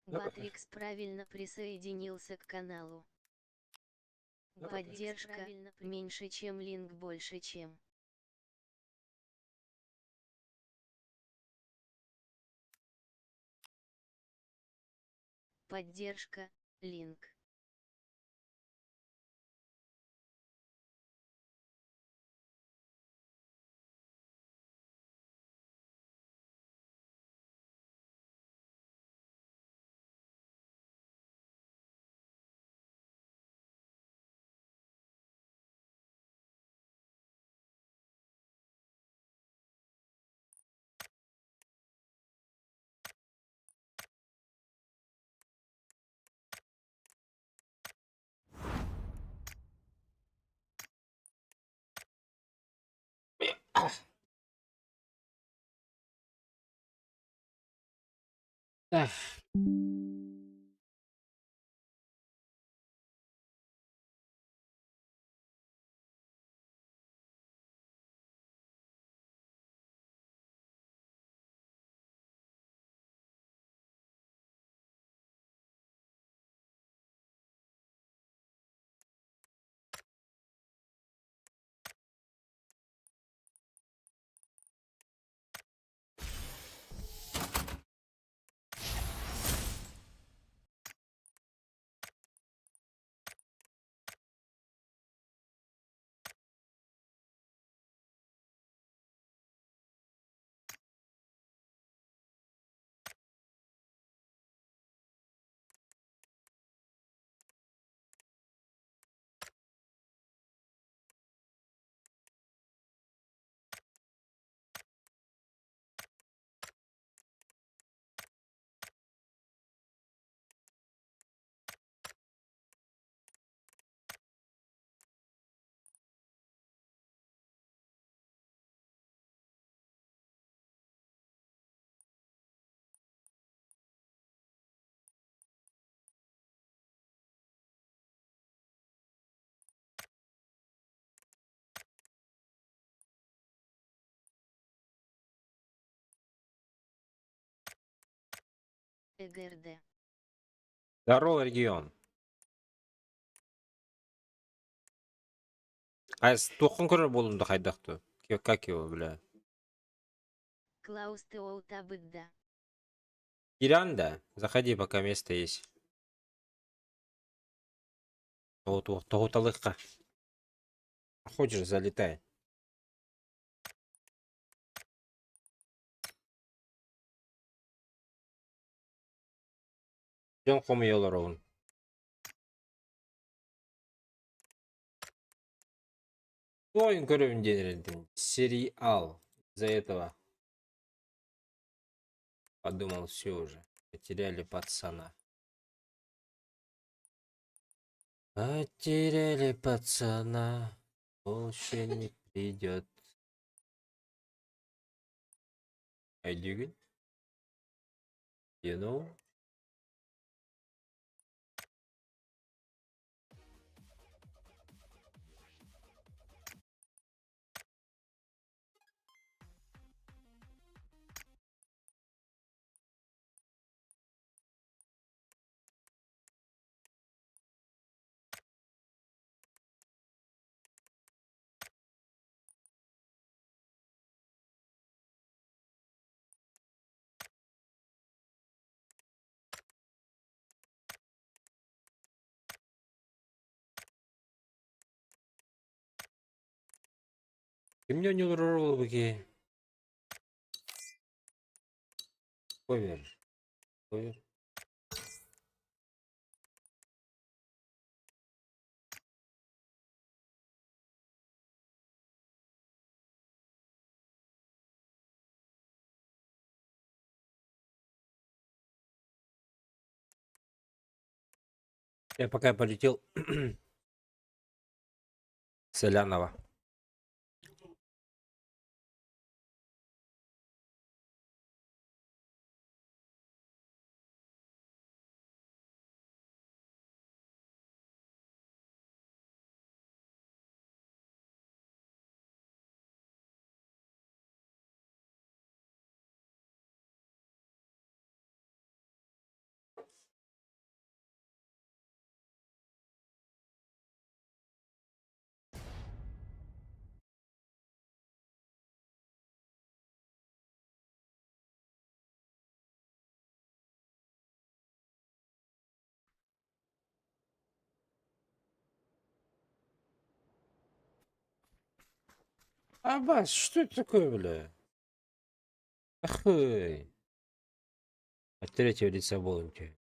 Батрикс правильно присоединился к каналу. Поддержка меньше, чем линк больше, чем. Поддержка, линк. Так. ЭГРД. Здорово, регион. А туоххун көрөр буоллум да хайдах дуу? Как его, бля? Клаус Теоутабыдда. Киранда, заходи, пока место есть. Тоҕуталыхха. Хочешь, залетай. Дьон хомуйа олоробун. Тойун көрөбүн диэн эрэлдим. Сериал. Из-за этого подумал, все уже. Потеряли пацана. Потеряли пацана. Больше не придет. Айдюгин? You know? Кимҥэ оонньуулар буолбукий? Ковер. Ковер. Я пока полетел Солянова. Абас, что это такое, бля? Ахуй. От третьего лица болонки.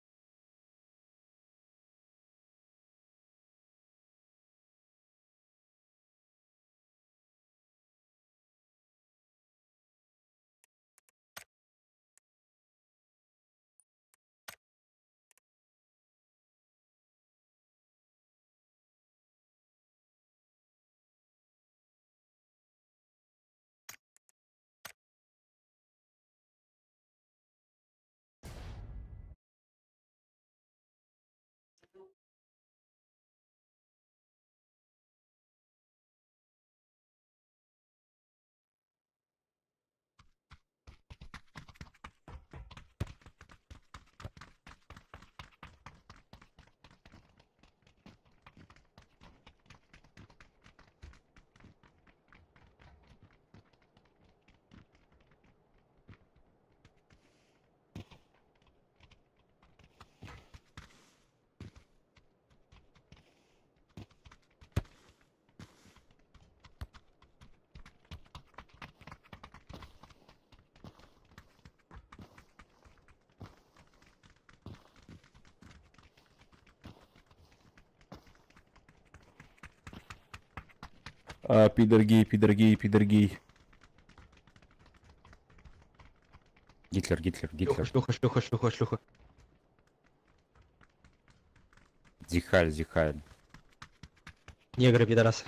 А, пидор гей, пидор гей, пидор гей. Гитлер, Гитлер, Гитлер. Шлюха, шлюха, шлюха, шлюха. Зихаль, Зихаль. Негры, пидорасы.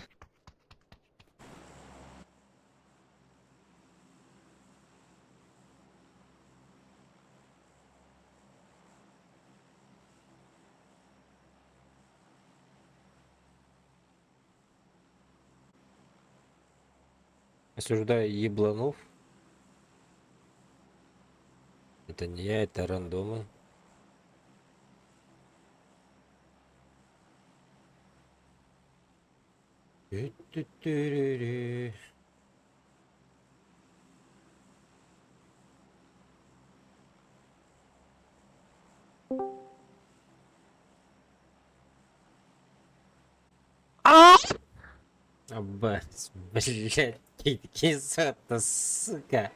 Осуждаю ебланов. Это не я, это рандомы. Тю-тю-тю-рю-рю. Аббас, блядь, кизата, сука.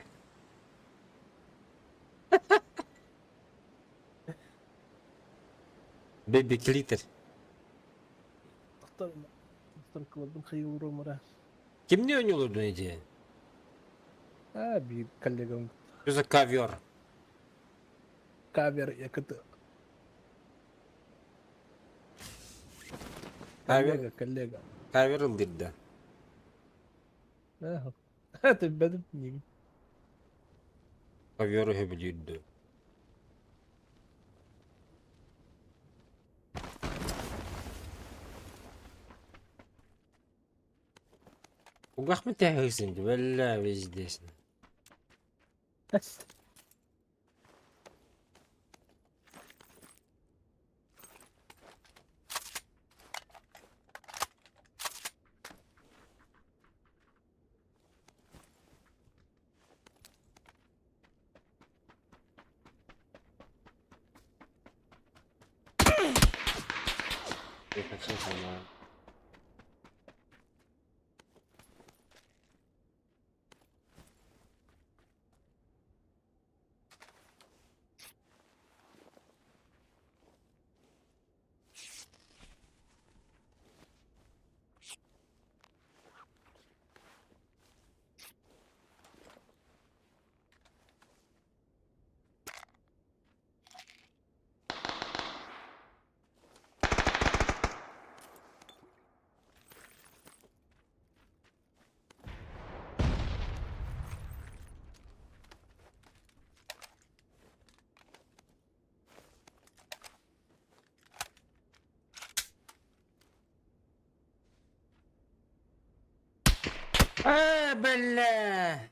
Бэби клитер. Кимне ойнуулур эти? А, биир коллегам Что за ковер? кавер якыты. Ковер, Коллега, коллега. ковер ылдырда. Ага. Это бедым ним. Ковер өбүлүрдү. Угах мытаһысың, бля, везде. Я хочу сама. А, бля!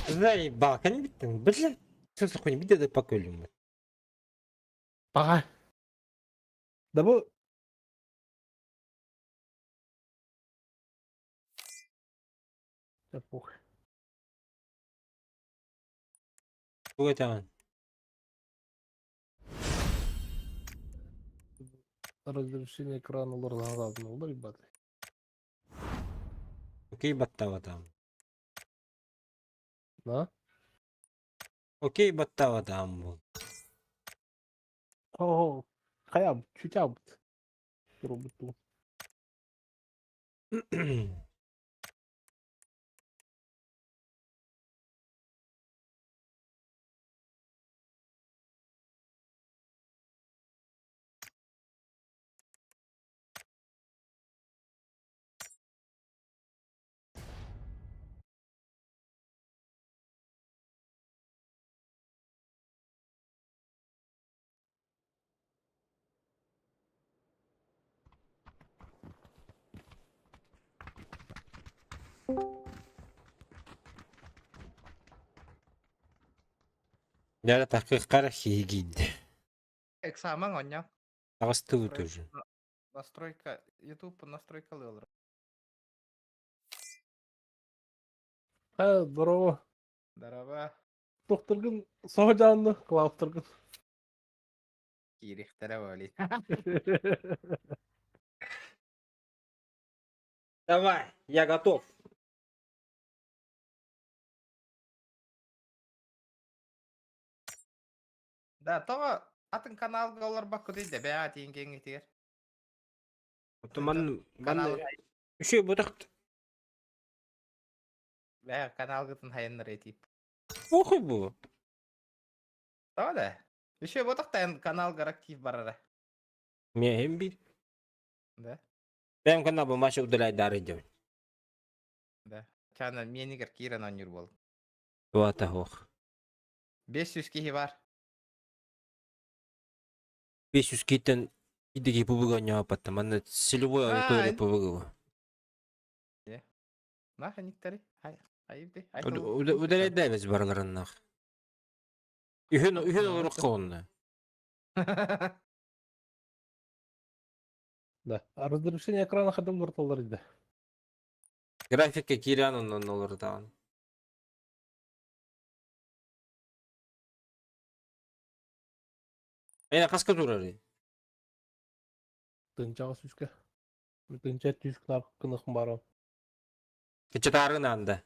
Заебал, кani Бля, что за хуйня, где по көлүм. Пока. Да бу... Да похуй. Тугу этэҕин? Разрешение экрана олордоҕун ребята. Окей баттаабатаам. Да? Окей баттаабатаам бу. О, хайа, чутябыт. Турбуту. Дьэ такыххара киһигиид. Эксаамаҥ оонньоо. Таҕыстыбыт уже. Настройка, YouTube настройкалыы олорор. Ха, здорово. Здорово. Тохтургун соһдьаанны, клаустургун. Киириэхтэрэ буолуй. Давай, я готов. Да, тоҕо атын каналга олорбоккутуй да бэйэҕэ тиийэн киэҥҥитигэр. Ман Канал Үчүгэй бутахт. бэйэ каналгытын хайыннарый тип. Похуй бу. Тоҕо да? Еще ботахтайын каналгар актив барара. Миэхин бир. Да? Бэйэм канал бумаша удаляйдаары диэн. Да. Чаана миэнигэр киирэн оонньуур буол. Туата суох. 500 киһи бар. 500 киһиттэн идиги пубуга оонньообоппаттан. Манна целевой аудитория пубуга. Наханиктары? Хайбы? Удаляйдаабыз барыларыннах. Үһүн үһүн олорукка онно. Да. А разрешение экрана хадам нурталлар иде. Графикка киирэн оннон олорутаҕын. Эйне хаска турарый? Тынчаҕа сүүскэ. Тынча түс кынах барам. Кычытаарын анда.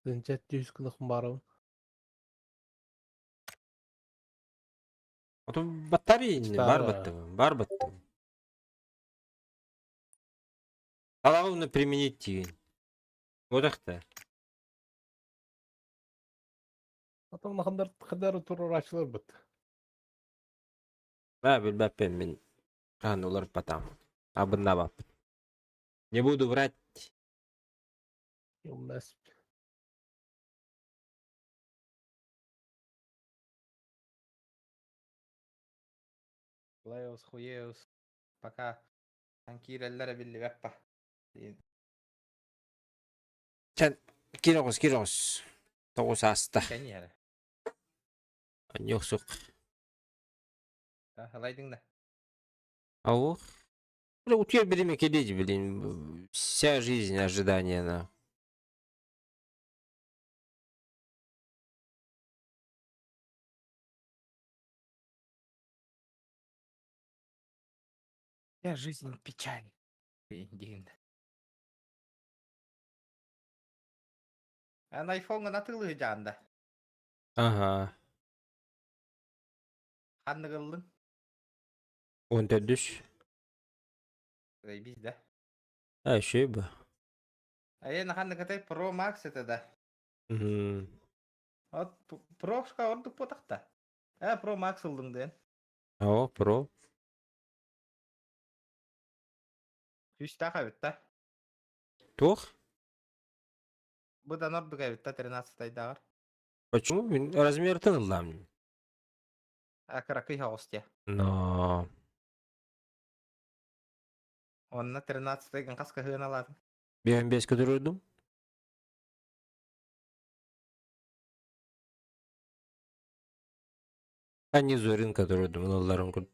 Тынча түс кынах барам. Ото батарея бар баттым, бар баттым. Талаҕы применить тиин. Бодахта. Атам хандар хандар турар бит. Ба билбэппин мин хаан уларыппатам. Абыннабаппын. Не буду врать. У нас Леус, хуеус. Пока киирэллэрэ биллибэппа. Киир оҕус, киир оҕус. Тоҕус ааста. Кэньиэрэ. Анньуох Халайдың да. Ау. Бля, утуйар бириэмэ кэлиэ блин. Вся жизнь ожидание на. Вся жизнь печаль. Диин. Эн айфоҥҥа атыылыы дьаанда. Ага. Ханнык ыллыҥ? Он төрдүс. Биз да. А, еще бы. Айен ханнык этэй Pro Max это да. Мгм. От Pro-шка ордук буотахта. Э, Pro Max ыллыҥ диэн. О, Pro. Үстээх эбит да. Туох? Быдан ордук эбит да 13-тайдааҕар. Почему? Мин размертан ыллам. А кыракый соҕус дии. Но. Онно 13-тайгын хас кыһыан алаатын. Биэн бэскэ турурдум. Они Зорин, который думалларын курдук.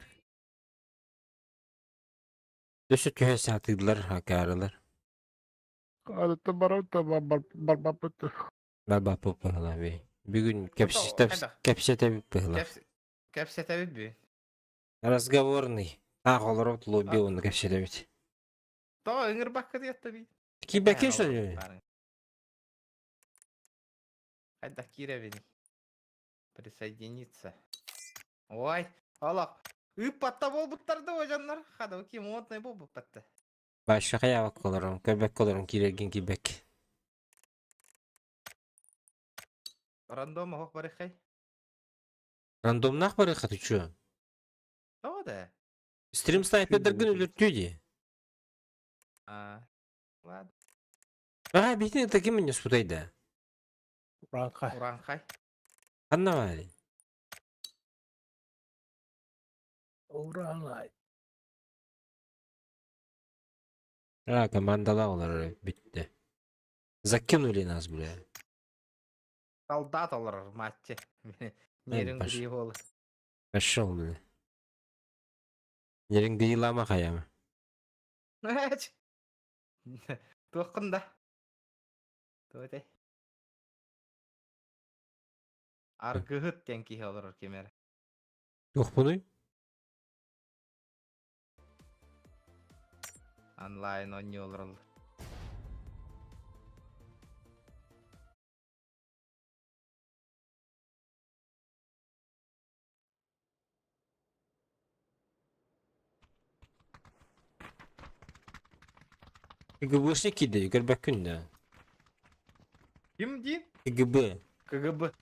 Өссө түһэ сатыыллар, акаарылар. Адыттан барабыт барбаппыт. Барбаппыт быһылаах бии. Бүгүн кэпсэтэбит быһылаах. Кэпсэтэбит бүгүн. Разговорный. Таах олоробут лобби уонна кэпсэтэбит. Тоҕо ыҥырбакка диэтэ бии. Киирбэккэ что ли? Хайдах киирэбиний? Присоединиться. Ой, олох. Ыыппатта буолбуттар да дьоннор. Хадабыки модный буолбуппатта. Башка хаябакка олорон, көрбөккө олорон киирэргин киирбэк. Рандом оһох барыхай. Рандомнаах барыха ты чё? Тоҕо да? Стрим снайпердаргын өлөртүү дии. А, ладно. А, битин таким не спутай да. Ураанхай. Ураанхай. Ханна баарый? Ураанхай. А, командалаах олорор бүттэ. Закинули нас, бля. Солдат олорор матчы. Нерин гри Пошел, бля. Нерин грилама хайама. Туоххун да. Туох Аргыһыт диэн киһи олорор ким эрэ. Туохпунуй? Онлайн оонньуу олороллор. КГБшник киирдэ, көрбөккүн да. Ким диин? КГБ. КГБ.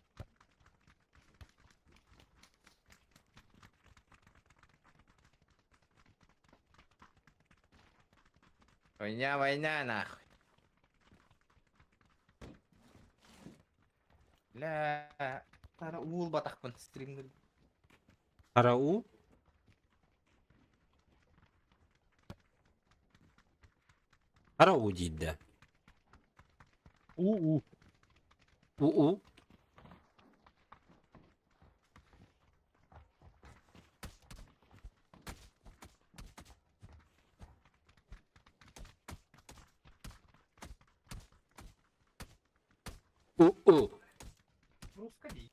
Война, война, нахуй. Бля, тара уул батахпын стримнер. Хара уу? Хара уу диир да. У-у. У-у. У-у. Русский.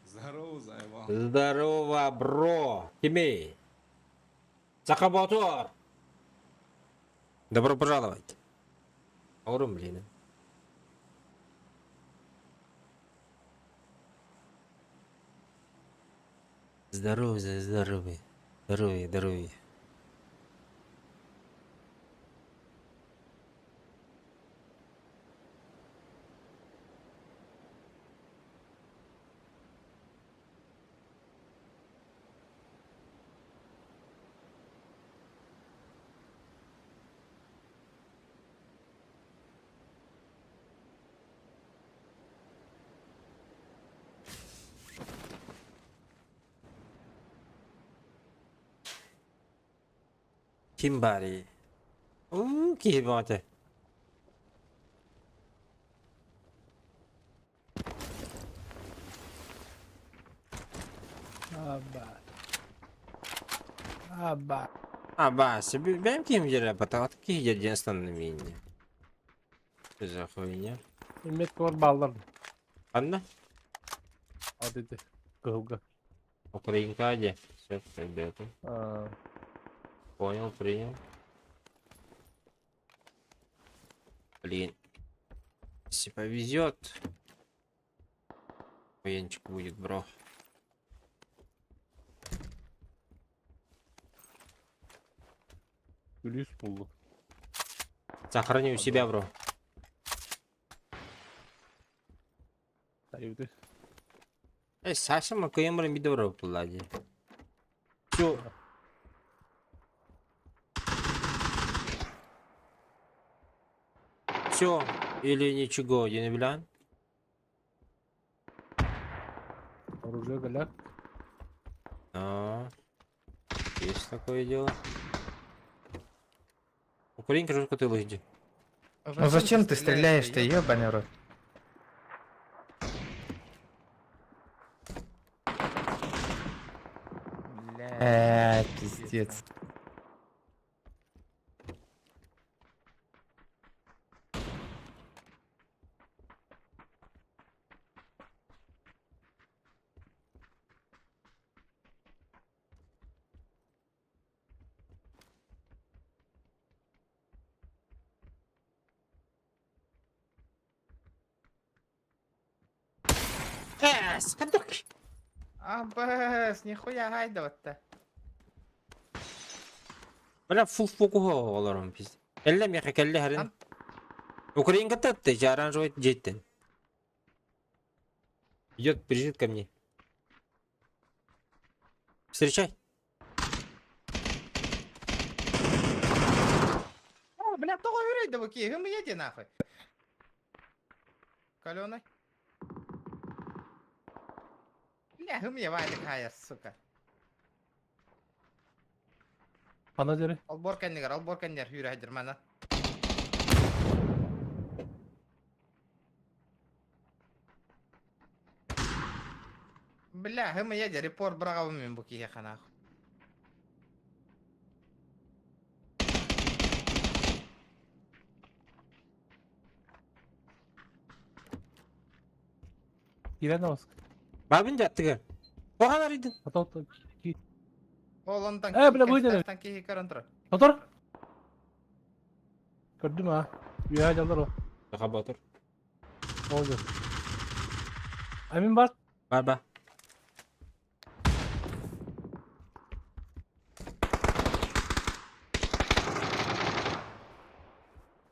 Здорово, заебал. Здорово, бро! Тимей! Сахаботор! Добро пожаловать! Аурум, блин. Здоровья, здоровья. Здоровья, здоровья. Ким баарый? Уу, киһи бөҕөтө. Аба. Аба. А, Вася, бэйэм киһим дьэрэ, батаҕат киһи дьэ диэн станна миинньэ. Что за хуйня? Имет кор баллар. Ханна? От ити. Кыһылга. Украинка дьэ. Все, ребята. Аа. Понял, принял. Блин. Если повезет. Военчик будет, бро. Күлүүс булду. Сохрани у себя, бро. Тайыды. Эй, Саша, мы кыймырым биде бро булади. Все. Все или ничего, я не билан. Оружие галяк. А, есть такое дело. Украинка жестко ты лыжди. Ну зачем ты стреляешь-то, ёбаный рот? Бля, пиздец. А, бэс, нихуя гайдовать-то. Бля, фул фокуха олором пиздец. Элле меха келле харин. Украинка тетте, оранжевый жеттен. Идет, бежит ко мне. Встречай. О, бля, того үрейді бұл киім еде нахуй. Каленый. Бля, гым валик хая, сука. Хана дери. Албор кәннегер, албор кәннер хүрі хәдір мана. Бля, гым еде, репорт брағауым мен бұл киге қанақ. Кирен аваск. Бабин жаттыгы. Оған арыйдын. Атал Ол онтан Э, бля, выйдели. кихи көрін тұр. Мотор. Көрдүм а. Үйә жалдар о. Аха батыр. Oldu. Амин бар. Бар ба.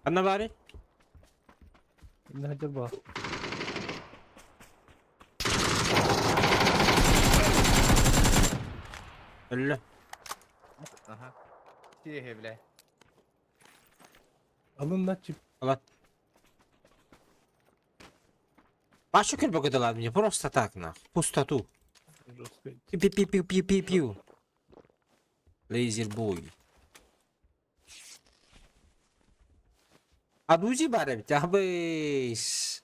Анна бары? Инна хажар ба. Өллө. Аха. Кихи, бля. Алын да чип. Алат. Башы көл бөгөдөлар мне просто так нах. Пустоту. Жестко. Пи-пи-пи-пи-пи-пи. Лейзер бой. А дузи бар ведь, абыш.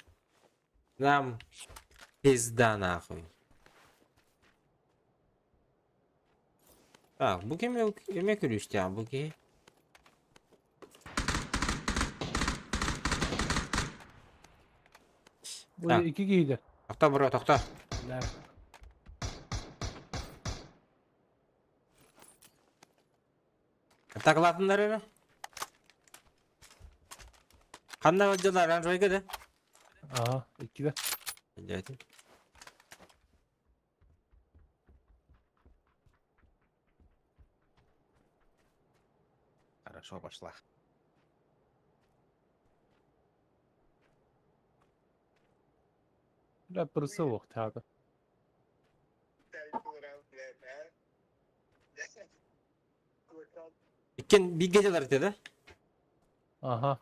Нам пизда нахуй. Так, бу кем эме көрүштү а бу ки? Бу Так. iki кийди. Токто бро, токто. Бля. Атакалатындар эре. Кандай болдулар, оранжевый да? Ага, iki de. Дядя. Хорошо пошла. Бля, пырсы ох тағы. Иккен бигге жалар да? Ага.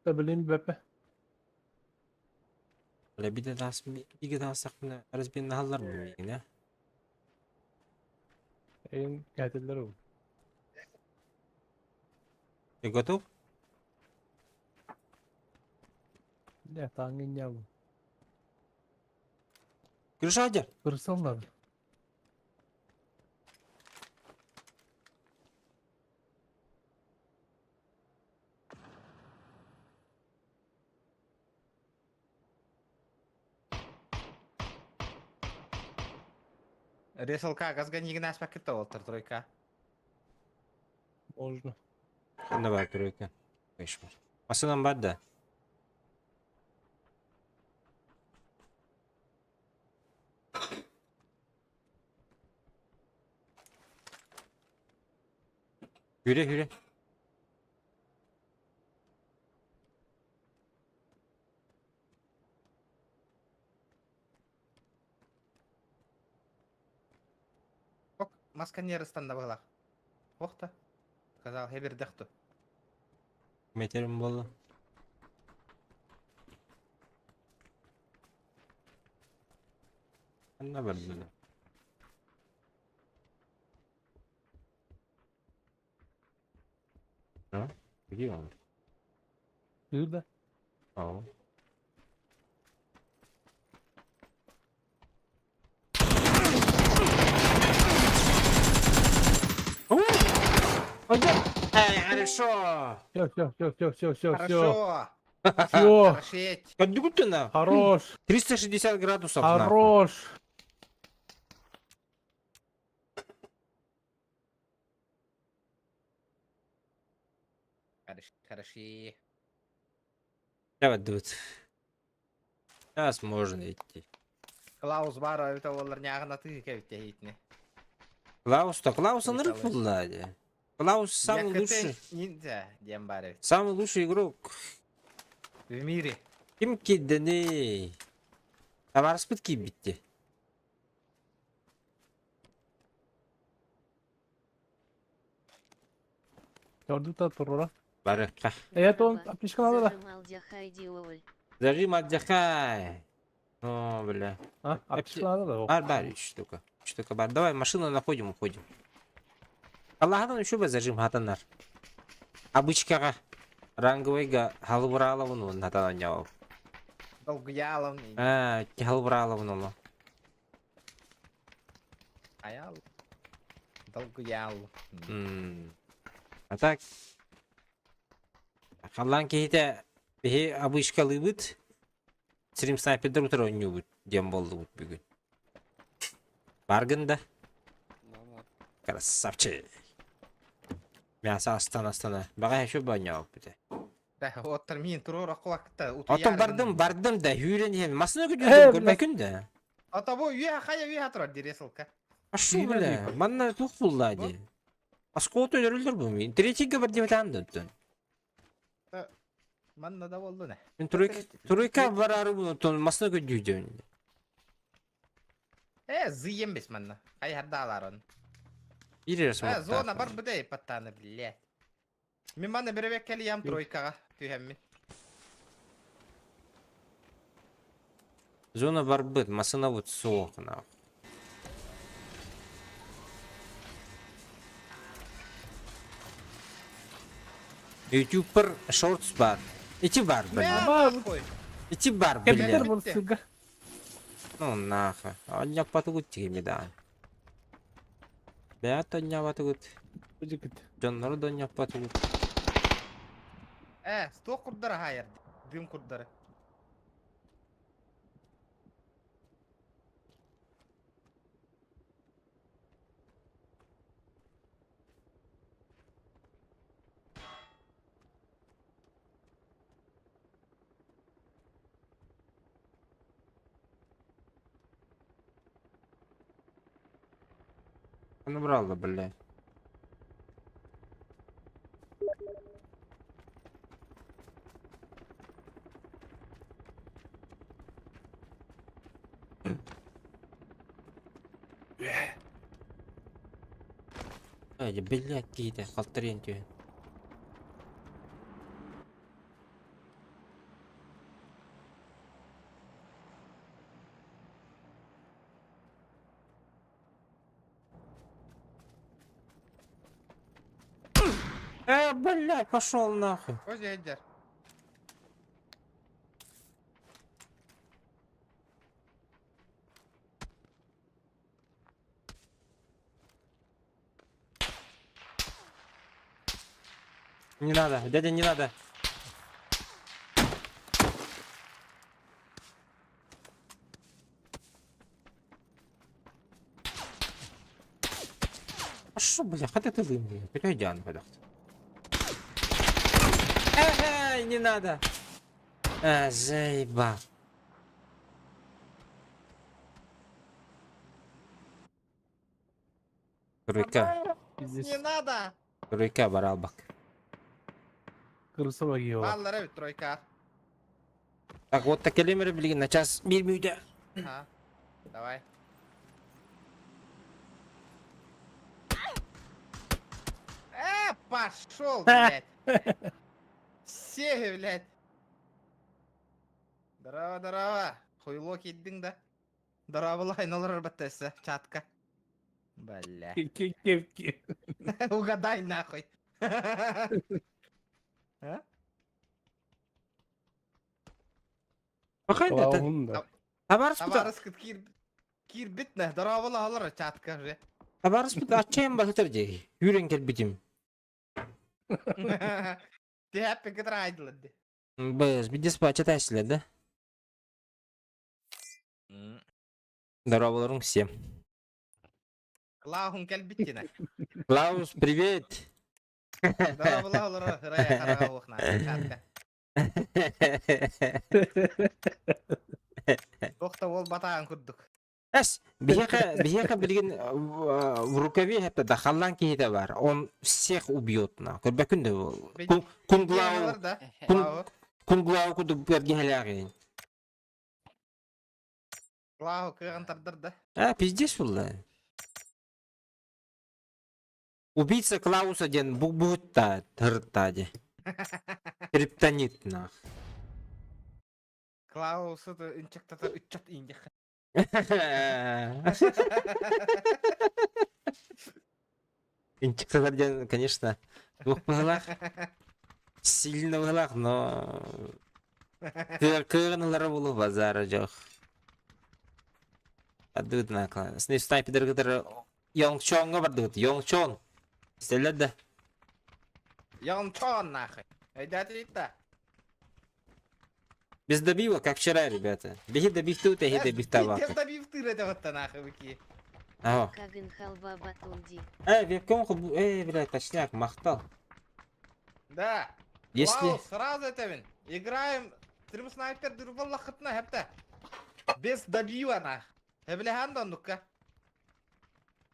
Да билим бепе. Бля, биде дас биге дасак мына разбен халлар бу мигин, Эйин кәтеллер ул. Ты готов? Бля, таңын ябы. Крышадер. Пырсы алынады. Ресалка газга нигін аспақ кетті олтыр тройка. Можно. Кандай бар көрөкөн? Иш бар. Масынан бар да. Yürü yürü. Ок, маска не растанда была. Охта. Сказал, хебер дехту. Метерим буолла. Ханна бардылар? А? Где он? Кыыр да. Ау. Эй, хорошо! Все, все, все, все, все, все, все. Хорошо. Все. Хорошеть. Как Хорош. 360 градусов нахуй. Хорош. Хороши, хороши. Давай, дут. Сейчас можно идти. Клаус баар эбитэ буоллар ньааҕынатыы кэбиттэ иһитини. Клаус-то, Клаус он Николай. рыпал, Клаус самый лучший. Ниндзя диэн баар эбит. Самый лучший игрок. В мире. Ким киирдиний? Табаарыспыт киирбит. Көрдүк турура. Барыка. Это он аптечка надо да? Зажимал дяхай диоль. Зажим отдыхай. О, бля. А, аптечка надо да? Бар, бар, үч штука. Үч штука бар. Давай машину находим, уходим. Аллахтан еще бы зажим хатанар. Обычкаға. Ранговыйга халбыралабын он хатанан жауап. Долгуялом. А, халбыралабын оны. Аял. Долгуял. А так. Халлан киһитэ биһи обычкалыыбыт. Стрим снайпердер утары оонньуубут диэн буоллубут бүгүн. Баргын да. Красавчик. Мясо астана астана. Баҕа еще баанньаабыт. Да, оттар мин туруор аккуакта. Оттон бардым, бардым да, сүүрэн иһэн. Массыына Э, көрдүм, бля. көрбөккүн да. Ата бу үйэ хайа үйэ турар диресылка. А шо, Сүүрэн бля, иһэн. манна туох булла дии. Осколок өлөрөллөр бу мин. Третийгэ бар диэбэтаан да оттон. Манна да болду не. Мин тройка, тройка барары бу оттон массыына көрдүүдүм. Э, зыем бес манна. Хай хардалар он. Биир Э, зона бар быдай паттаны, блядь. Мин манна беребек келиям тройкага түһэммин. Зона барбыт, массыына вот суох нахуй. Ютубер шортс бар. Ити бар, бля. Ба, Нахуй. Ити бар, бля. Компьютер был, сука. Ну нахуй. Онньаппатыгыт тигими да. Бэйэт онньаабатыгыт. Быдьыкыт. Дьоннору да онньаппатыгыт. Э, сто курдара хайыр. Дым курдары. Набрала, бля. Ай, блядь, киһитэ халтарыйан түһэн. Э, блядь, пошел нахуй. Көз эдер. Не надо, дядя, не надо. А шо, бля, хотя ты вы мне, хотя идеально, хотя. Эй, не надо. А, заебал. Тройка, Пиздец. Не надо. тройка баралбак. Кырса багиева. Баллар эбит тройка. Так, вот так элемер, блин, на час мир мүйдө. Ага. Давай. Э, пошел, блядь. Кэпсиэ блядь. Здорово, здорово. Хуйло киирдиҥ да? Дорооболоһон олорор баттесса чатка. Бля. Кеп-кеп. Угадай нахуй. А? Пахай да, Клаун да. табаарыспыт Табаарыскыт киир киирбит нэ. Дорооболоһолор чатка же. табаарыспыт аччайан баһытар дии. Үүрэн кэлбитим. Тиһэппин кытары айдылар ди. Быз, бидес пача да? Здороволорум всем. Клаун кэлбит динэ. Клаус, привет! Дорооболоһолор ырая хараҕа уохна чатка. Туох да уол батаан курдук. Эс, биһиэхэ, биһиэхэ билигин в рукаве это да халлаан киһитэ бар. Он всех убьет на. Көрбөкүн да кунглау да. кунглау курдук бэргэһэлээҕин. Клау кыаҕын тардар да. А, пиздец булла. Убийца Клауса диэн бу буһутта тырытта ди. Криптонит нах. Клаусы ынчыктатар ыччат индих. Инчиктатар диэн, конечно, туох быһылаах, сильно быһылаах, но кыаҕын ылара буолуо базара дьох. Бардыбыт на снайпердер кытары Йонгчоҥҥо бардыбыт. Йонгчон. Истэллэр да. Йонгчон нахуй. Өйдөөтүгүт да? Без добива, как вчера, ребята. Беги добив тут, эги добив Без табака. добив тыр это вот нахуй выки. Ага. Кагын халва батунди. Э, вебком хубу... Э, блядь, точняк, махтал. Да. Если... Вау, сразу это вин. Играем. Стрим снайпер дурбалла хытна хепте. Без добива нах. Эблехан да ну-ка.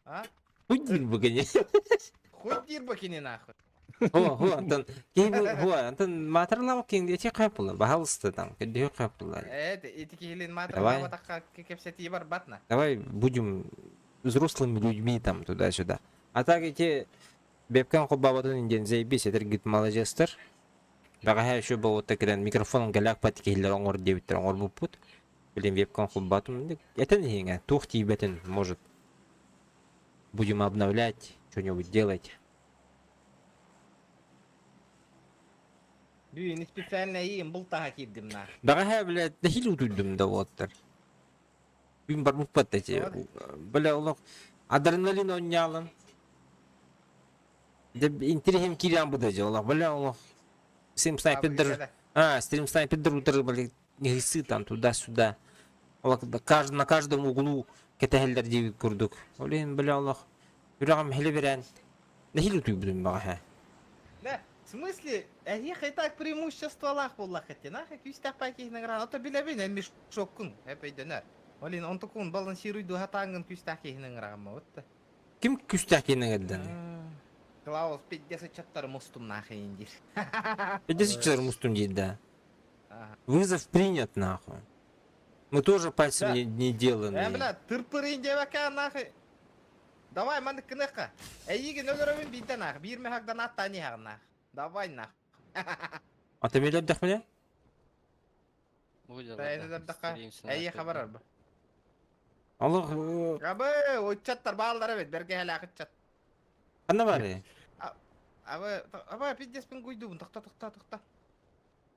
А? Хуй бүгүн. Хоть дир бакини нахуй. Хо, хо, Антон. Ким хо, Антон матарлау кин эти капыла, бахалысты там, кедио капыла. Это эти кихилин матр Давай. такка кепсети бар батна. Давай будем взрослыми людьми там туда-сюда. А так эти бепкен хобабатын инден заебись, это гит молодецтер. Багаха еще был вот такой микрофон галяк патикиллер оңор дебиттер оңор бупут. Блин, вебкам хоббатум. Это не тух тибетен может. Будем обновлять, что-нибудь делать. Бүгүн специально иим бұл таға кирдим нах. Багаха, блядь, нахил утуйдум да воттар. Күн бар буппат эти. Бля, олох адреналин оннялын. Интерехим кирян буда же, олох, бля, олох. Сим снайпердер, а, стрим снайпердер утыр, бля, негисы там туда-сюда. Олох, на каждом углу кетехелдер дип курдук. Олин, бля, олох. Үрәгым хиле берән. Нахил утуйдум багаха. Да, в смысле, Эһиэх и так преимуществолаах буоллах этэ, нахуй күүстээх пакиһин ыҥыран, ото билэбин эн мешоккун, эп өйдөнөр. Олин онтукун балансируй дуһатааҥҥын күүстээх киһини ыҥыраҕын вот. Ким күстээх киһини ыҥырдан? Клаус пиздец ыччаттары мустум нахуй диир. Пиздец ыччаттары мустум диир да. Ага. Вызов принят нахуй. Мы тоже пальцем Да. не деланные. Э, бля, тырпырын диэбэккэ нахуй. Давай, маннык гыныахха. Эйигин өлөрөбүн биирдэ нах, биир мөһөк донаттаан иһэҕин нах. Давай нах. А ты меня отдохнули? Эйи хабарар бу. Аллах. Абы, ыччаттар бааллар эбит, бэргэһэлээх ыччат. Ханна бары? Абы, абы, пиздеспин гуйдубун, тохто, тохто, тохто.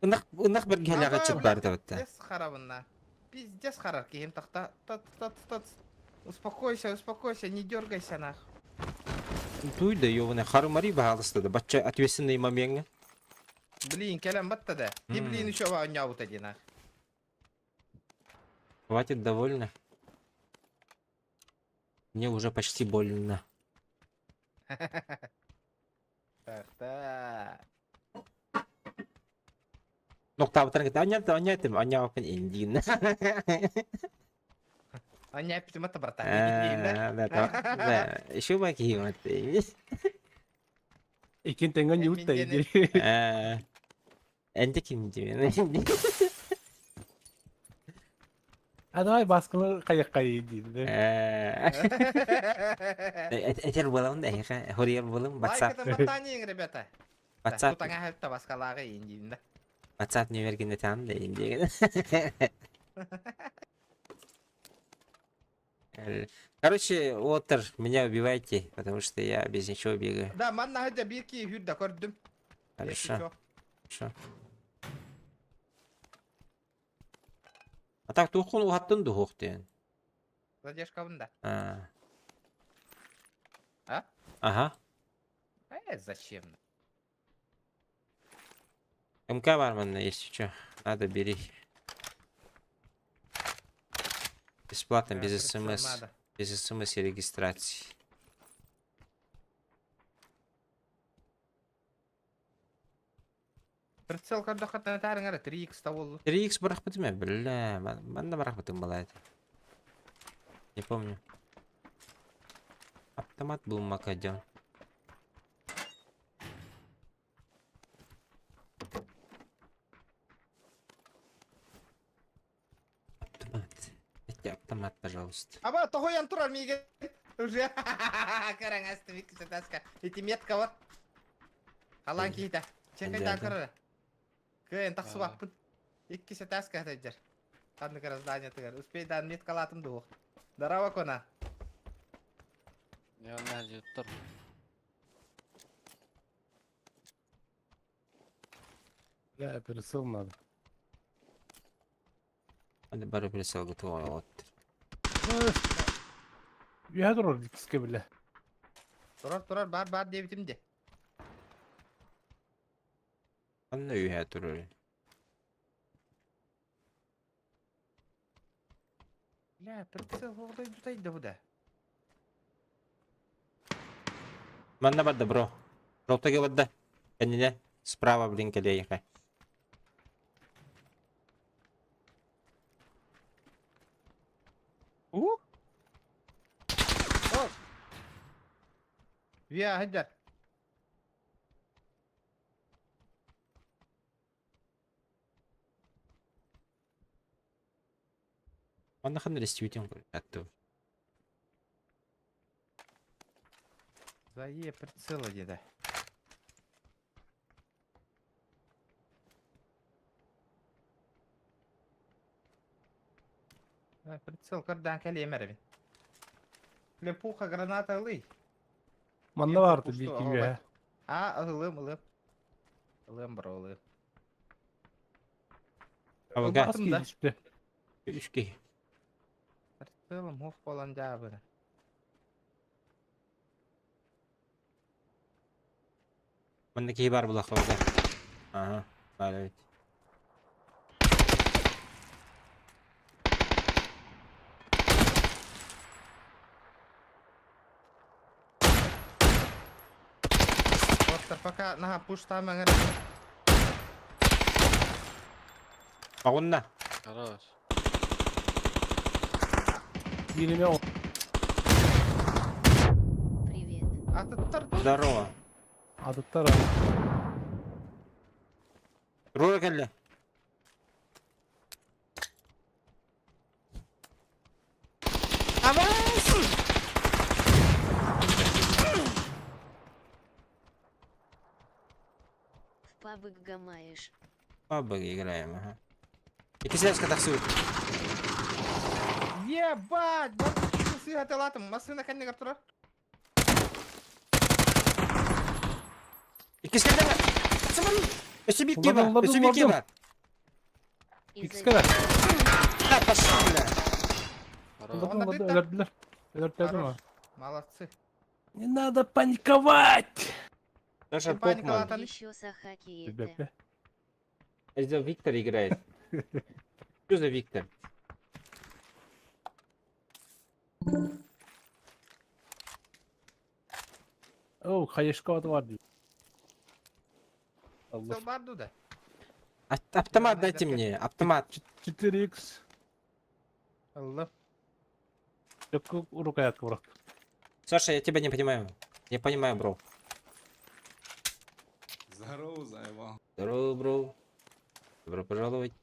Ынах, ынах бэргэһэлээх ыччат баар табытта. Пиздец харабынна. Пиздец харар киһим тохто, тот, тот, тот. Успокойся, успокойся, не дергайся нах. Туй да ёбаный харымари баһаалыста да бачча ответственный момент. Блин, кэлэн батта да. И блин еще оонньообута дии нах. Хватит довольно. Мне уже почти больно. Так, так. Нохтаабытарын кытта анньаат анньаатым анньааппын индиин. Анньааппытым ата братан. Да, еще ба киһи Икин тэҥҥэ ньуутта иди. Энде ким диэн. А давай баскыны кайыкка диди. Этер буолабын да эһиэхэ хориер буолам Лайк WhatsApp это батанин, ребята. WhatsApp Тутаҥа хэпта баскалааҕы индиин да. WhatsApp нүөмэргин этэҕин да диэн. Короче, Уотер, меня убивайте, потому что я без ничего бегаю. Да, манна хадя биир киһи хүрдэ көрдүм. Хорошо. Хорошо. А так туоххун уһаттын дуһуох диэн. Задержкабын да. А. А? Ага. Э, зачем? МК бар манна, если что. Надо, бери. Бесплатно, без смс. Без смс и регистрации. Прицел көрдөххө таарыҥ эрэ 3x табыллы. 3x бырахпытым ээ, бля, манна бырахпытым была это. Не помню. Автомат был макаден. Автомат. Дайте автомат, пожалуйста. Аба, тоһуйан турар миигин. Уже көрөҥ астыбыт кысытаска. Ити метка вот. Халаан киһитэ. Чекайдаан көрөр. Кыайан тахсыбаппын. Икки сэтээскэ сылдьар. Ханнык эрэ зданиятыгар. Успейдаан меткалаатым дуо. Здорово, Кона. Бля, прицел надо. Hadi бары прицелга туох Үөһэ турар иккискэ бile. Турар турар бар бар диэбитим де. Ханна үөһэ турар? Бля, прицел оҕдойдутай да бу да. Манна барда, бро. Желтыга барда. Кэннинэ. Справа, блин, кэлиэйэхэ. У? О! Вия, хаддар. Манна ханна рестивитин атту. Зае прицела деда. Прицел көрдөөн кэлиэм эрэбин. Лепуха граната ылый. Манна баарты биир үөһэ. А, ылыам, ылыам. Ылыам, бро, ылыам. Абага. Хас киһи түстэ? Үс киһи. Прицелым хуох буолан дьаабыны. Манна киһи баар булахха Ага, баар эбит. Оттор пока наһаа пуштаамаҥ эрэ. Оҕунна. Хорош. Бииримэ Привет. Атыттар Здорово. атыттар Рура кэллэ. В пабг гамаешь. Пабг играем, ага. Икки тахсыбыт. Ебать! Сыһатылаатым, массыына кэннигэр турар. Иккис кэллэ. Өссө биир киһи бар. Улардым, Өссө биир киһи улардым. бар. Иккискэ да. Да, пошел, бля. Хорош. Улардым, улардым, өлөрдүлэр. Өлөртөрдүм Хорош. Молодцы. Не надо паниковать! Саша Ты паниковал, Попман. Там- Еще Сахаки это. Билбэппэ. Это Виктор играет. Что за Виктор? Оо, хаешка бар дии. Allah. Все барду да. Автомат дайте мне, автомат. 4x. Алла. Дьокку рукоятка бырах. Саша, я тебя не понимаю. Не понимаю, бро. Здорово, заебал. Здорово, бро. Добро пожаловать.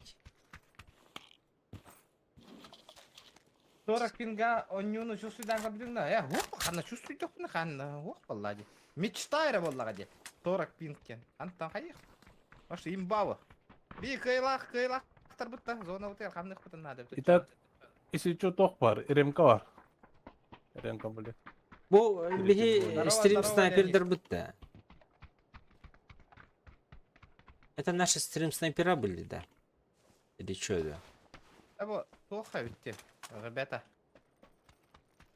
40 пинга онньууну чувствуйдаан көрдүҥ да. Э, ух, ханна чувствуйдохпуна ханна, ух, буолла дии. Мечта эрэ буоллаҕа дии. 40 пинг диэн. Антон хайых. Может, имбаба. Би кыайлаах кыайлаахтарбыт да зонабытыгар хамныахпытын наада эбит. Итак, если что, тох бар, РМК бар. РМК, блин. Бу биһи Здорово, стрим здорово, снайпердар да. Это наши стрим снайпера были, да? Или что это? Да вот, плохо ведь те, ребята.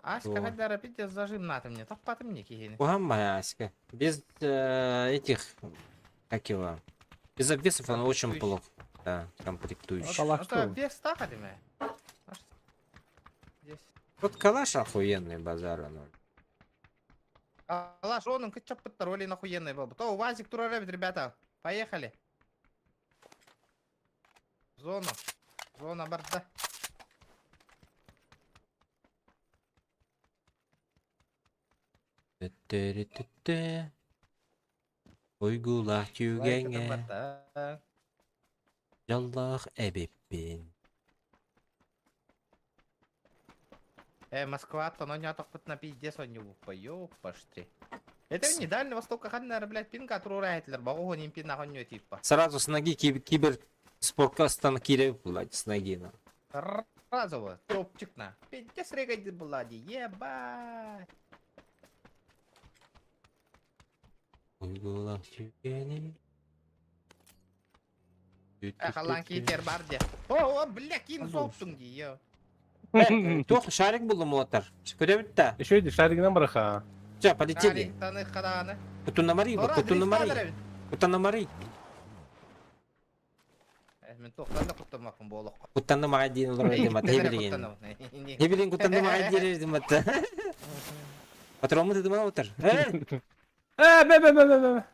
Аська, О. хотя рапите зажим на мне, так потом мне кигини. Угамма, Аська. Без этих, как его, без обвесов он очень Комплектующих. плох. Да, комплектующий. Калаш Это что? без таха деме. Здесь. Вот калаш охуенный базар, оно. Калаш, он он кетчап роли нахуенный был. То УАЗик тураребит, ребята. Поехали. В Зону. Зона барда. Тü-тü-тü-тü. Уйгулах тюгеңе, Барда. жаллах эбиппин. Москва, то но не отохпыт на пиздец, он не ёпаштри. Это не Дальний Восток, ханна, блядь, пинка турурайтлер, багу не пина хонё типа. Сразу с ноги кибер спорткастан кире, блядь, с ноги на. Разово, топчик на. Пиздец регайди блади, ебать. Уйгулах тюгеңе. Эх, Алан китер барде. О, о, бля, кин соптун ди, ё. Туох шарик булду мотор. Көдөбүт да. Еще иди, шаригинен быраха. Все, полетели. Шарик таны хаданы. Кутунамари, Тора, кутунамари. Кутунамари. Мен тоқтан да құттамақпын болық. Кутанамага дейін олар дем ата хебилеген. Хебилеген кутанамага дейін дем ата. Патронмы дедим отыр. Э! Бе, бе, бе, бе, бе.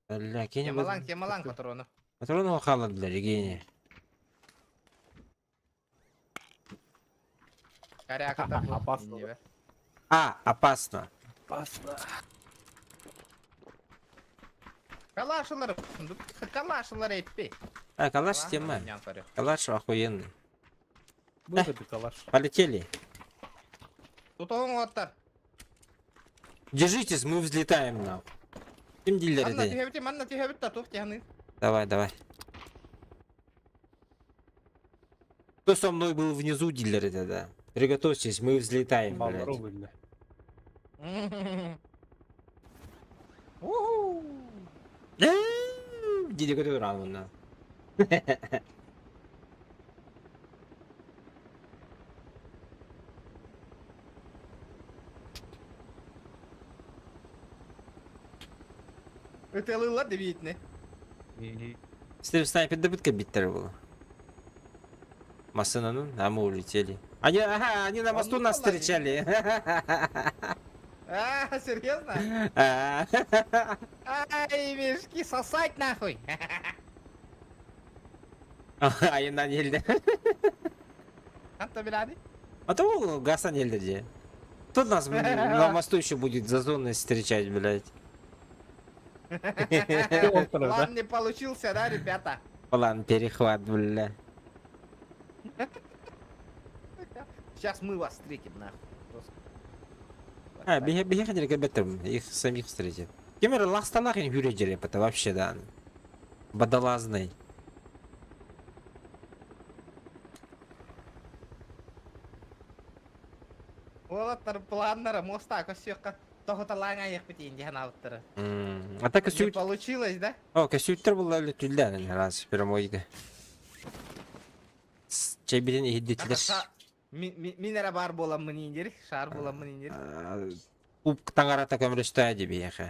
Бля, кене Темалан, темалан патроны. Патроны халадылар, гений. Коряка Опасно, А, опасно. Опасно. Калашылар, калашылар эппи. А, калаш тема. Калаш охуенный. Был это калаш. Полетели. Тут он оттар. Держитесь, мы взлетаем на. Ким Анна дилерди? түһәбит, манна түһәбит та тух тяны. Давай, давай. Кто со мной был внизу, дилеры тогда? Приготовьтесь, мы взлетаем, блядь. Малру, бля. Уху. Диди готовы рано. Өтелылар деп етіне. Стрим снайпер добытка биттер было. Машина, ну, а мы улетели. Они, ага, они на мосту ну, нас молодец. встречали. А, серьезно? А. Ай, мешки сосать нахуй. Айынан елді. Анта биляди? А то Гасан елді де. Кто нас на мосту еще будет за зоной встречать, блядь? План не получился, да, ребята? План перехват, бля. Сейчас мы вас встретим, нахуй. Просто. А, беге ребята, их самих встретят. Кемер лахстанах не хүрежери, это вообще, да. Водолазный. Олаттар планнары моста көсөккө тоғыталаң аяқ бітейін деген алыптыры. А так Не костюм... получилось, да? О, костюмтер была ли түлдән раз прямойга. Чайбирин иһиддетилер. Мин эрэ бар буоламмын индер, шаар буоламмын индер. Уп таңарата көмөрөстөө дебиэхэ.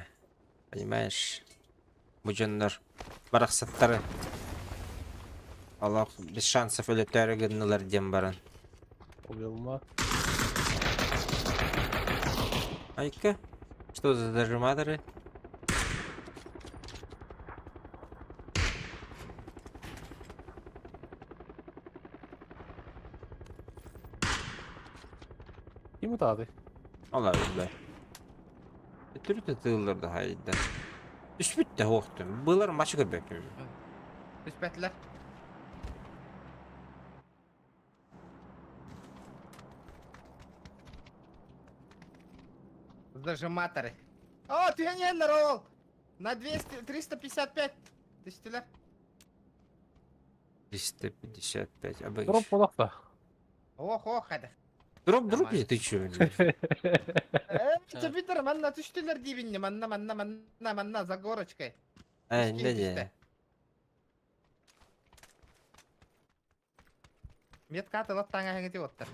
Понимаешь? Бу дьоннор барахсаттары. Аллах без шансов өлөптөрү гыннылар диэн баран. Убил Айка, что за зажиматоры? Ким утаады? Алар бля. Түрүтө тыыллар да хайда. Түспүт да хоқтум. Былар maçı көрбөппүн. Түспәтилер. Зажиматоры. О, түһэньэллэр ол! На 200, 355 түстүлэр. 355. А Дроп буолах да. Ох, ох, хады. Дроп, дроп, Нормально. ты чё? блин? Чапитер, манна түштүлэр диибинни, манна, манна, манна, манна, за горочкой. Э, Үскин не, түсті. не. Метка атылап таҥаһыҥы оттар.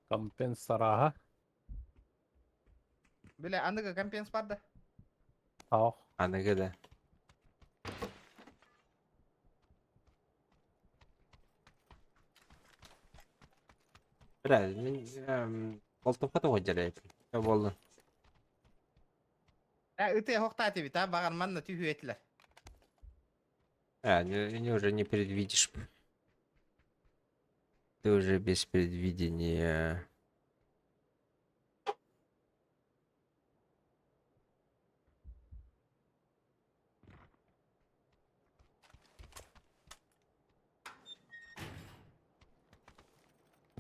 Компенсараха. Бile аныгы компенс бар да. Ах. Аныгы да. Бля, мин болтопқа тоҕо дьэлэйт. Боллун. Ыты хоқтааты бит, а бағар манна түһү этилер. А, не, не уже не предвидишь. Ты уже без предвидения.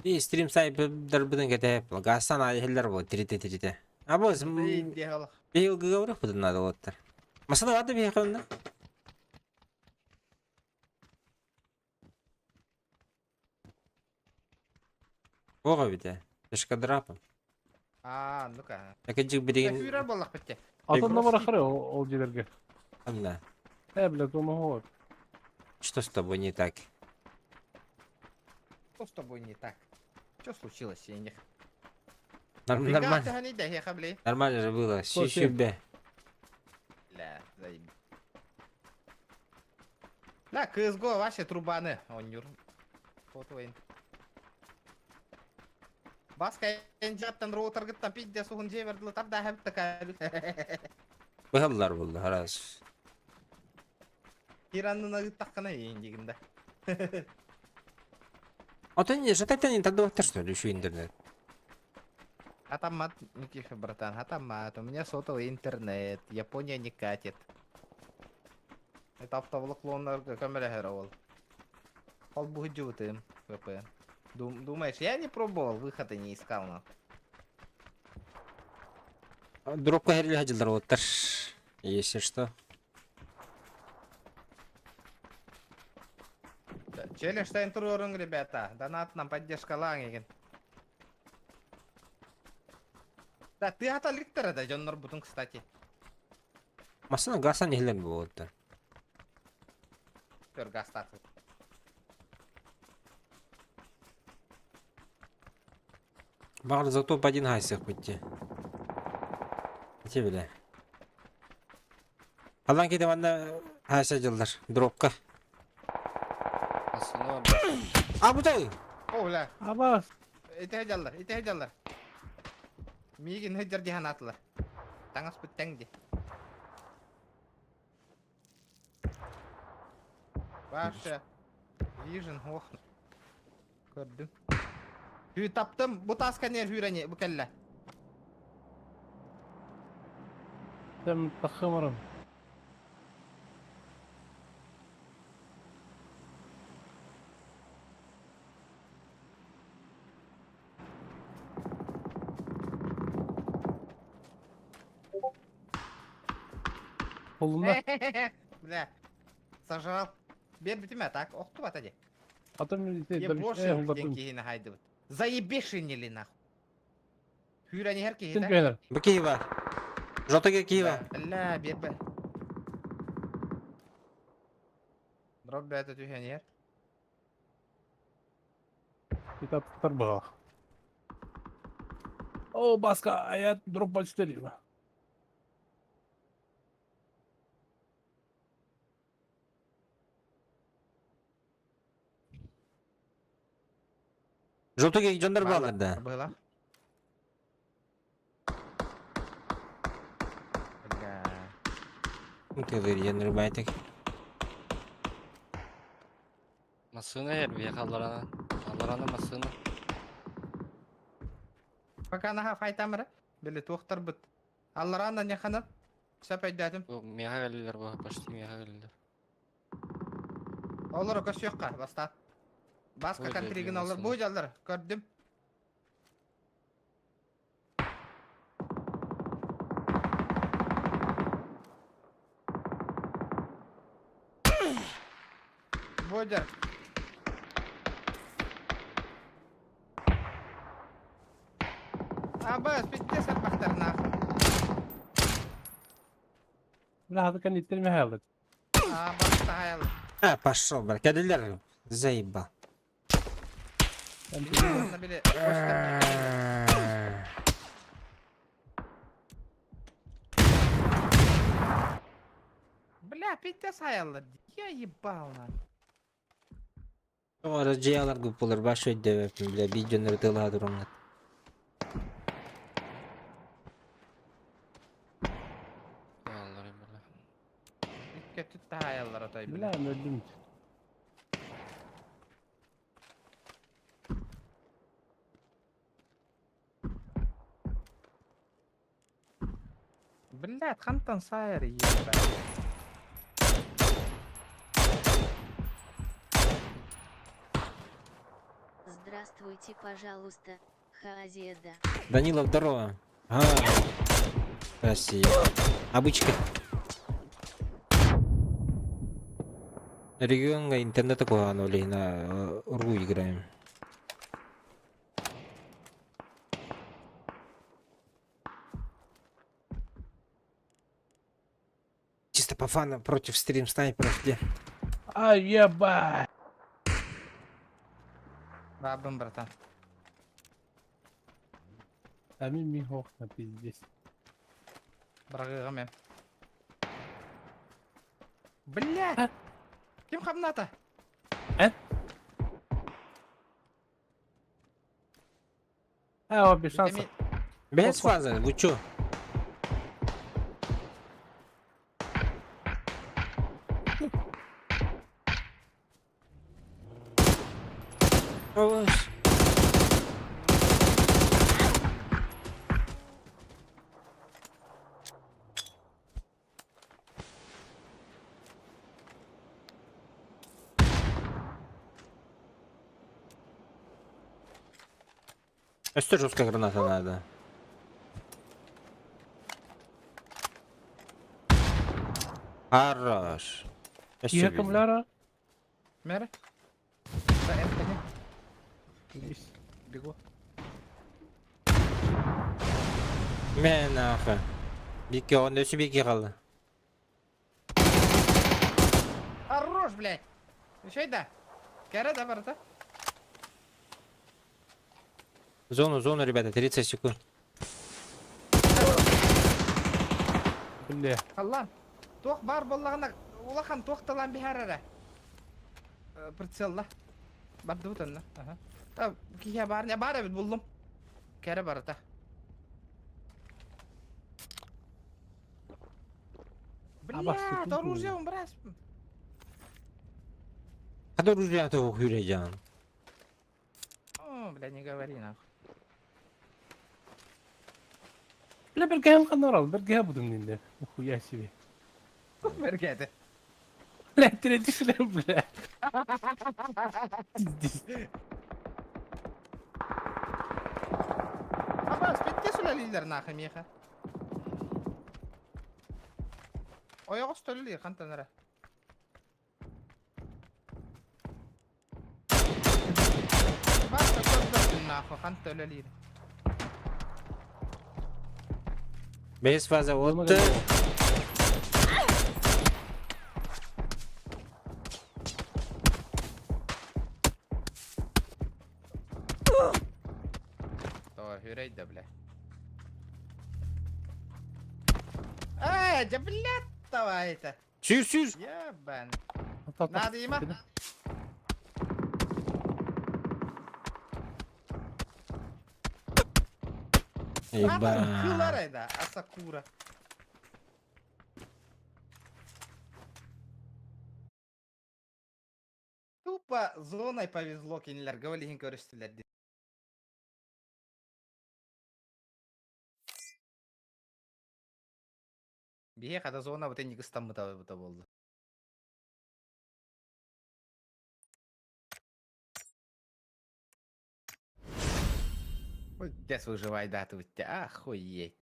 И стрим сайт дарбыдан кете гасан айхеллер бу трите трите. А бу бил говорю буду надо вот. Масана вады бихонна. Ого бите. Пешка драпа. А, ну-ка. Акаджик билигин Фюрер боллах битте. Атын номер ахыры ол жерлерге. Анна. Э, блядь, оны вот. Что с тобой не так? Что с тобой не так? Что случилось, Сених? Нормально. Нормально же было. Слушай. Сюсюбе. Ля, заеб. Ля, CSGO вообще трубаны. Он юр. Фото Баска энжаттан роутер гыттан пидде суһун жевердилы тарда хэп такай. Быһаллар булду харас. Ираннын ыттаккана эйин дегенде. Ото не жатайтан тадыбаттар что ли еще интернет. Атамат, Никиша, братан, атамат. У меня сотовый интернет. Япония не катит. Это автоволоклоннар камера ол. Ол будет ВП. Думаешь, я не пробовал, выхода не искал, на. Дропка херли хаджилар оттар. Если что. Челлендж турорун, ребята. Донат нам поддержка лаң Да, ты ата ликтера да, Джон Бутун, кстати. Масына гасан ихлен болуттар. Көр гастаты. Бағыр за топ один хайсых бітті. Те біле. Алан кетіп анда хайса жылдар. Дропка. Масына А бұтай! О, бля. Абас. Ите жаллар, ите жаллар. Мигин хеджер дихан атылар. Таңас бүттәң ди. Башы. Вижен, ох. Көрдүм. Хүй таптым. Бу таска нер хүрәне бу кәллә. Тем тахымырым. Қолында. Бля. Сожрал. Бер битиме так, оқту бата де. Атын Е бошы ден кейіне хайды бит. Заебешенили нахуй. Хүрәне хер кейіне. Бұ кейва. Жотыге кейва. Бля, бер бе. Дроп бәті түйен ер. Китаптар баға. О, баска, аят дроп бачтери. Жотыге жондар балар да. Было. Бля. Тылыр енір байтык. Масына ер бия халларана. Халларана масына. Пока наха файтамыра. Биле туохтар быт. Алларана не ханап. Сәп әйдәтім. Бу меха келилер бу почти меха келилер. Олар көс yoққа баста. Баска Ой, контригин бля, олар. Бу жаллар. Көрдүм. Бодер. Абас, пиздец арбахтар нахуй. Бля, хады кэнниттэн мэһээлик. Абас тахайл. А, пошел, брат. Кәділер. Заебал. Биле, биле. Бля, пиздец хаяллар. Я ебал на. Ора дьиалар группалар баш өйдөбөппүн, бля, биир дьоннору тыалаһа тураммыт. Аллар бля. Икки таһаяллар отой, Бля, бля. өлдүм. Блядь, хантан сайр ебать. Здравствуйте, пожалуйста, Хаазиэда. Данилов, здорово. А, Россия. Обычка. Регионга интернета куһаҕан ол иһин ру играем. Чисто по фану против стрим снайперов где. Ай, ебать! Бабым, братан. Ами михох на пиздец. Бырагыгым Блядь! Ким хамната? А, о, без шансов. Без фазы, вы чё? Ой. А что жесткая граната надо? Хорош. Киһи кымлара. Мэр? Да, это не. Бегу. Мен нахуй. Бики, он өсі бики қалды. Хорош, блядь! Еще да. Кәрі да бар да? Зону, зону, ребята, 30 секунд. Бля. Аллам. Туох бар боллағына улахан туохталан биһарара. Прицелла. Барды бутанна. Аха. Та киһи бар не бар эбит буллум. Кәрі барыта. Абас, Бля, оружие он брас. Қада оружие атып хүрежан. О, бля, не говори нахуй. Бля, бер гәм канарал, бер гәм будым инде. Нихуя себе. Бергәде. Бля, третий шлем, бля. Пиздец. Абас, бетте сүлелилер нахуй меха. Ойоҕос төлүлүү хантан эрэ. Баста көрбөттүн нахуй ханта өлөлиир. Без фаза отты. Давай, хүрэй да, бля. Э, да блядь, давай это. Сүйір, сүйір. Ебан. Ата, ата. Надо има. Еба. Кылар да, Асакура. Тупо зоной повезло кинилер, говорили көрүстүлэр ди. Биһи хата зона бутен нигыстаммыта бута болду. Ой, Дес выживай да тут, охуеть.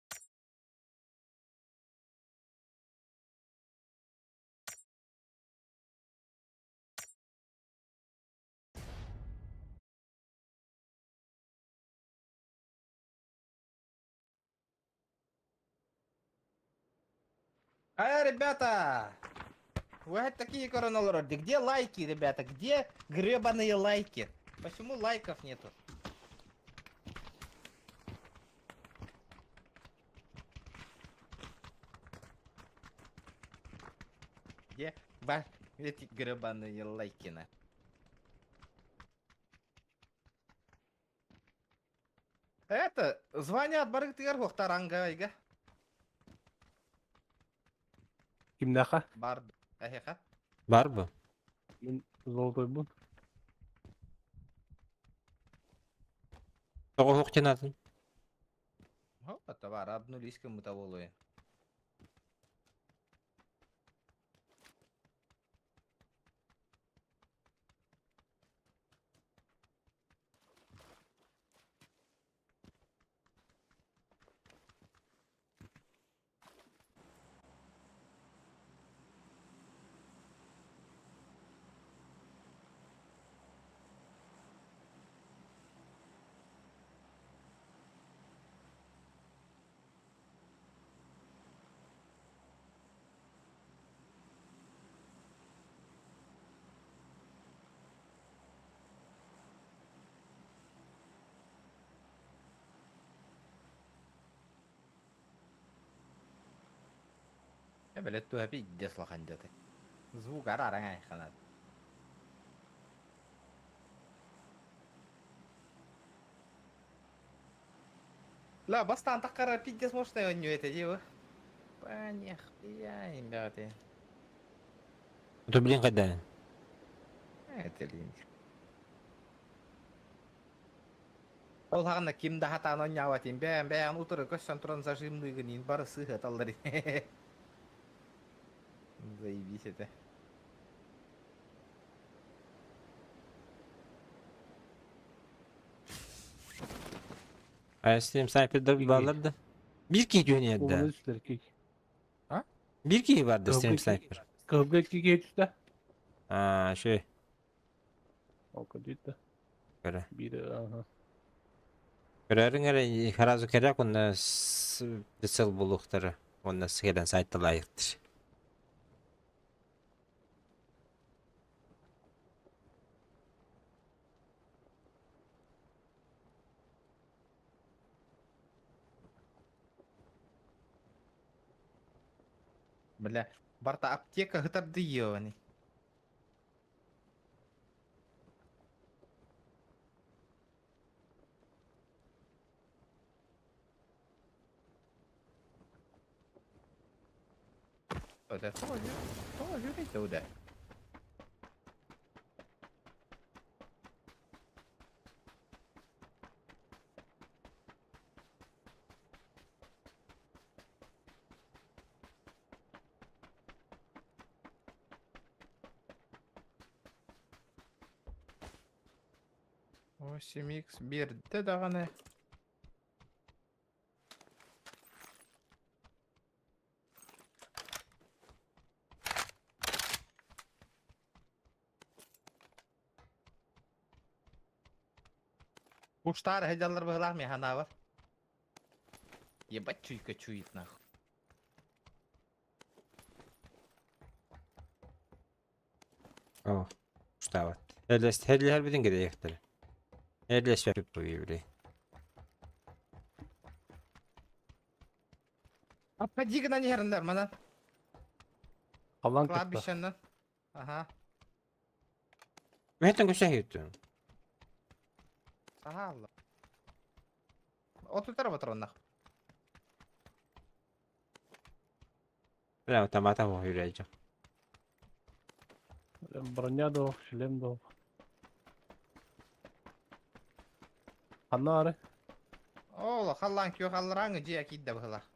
Ай, ребята! Вы такие короналоры. Где лайки, ребята? Где гребаные лайки? Почему лайков нету? Где ба эти гребаные лайки на? Это, звонят барыгытыгар хуохтарангайга. Кимнээхэ? Бар, эһиэхэ. Бар бу. Мин золотойбун. Тоҕо суох диэн атын? Хопа, товар, обнулись кому-то волуе. Бэлэт туһа пиздец улахан дьаты. Звук арараҥ айханат. Ла, бастаан таххара пиздец мощный оонньуу этэ дии бу. Понехуя имбэҕити. То билин хайда? Это лин. Ол хаҕына ким да хатаан оонньообот бэйэм бэйэҕин утары көссөн туран зажимныыгын иин бары сыыһаталлар Заебись это. Айстим снайпердар баалар да. Биир киһи түһэн иһэрдэ. Уонна үстэр кик. Биир киһи бар да стрим Кыһылга снайпер. Кыһылга икки киһи түстэ. Аа, шö. Ол көдүйдэ. Көрө. Биир аха. Көрөрүң эрэ сразу кэрэх уонна прицел булуохтара уонна кэлэн сайталаайыктыр. Бля, барта аптека хытарды ебаный. Это тоже, тоже это да. 8x биэрдэ даҕаны. Куштаар сылдьаллар быһыылаах миэхэ анаабар. Ебать чуйка чует нахуй. О, штабат. Эллес хеллер бүтүн кириэхтэрэ. Эллес били. Аппа гынан иһэриннэр манан. Халлаан кытта. Кладбищеннан. Аха. Мэттэн көсө хиттүн. Саха алла. Отутара батыроннах. Бля, тамата бу хүрээжэ. Броня да, шлем да. Ханна ары? Ола халлаан күөх алларааҥы дьиэ киирдэ быһыылаах.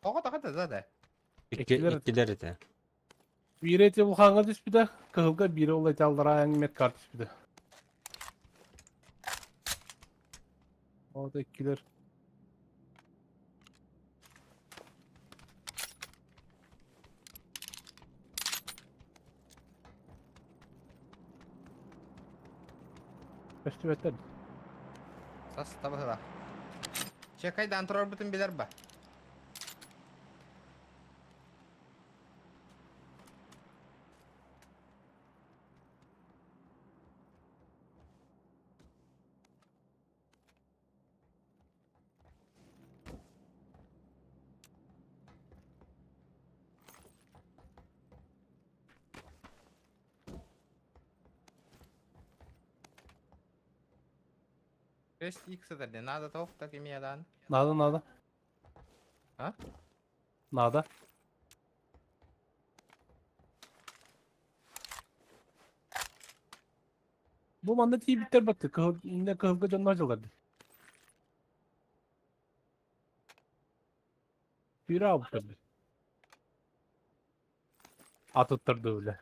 Тоҕо тоҕо да да. Икки Иккилэр иккилэр этэ. Биирэ ити улахаҥҥа түспүтэ, кыһылга биирэ ол эти аллараа медкар түспүтэ. Ол иккилэр. Көстүбэттэр. Саста быһыылаах. Чекайдаан турарбытын билэр ба? Шесть икс это не надо того, так имея дан. Надо, надо. А? Надо. Бу манна тиийбиттэр батты, кыһыл, иннэ кыһылга дьонноох дьыллар. Түүрэ аабыттар. Атыттар да үлэ.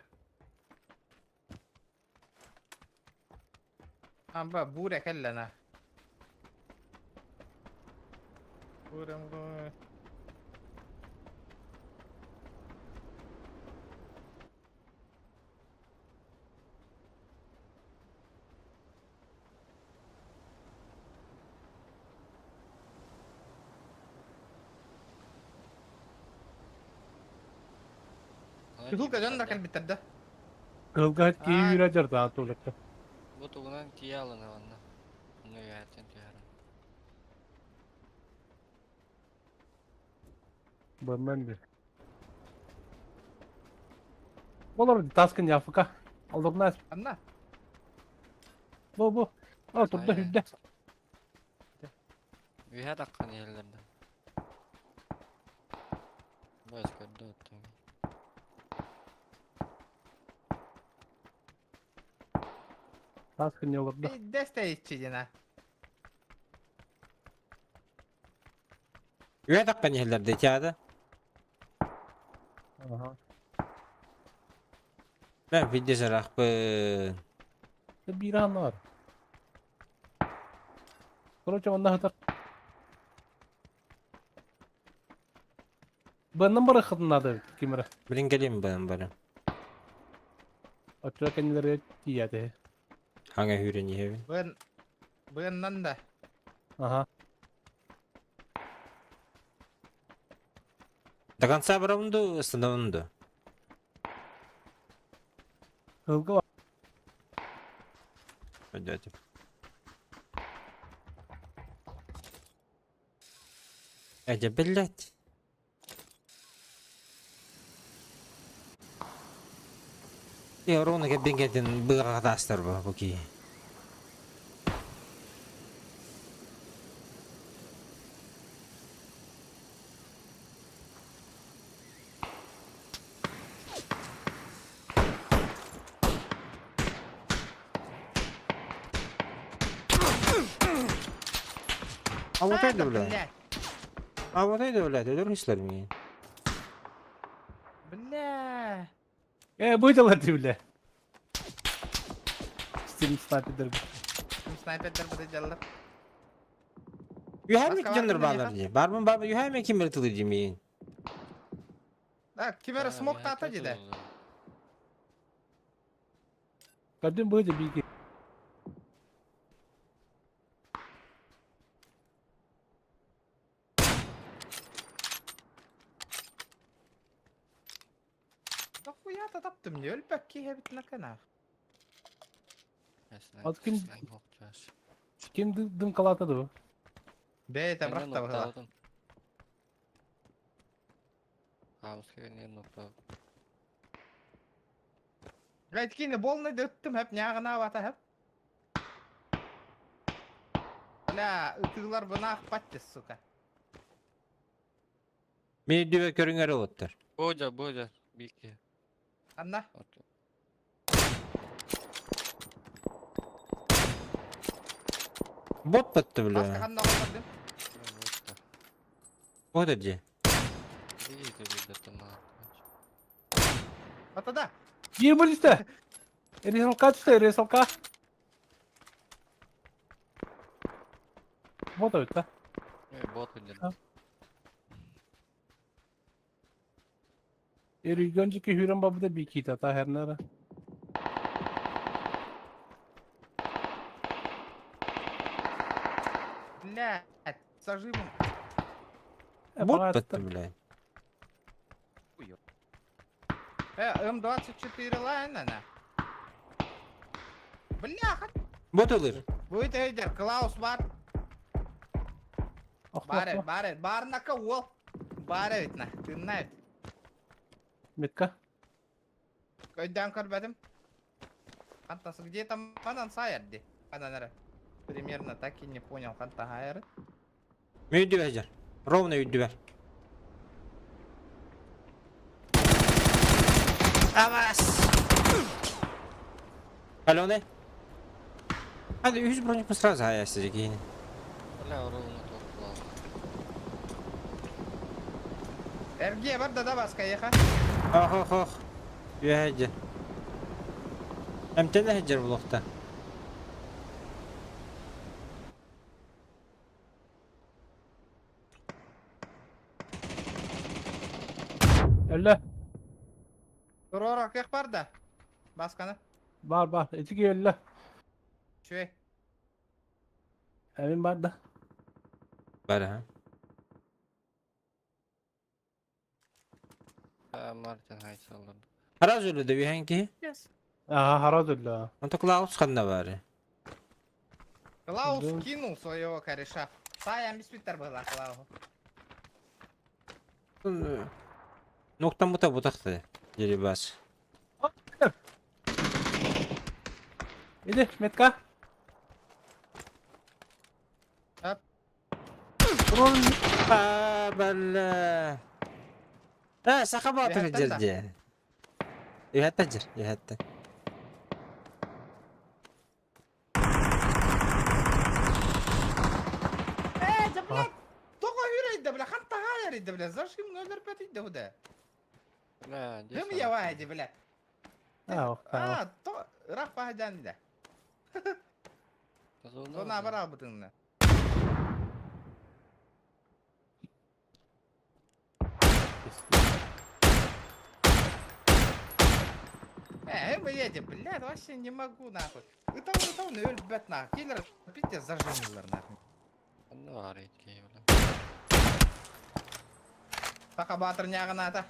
Амба буурэ кэллэна. Буурам бу. Кыһыл дьоннор кэлбиттэр да? Кыһылга киһи үүрэ дьардаан туолетта. Бу тугунан тиийэ алына онно. Онно үөһэттэн түһэрин. Быннан бир. Олор таскын яфыка. Олорнаас. Анна. Бу бу. О турда хүрдэ. Үөһэ таххан иһэллэр да. Бу өскөрдө оттон. Таскын олордо. Дэстэйчи дена. Үө таххан иһэллэр дии чаада. Аха. Мен видео сарахпын. Биир аһанна бар. Короче, онно сытар. Быаннан барыаххытын наада эбит, ким эрэ. Билин кэлиим быан бары. Оччо кэннилэригэр тиийээти. Хаҥа үүрэн иһэбин. Быан быаннан да. Аха. До конца барабын дуу, остановын дуу? Кыһылга бар. Өйдөөтүм. Эдэ, блядь. Э, ровно кэлбин кэлтин быаҕа хатаастар бу бу киһи. А вот это, бля. Блядь. А вот это, блядь, өлөр истэр миигин. Бля. Э, быдылар дии, бля. Стим снайпердер. Снайпердер быдылар. Үһәм Басқа дьоннор бар баалар дии. Барбын барбын үһәм ким бир тылы дии миигин. Так, ким эрэ смок таата дии Көрдүм быды биги. Дохуя таптым не өлбөк киһи накана. От ким ким дымкалата ду? Бэйте брахта быһыла. Гайткини болны дөттүм хеп нягына бата хеп. Бля, ытыылар бына ахпатты, сука. Мин үрдүбэ көрүҥэр олоттор. Бодя, Бодя, бики. Анна. Бот батты Маска бля. ханна оҕолордум. Вот это. Бата да. Биир бөлүстэ. Ресалка түстэ, ресалка. Вот это. Бот где-то. Эригончики хүрэн бабыда бикита та хернара. Блядь, сажимом. Бот баттым, блядь. М24 лайнана. Бляха! Бот ылыр. Будет эйдер, Клаус бар. Бар, бар, барнака уол. Бар эбит на, тынна эбит. Метка. Көйдөөн көрбөтүм. Хантасы где там манан сайар ди. Анан эрэ. Примерно так и не понял ханта хайары. Үйдүбэр дьэр. Ровно үйдүбэр. Авас! Алены? Hadi 100 броник сразу аясы кийин. Бля, ровно топ Эргиэ барда да баска еха. Ох ох ох. Үөһэ Эмтэнэ сылдьар булуохта. Өллө. Туруора кыах бар да. Басканы. Бар бар. Итики өллө. Үчүгэй. Эмин бар да. Бар ha. Мартин хайсаллар. Хараз өлө да үһэн киһи. Аха хараз өллө. Онто Клаус ханна баары. Клаус Да. кинул своего кореша. Сая миспиттер была Клаусу. Ноктан бута бутахты. Дерибас. Иди, метка. Ап. А, бля. А, саха баатыр Үһэттэн да? дьэрдэ. Үһэттэн дьэр, үһэттэн. Э, да блядь! Тоҕо үрейді, бля, ханта хайарыйды, бля, зажим өлөрбөт үйді худа. Бля, Кым явайды, бля. А, А, то, рах бахадан да. Зона бар албытыңны. Э, блядь, блядь, вообще не могу, нахуй. Это он, это он, өлбөт, нахуй. Киллер, пиздец, зажимлар, нахуй. Ханна бар итки, бля. Саха батыр нягыната.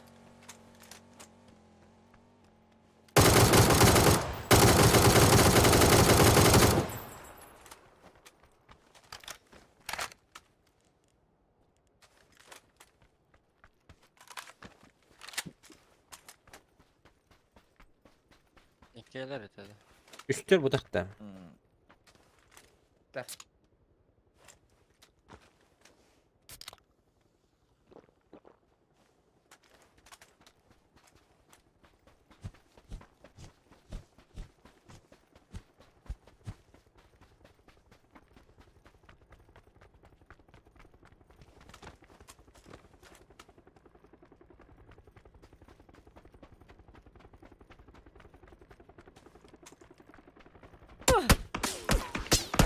Иккиэлэр этэ. Үстөр бутахта. Так.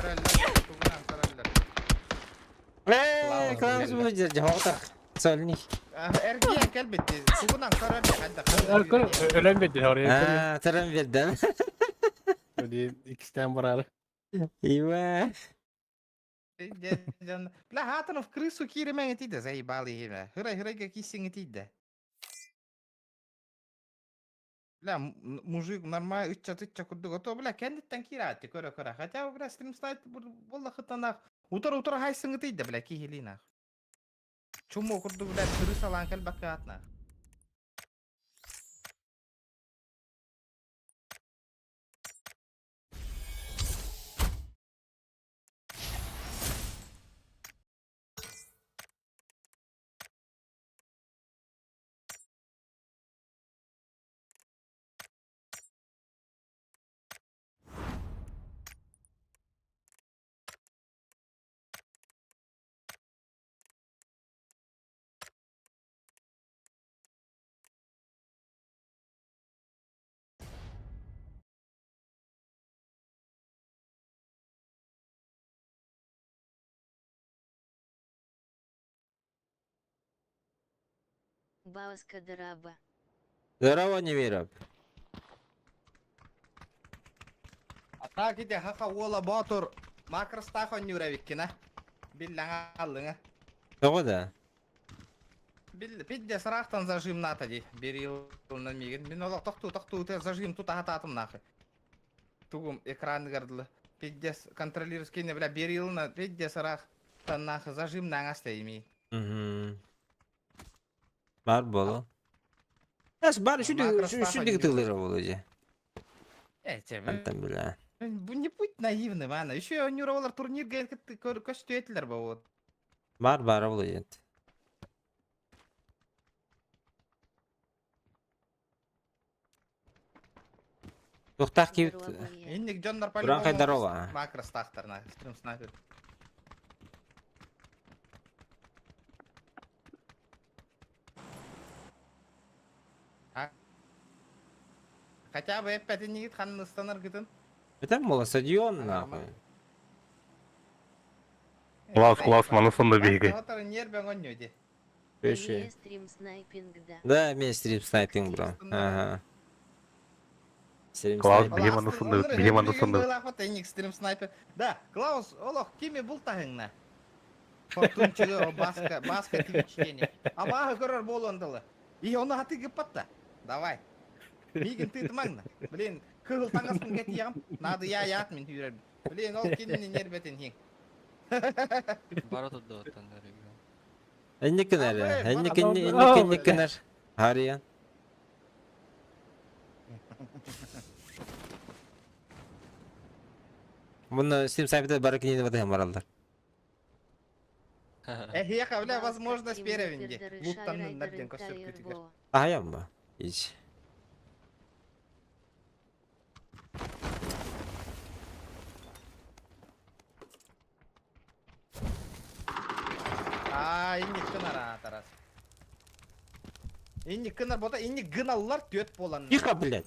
Көрөллөр, тугунан көрөллөр. Э, Клаус бу дьэрдэ. Хоҕутах. Сольник. Эргиэн кэлбит, тугунан көрөллөр, ханта Өлөн бедди орaya. А, таран берден. Икистен барары. Ива. Бля, хатан в крысу киримен тиде, заебали химе. Хырай хырайга кисиң тиде. Бля, мужик нормально ычча тычча курдук, ото бля кендиттен кираатты көрө көрө. Хотя бля стрим слайд болла хытанах. Утар утар хайсың тиде бля кихилина. Чумо курдук бля крысалан кел бакатна. Бауска драба. Здорово, Немиров. А так иде хаха уола ботур макростах оннюревиккина. Биллэҥ аллыҥа. Тоҕо да? Бил пидде сараахтан зажимнаата дии. Бир йылынан миигин. Мин олох тохтуу тохтуу зажим тута хатаатым нахуй. Тугум экраныгар дылы. Пиддес контролируешь не бля бир йылына пидде сараахтан нахуй зажим наҥас ими. Мгм. Бар боло. Эс бар шүдү тыллыра боло же. Антан бля. Бу не будь наивным, ана. Еще ойнур турнирга көстүөтүлэр бу. Бар бар боло же. Туохтаах киһи Инник дьоннор Уран хайдарова. Макростаахтарына стрим снайпер. Хотя бы эппэтиннигит ханныстанар гытын. Это мол стадион нахуй. Класс, класс, маны сонда биһиги. Нербен онньо Пеши. Стрим снайпинг да. Да, мен стрим снайпинг, бро. Ага. Стрим Класс, снайпинг. биһи маны сонда, биһи маны сонда. Стрим снайпер. Да, Клаус, олох кими бултаһыңна? Фортунчуга баска, баска тивичтени. Абаһы көрөр болондылы. И оны хаты гыппатта. Давай. Мигин тытмаңна. Блин, кыһыл таңаспын кетиям. Надо я ят мин хүрер. Блин, ол кинини нербетин хин. Бара турда оттан регион. Энникинер, энникин, энникинер. Хария. Бұны стрим снайперде бары кинени батыһын бараллар. Эхеха, бля, возможность первенди. Луттаннын набден көстөр күтүгер. Аһайам ба? Ич. А, инник кынар а, Тарас. Инник кынар бота, инник гыналлар төт болан. Тихо, блядь.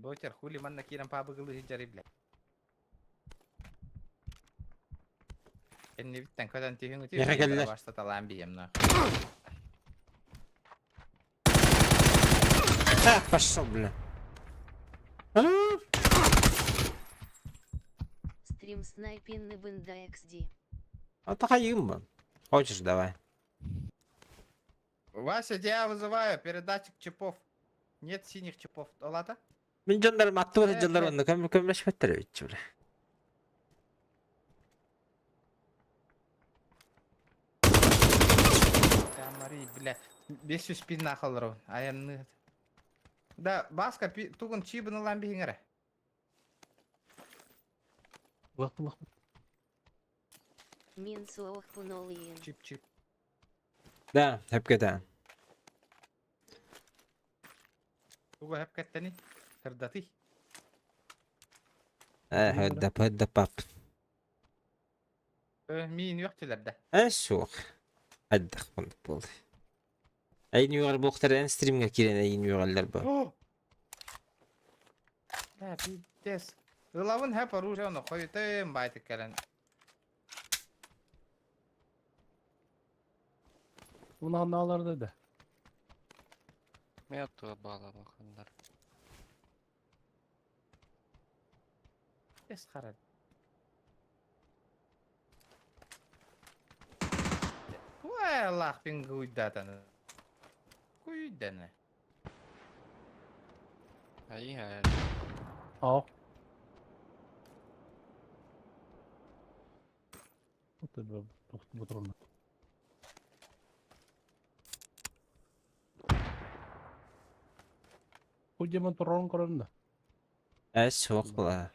Ботер, хули манна кирен пабыгылы хиджари, блядь. Энни биттен көтөн түйүн үтү. Меха келлер. Башта талаан бием на. А, пошел, бля. А? Стрим снайпинг бында XD. А тахайым ба. Хочешь, давай. Вася, тебя вызываю, передатчик чипов. Нет синих чипов. Олата? Мин дьоннорум аттыбар Э, дьоннор э. онно көм көмлөшпөттөр эбит бля. Да, Мари, бля. Бес жүз пин нахалыр Аянны. Да, баска тугун чибын ылан биһиңере. Лах, Мин суох пунолиин. Чип чип. Да, хөпкө Тугу хеп кеттени. Кырдаты. Э, хөддө хөддө пап. Мин юктилер да. Э, суох. Аддах бундук болды. Эйин югар буктар эн стримге кирен эйин югаллар бу. Да, пиздец. Ылавын хеп оружие оны хоютым байтык келен. Bunu anlarlar dedi. Мен аттыга баала бакандар. Пиздец харад. Ой, Аллах пин гуйдатаны. Куйданы. Ай, ай. Aa. Bu Худеман турон көрөрүн да. Э, суох була.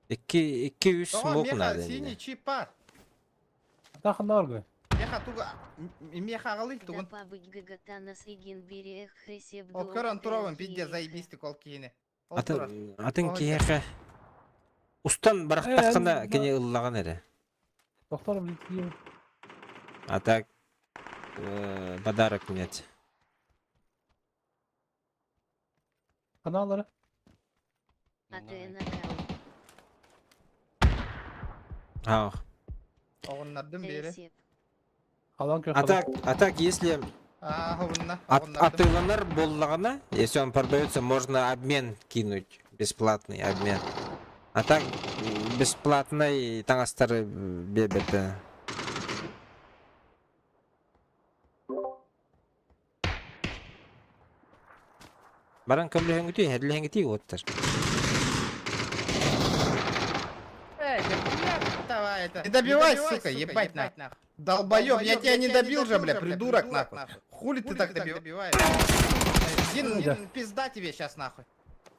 Икки икки үс Тоҕо смок меха надо. синий чип бар. Тахын аргы. Меха туга меха галый Да тугун. пабык гагатана сигин бирех хесеб Ол көрөн туробун пизде заебистик ол киһини. Ол турар. Атын атын Ой, киһиэхэ устан барахтаххына Э, кини ыллаган эрэ. Доктор билтием. А так подарок нет. Каналлары. АТН аккаунт. Ах. Оҕуннардым биэри. Эсеп. Халан көр А халан. так, а так, если Аа, оҕунна, от, оҕуннардым. атыыланар буоллаҕына, если он продается, можно обмен кинуть. Бесплатный обмен. А так, бесплатный таҥастары биэрбэтэ. Баран көмөлөһөҥҥүтүй, эһэрлэһэҥҥитий уоттар. Эй, да блядь, давай это. Не добивай, сука, ебать нахуй. Долбоёб, я тебя не добил же, бля, придурок нахуй. Хули ты так добиваешь? Дин, пизда тебе сейчас нахуй.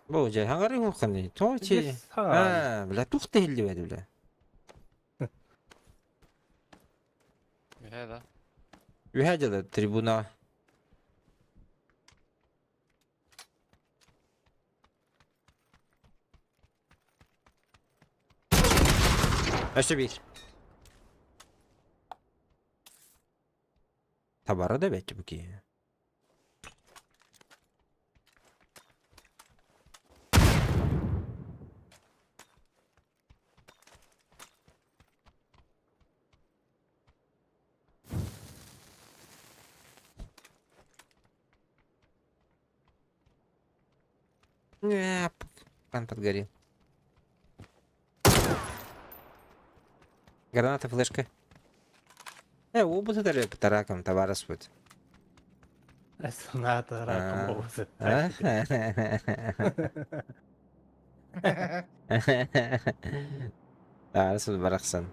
Бу дьэ, хаҥары хуохханый, тоҕо чи? Аа, Аа, бля, тух да иһиллибэт, бля. Үһэ да. Үһэ дьыла трибуна. Өссө биир. Табара да бэт бу киһи. Не, пан подгорел. Граната, флешка. Оба задали по ракам, товарищ вот. Сната раком обузе. А? Товарищ вот барахсан.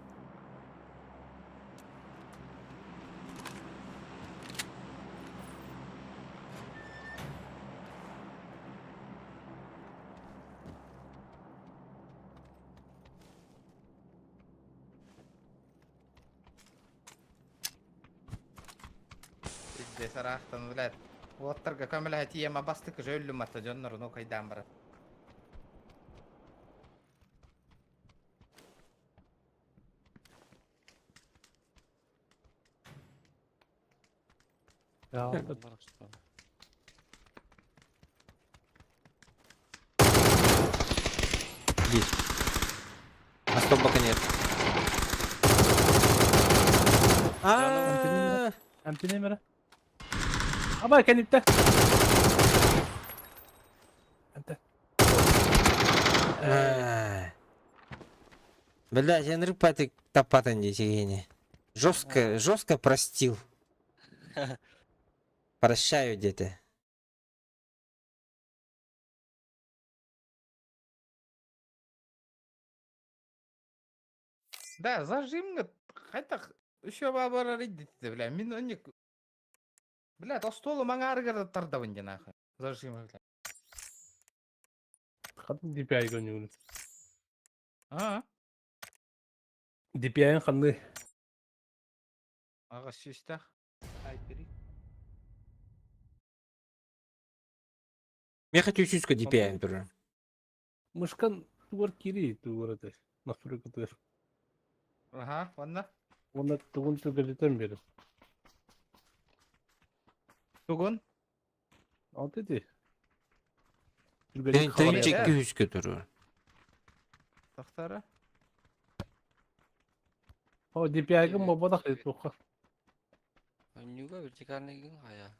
Пиздец, арахтан, блядь. Уоттарга көмөлөһө тиийэмэ бастакы же өллүм ата дьоннорун окайдаан баран. Иди. А стоп, пока нет. А, Эмтине мэрэ. Абай кэнниттэ. Эмтэ. А. Бля, я нырпатик тапатан десегене. Жестко, жестко простил. Прощаю где-то. Да, зажим, хайдах еще бабара риддите, бля, мин онник. Бля, остолу маңарыгар тардабын ден нахуй. Зажим, бля. Хатын DPI гонюлю. А, DPI-ын ханны. ага сүстах. Я хочу чучку DPI, например. Мышкан тугар кири тугар это. Настройка тугар. Ага, онна. Онна тугун тугар берем. Тугун. Алты ти. Тринчик күүскө турur. Тохтара. О, DPI-га мобада хит туха. Нюга вертикальный гын хая.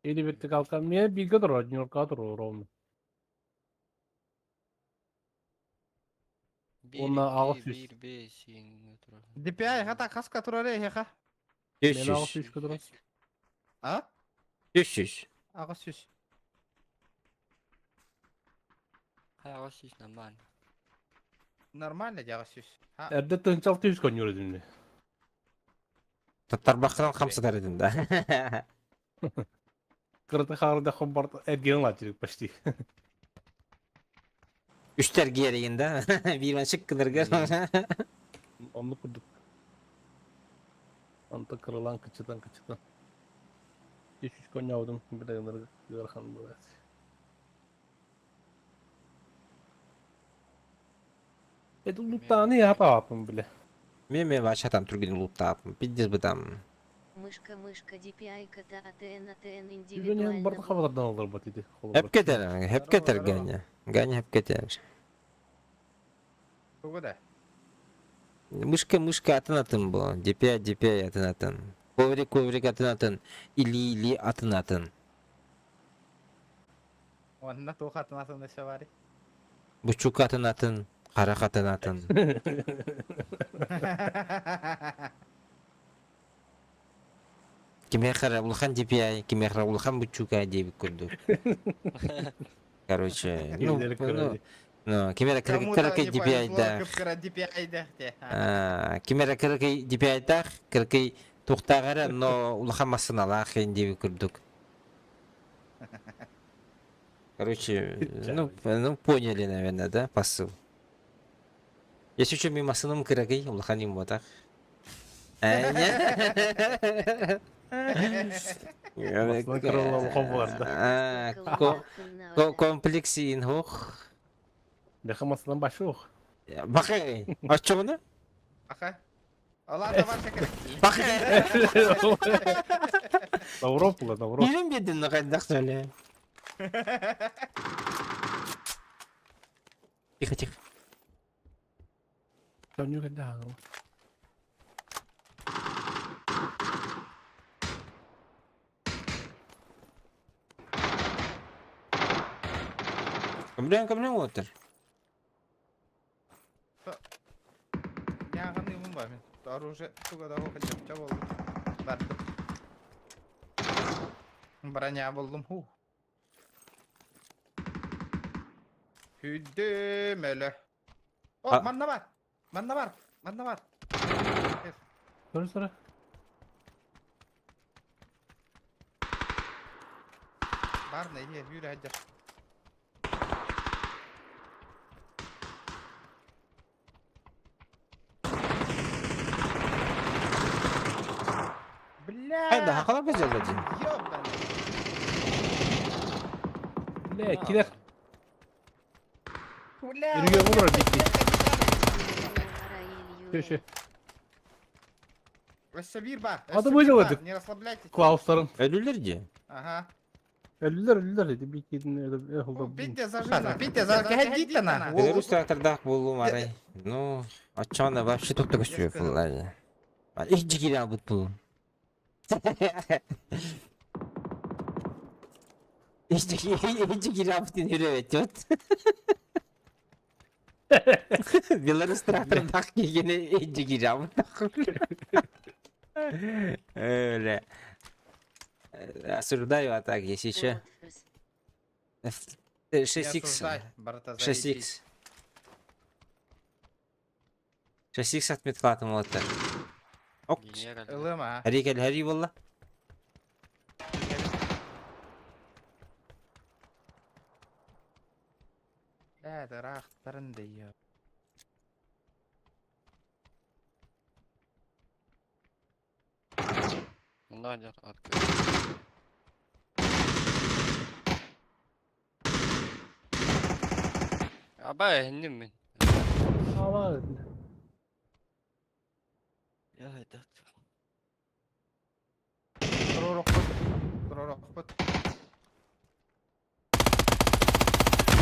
Или вертикалка. Мне биге тур, нюрка тур ровно. Бир, Онна ағыс икки, үс. бир, бес, ең тура. DPI хата хаска турар эха. Мен ағыс 300. үс тур. А? 300. Ага сүс. Хая ағыс үс нормально. Нормально дяга сүс. А, Эрде тынчал түс конюр эдимди. Тарбақынан қамсытар едім да. Кырты харда хомбарт эрген лачырык почти. Үштер герейін да. Бирмен шыққыныргар. Онны курдук. Анта кырылан кычытан кычытан. Үс үс коньяудum bir ayınları yarхан болады. Это лутаны я папам, бля. Мен мен вообще там түрген луттапым. Пиздец бы там. Мышка, мышка, DPI, КТ, АТН, АТН, Жүгенен индивидуально. барды хабардан алыр бат иди. Hep кетер, hep кетер Ганя. Ганя hep кетер. тугу да. Мышка мышка атын атын бу. DPI DPI атын атын. Коврик коврик атын атын. Или или атын атын. Онно туох атын атын өссө баарый? Бучук атын атын, харах атын атын. Кимиэхэ эрэ улахан DPI, кимиэхэ эрэ улахан буччука диэбит курдук. Короче, ну, Кинилэр ну, кыра ну, ким эрэ Кому-то кыракый не повезло, DPI-даах, кып-кыра DPI-даах те. ким эрэ кыракый DPI-даах, кыракый туохтаах эрэ, но улахан массыыналаах диэбит курдук. Короче, ну, поняли, наверное, да, посыл. Если что, мин массыынам кыракый, улахан им буотах. Массыына кыралла улахан буолар да. Комплекс инхух. Бэхэ массыынан башух. Бахай. Оччоҕуна? Аха. Алата бар шекер. Бахай. Добро була, добро. Ирин биэрдин хайдах сөйле. Тихо, тихо. Доню кэллэ хаалла. Көмлөөн көмлөөн уоттар. Яғын бар мен. Оружие туга да хоқы болду. Бардым. Броня булдум. Ху. Хүддүм өлө. О, манна бар. Манна бар. Манна бар. Сора сора. Бар не, yürü hadi. Бля! Хайда хакала бежала дии. Ёбаный. Бля, килер. Бля! Үргө олорор дикки. Köşe. Өссө бар. Адам өзі Не расслабляйтесь. Клаустарын. Өлүлэр дии. Ага. Өлүлэр өлүлэр dedi. Bir kedin öyle oldu. Битте зажина. Битте за на. Беларусь трактордаах буолуум арай. Ну, оччоҕуна вообще тут көстүбүт буоллар. Их жигири албыт буолуум. Их жигири албыт диэн үрөбөт. Беларусь трактордаах киһини их жигири албыт. Өлө. Осуждаю, а так, если еще. 6х. 6х. 6х отметкалатым вот так. Ок. Ылыма. Хари кел, хари болла. Да, рахтарын да Надя, открой. Аба, энним мин. Ама. Я этот. Туророхпут.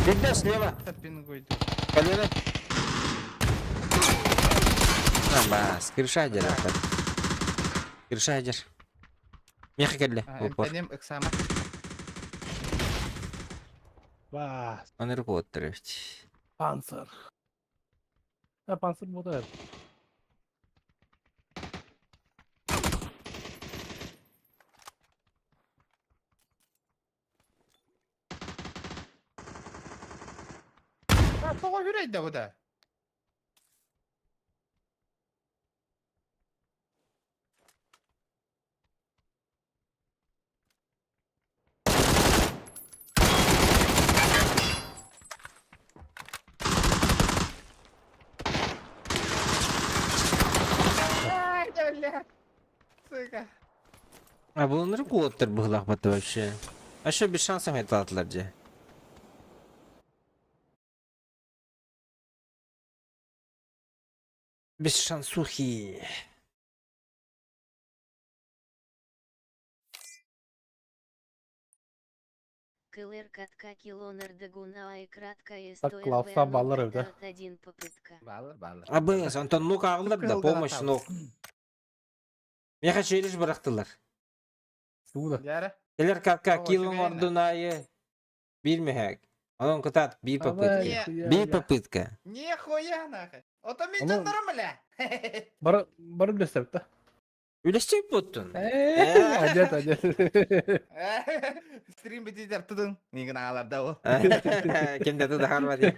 Видно слева. Пингуйду. Колено. Бас, крыша дер. Крыша дер. Меха келле. Упор. Эмтенем ыксама. Бас. Оны руководтор ведь. Панцер. Ha панцер bu А, тоҕо хүрейді bu да. Ай, бля. Сука. А бұл руководтор быһылах баты вообще. А что без шансов айталатылар же. Без шансухи. Кылыр катка килонер краткая Так, Клавса баллар эбит, а? один попытка. Баалар, баалар. Абыс, онтон нук ааҕыллар да, Кыһылга помощь атабыт. нук. Миэхэ челлендж бырахтылар. Тугу да. Дьээрэ. Кэлэр катка Оо, килон үчүгэй ордун аайы биир мөһөөк. Онон кытаат биир попытка. Не. Биир попытка. Нихуя нахуй. Ото мин Ону- дьоннорум бля. Бары бары үллэстэбит да. Үлэсчик буттун. Адет, адет. Стрим битидер тудун. Мигин ааларда ол. Кем-то туда харвати.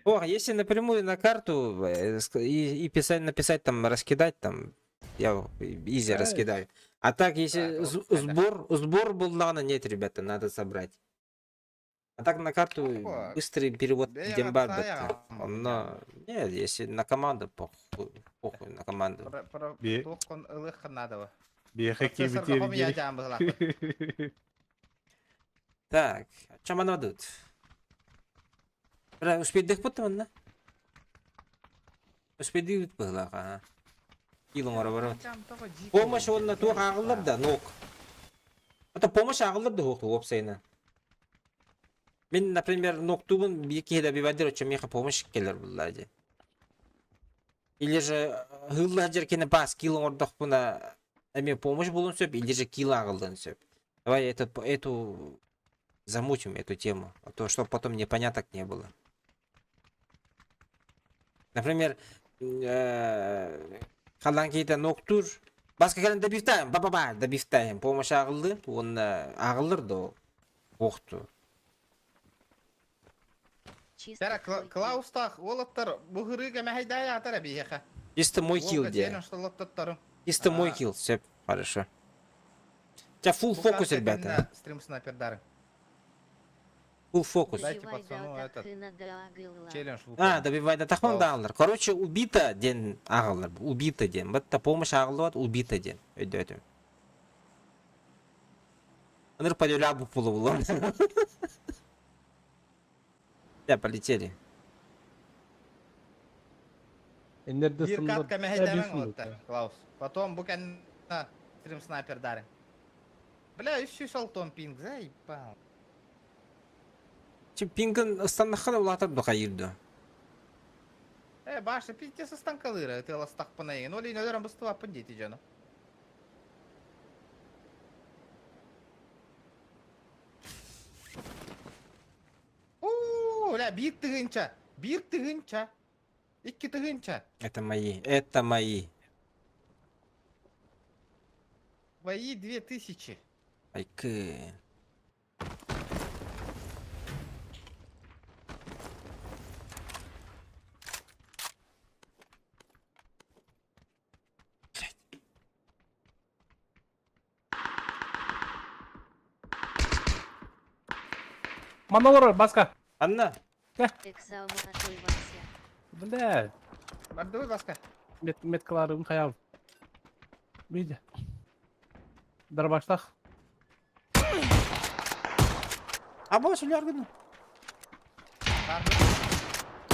О, если напрямую на карту и писать, написать там, раскидать там, я изи Эй. раскидаю. А так, если Так, вот, это. сбор был надо, нет, ребята, надо собрать. А так на карту Ого. быстрый перевод Бля, Дембар отца я. Но нет, если на команду, похуй, похуй на команду. Про про Бе- туох ылых надо. Биэхэ Процессорга киэбитиэр хом я диэри. жаан быһылаах. Так, чем оно тут? Бля, успейдих бут манна? Успейдих быһылаах, ага. Килон ора Помощь онно туох ааҕыллар да, нок. Это помощь ааҕыллар да хуох уопсайынан. Мин, например, ноктубун биир киһи добивайдыр, оччо миэхэ помощь келер булла дии. Или же хылла жеркене бас килл оҥордохпуна эми помощь булун сөп, или же килл ааҕыллыан сөп. Давай эту замутим эту тему, а то чтоб потом непоняток не было. Например, халан кейте ноктур, баска кэлэн добивтаем, ба-ба-ба, добивтаем, помощь ааҕыллы, уонна ааҕыллар да охту. Чисто Тара твой килл. Клаустах уолаттар бу хырыга мэһэйдээ атара биһиэхэ. Чисто мой килл де. Чисто мой килл, все, хорошо. У тебя full фокус, ребята. Стрим снайпердары. Full фокус. Дайте Добивай пацану да этот тахына да агылла. челлендж А, добивай да тахман Клаус. да ааҕыллар. Короче, убита диэн ааҕыллар. Убита диэн. Батта помощь ааҕыллыбат, убита диэн. Өйдөөтүм. Аныр подёля бу пулу булар. Я, полетели. Эннерде Биир сыннар. катка мэһэйдэмэҥ уолаттар, Клаус. Потом бу кэннэ стрим снайпердары. Бля, 306 пинг, заебал. Чи пингын ыстаннаххана улаатар да хайырды. Э, баша, пиздец станкалыра, ты ластах панайын. Оли, нөлөрөн быстыбаппын дети жана. Уу, бля, биир тыһыынча, биир тыһыынча, икки тыһыынча. Это мои, это мои. Твои 2000. Айкы. Блядь. Маналар баска. Анна, Эксаума атой Вася. Бля, Бардыбы баска. мет меткаларым хаяв. Видя. Дарбаштах. а бос үләргін. Барды.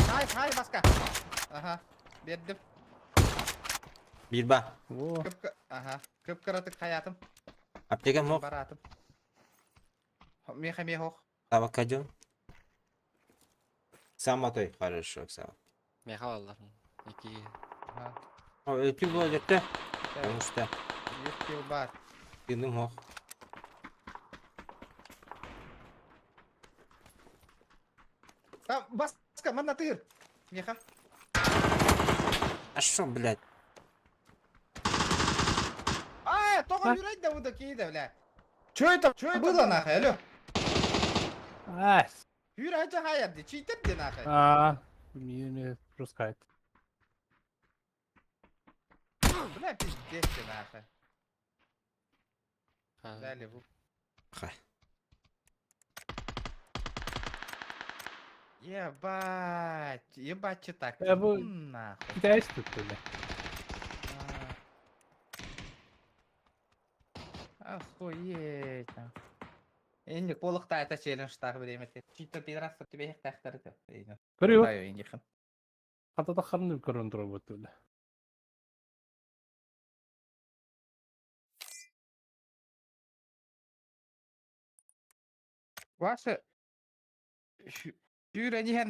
Хай, хай, баска. Ага, бердим. Билба. Во. Көп, ага, көп кыратык хаятым. Аптека мох. Баратым. Меха мехох. Табакка жон. Сам атой. Хорошо, сам. Меха аллар. Ики. Ага. О, өтүү болжетте. Потому что Екі бар. тыным мох. Там, баска, манна тыр. Меха. А шо, блядь? А, тоға А? юрайт да буду кейді, бля. Чё это? Чё это было нахуй, алло? А, Юрайт же хаярды, читер де нахуй. а, мне мне пускает. Бля, пиздец ты нахуй. Ха. Дали, бу. Ха. Ебать, ебать, че так? Э, бу- Нахуй. Китайский тут, бля. А. Охуеть. нахуй. Энник полықта это челлендж тағы время. Читер пидорас тебе их тахтар. Көрү. Энник. Хата да харны көрөн тура бут, бля. Ваша Сүүрэн иһэн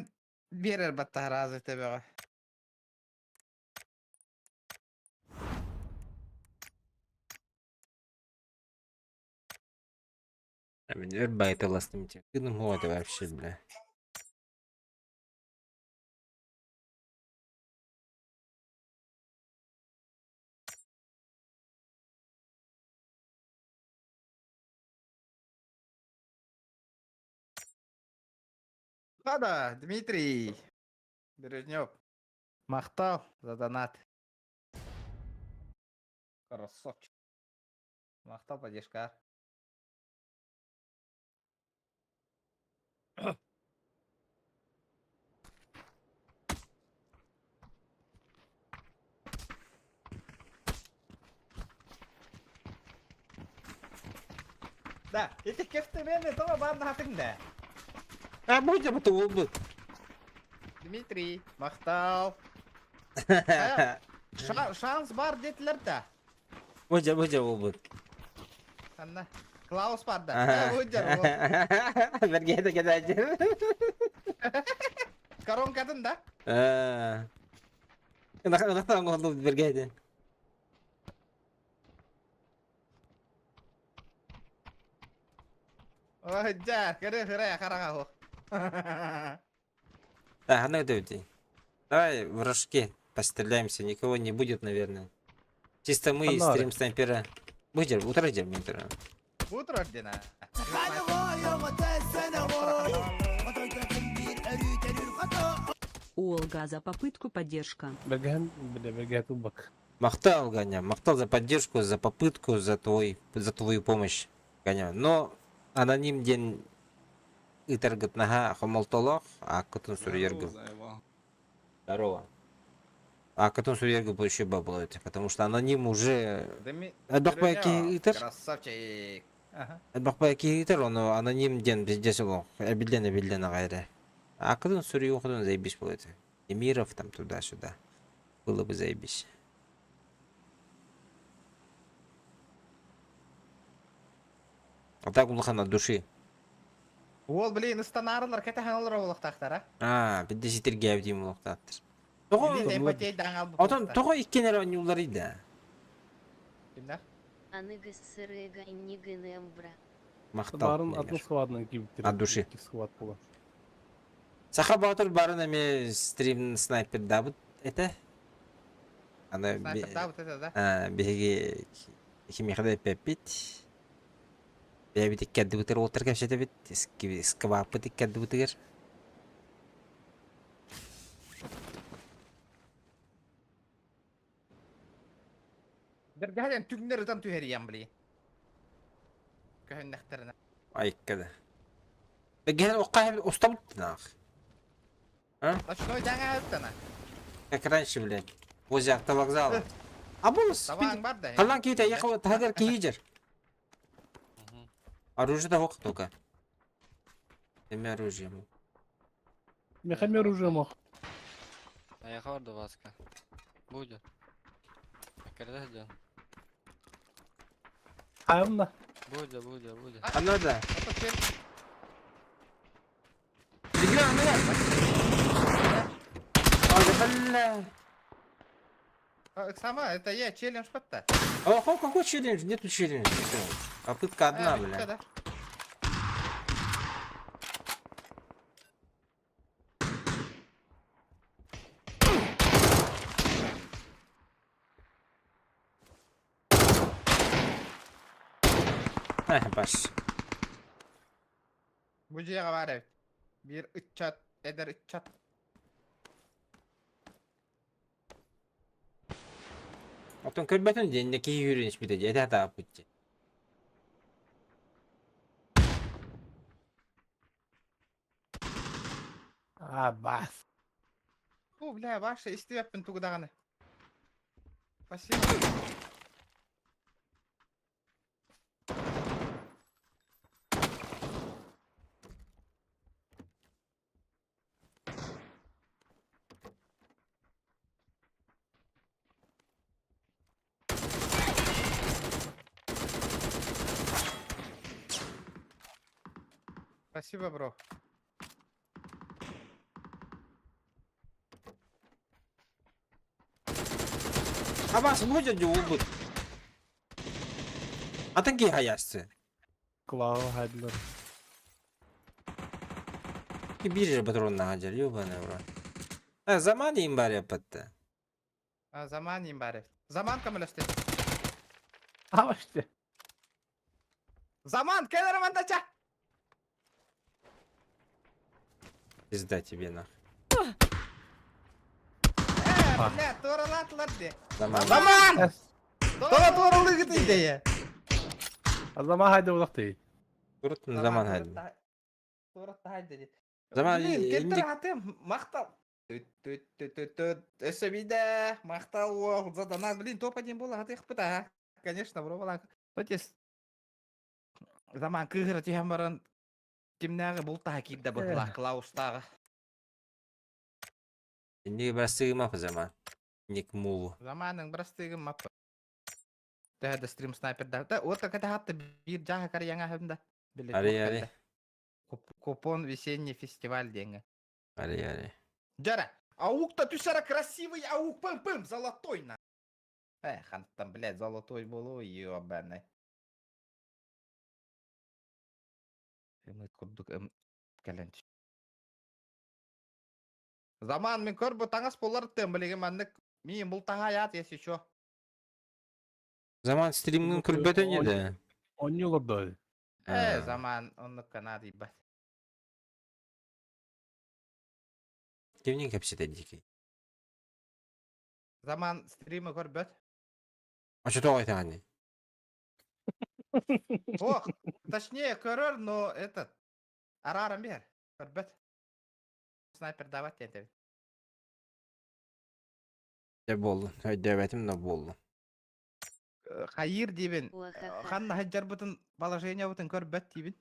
биэрэр баттаһараазы төбөҕө. Мин өр байталастым те. Ты ну это вообще, бля. Да, Дмитрий Бережнев. Махтал за донат. Красавчик. Махтал, поддержка. Да, ити кефтемене тоҕо бааннаһатыҥ да? А будь это был. Дмитрий, махтал. Шанс бар диэтилэр да. Будь будь был. Ханна. Клаус бар да. Будь Бергеде кедәҗер. Коронкатын да? Ынахтан голду бергеде. Ой, дьэ, көрө көрө хараҕа суох. Да, ну это Давай в рожке постреляемся, никого не будет, наверное. Чисто мы и Погнали. стрим снайпера. Будем, утро идем, Утро ордена. Олга за попытку поддержка. Бэргэһэн бile бэргэһэ тулбак. Махтал, Ганя, махтал за поддержку, за попытку, за твою помощь, Ганя. Но аноним диэн ыытаргыт наһаа хомолтолоох, ааккытын суруйаргы. Здорово. Ааккытын суруйарга еще бабылают, потому что аноним уже... Элбэх ыытар. Красавчик. Ага. Элбэх ыытар, ону аноним диэн пиздец олох. Эбиллэн эбиллэн аҕай. Ааккытын суруйуоххутун заебись будет. Эмиров там туда-сюда. Было бы заебись. А так улахан от души. Уол, блин, ыстанаарылар кэтэһэн олорор буолуохтаахтар, а? А, 50 гәбдим улуктаттыр. Тоҕо Билин эмпатия даҥал Отон тоҕо иккиэн оонньуулларый да? Кимнэр? Аныгыс сырыыга иннигыныам бра. Махтал. Баарын Нелер. атын складынан киирбиттэр. От души. Икки склад буолан. Саха Баатыр барын эми стрим снайпердаабыт этэ. Аны Снайпердаабыт этэ да? биһиги кимиэхэ да эппэппит. Бэйэбит иккэрдибитигэр уолаттар кэпсэтэбит, скваппыт иккэрдибитигэр. Бэргэһэлэн түҥнэр ытан түһэрийэн били. Көһүннэхтэринэ. Айыкка да. Бэргэһэлэн охха устабыт наах. А? Ночной дьаҥа Как раньше, блядь. Возле автовокзала. А был Табаң бар да. Халан киһитэ ехал таһыгар киһи Оружие того только. Эми оружие. Мехами оружие мох. Поехал Васка. Будет. А когда идем? Хаамна. Будет, будет, будет. А надо. Бегем, бля. Сама, это я, челлендж батта. О, какой челлендж? Нету челленджа. Попытка одна, бля. Баш. Бу дьиэҕэ баар эбит. Биир ыччат, эдэр ыччат. Оттон көрбөтүн диэн киһи үүрэн испитэ дии, этэ тааппыт дии. А, бас. О, бля, ваша истибэппин тугу даҕаны. Спасибо. Спасибо, бро. Абас бу дьэ уолбут. Атын киһи хайаасты. Клава хайдылар. Биир же патроннаах дьэр, ёбаный в рот. А, заман им бар яппатта. А, заман им бар. Заман көмөлөстө. Абашты. Заман, кэлэр мандача! Пизда тебе нах. Э, бля, туоралаатылар де. Заман. Заман! Тола туоралыгыт идея. Азама хайда улахты. Туруттун заман хайды. Туоратта хайда ди. Заман Блин, инди кеттер атым, мактал. Түт-түт-түт-түт. Өссө биде, мактал уол, задана, блин, топ-1 буола хатыахпыт а. Конечно, бро, Отец, Заман кыыһыра түһэн баран кимнээҕи бултаһа киирдэ быһыылаах Клаустааҕа. Инники бырастыгыма заман. Ник муву. Заманың бырастыгым маппа. Төһө да стрим снайперда. Да, вот так это хатта биир жааһа карьяңа хэмдэ. Биле Ари туох ари. кэллэ. Купон весенний фестиваль диэҥҥэ. Ари ари. Дьара, аук-то түсара красивый аук пым-пым, золотой на. Э, хантан, блядь, золотой буолуо, ёбаный. Ымыт курдук ым кэлэн Заман мин көр бу таҥас буолар тыам билигин маннык миин бултаһаайаат если чё. Заман стримҥин көрбөтөн да. Онньу олордо. Э, заман оннукка наадыйбат. Кимнин кэпсэтэ дикий? Заман стримы көрбөт. Очотоҕо итэҕэний? Ох, точнее көрөр, но этот арааран биэр. Көрбөт. Снайпер давать диэн Дьэ буоллун, өйдөөбөтүм да буоллун. Хайыр диибин, ханна сылдьарбытын положениебытын көрбөт диибин.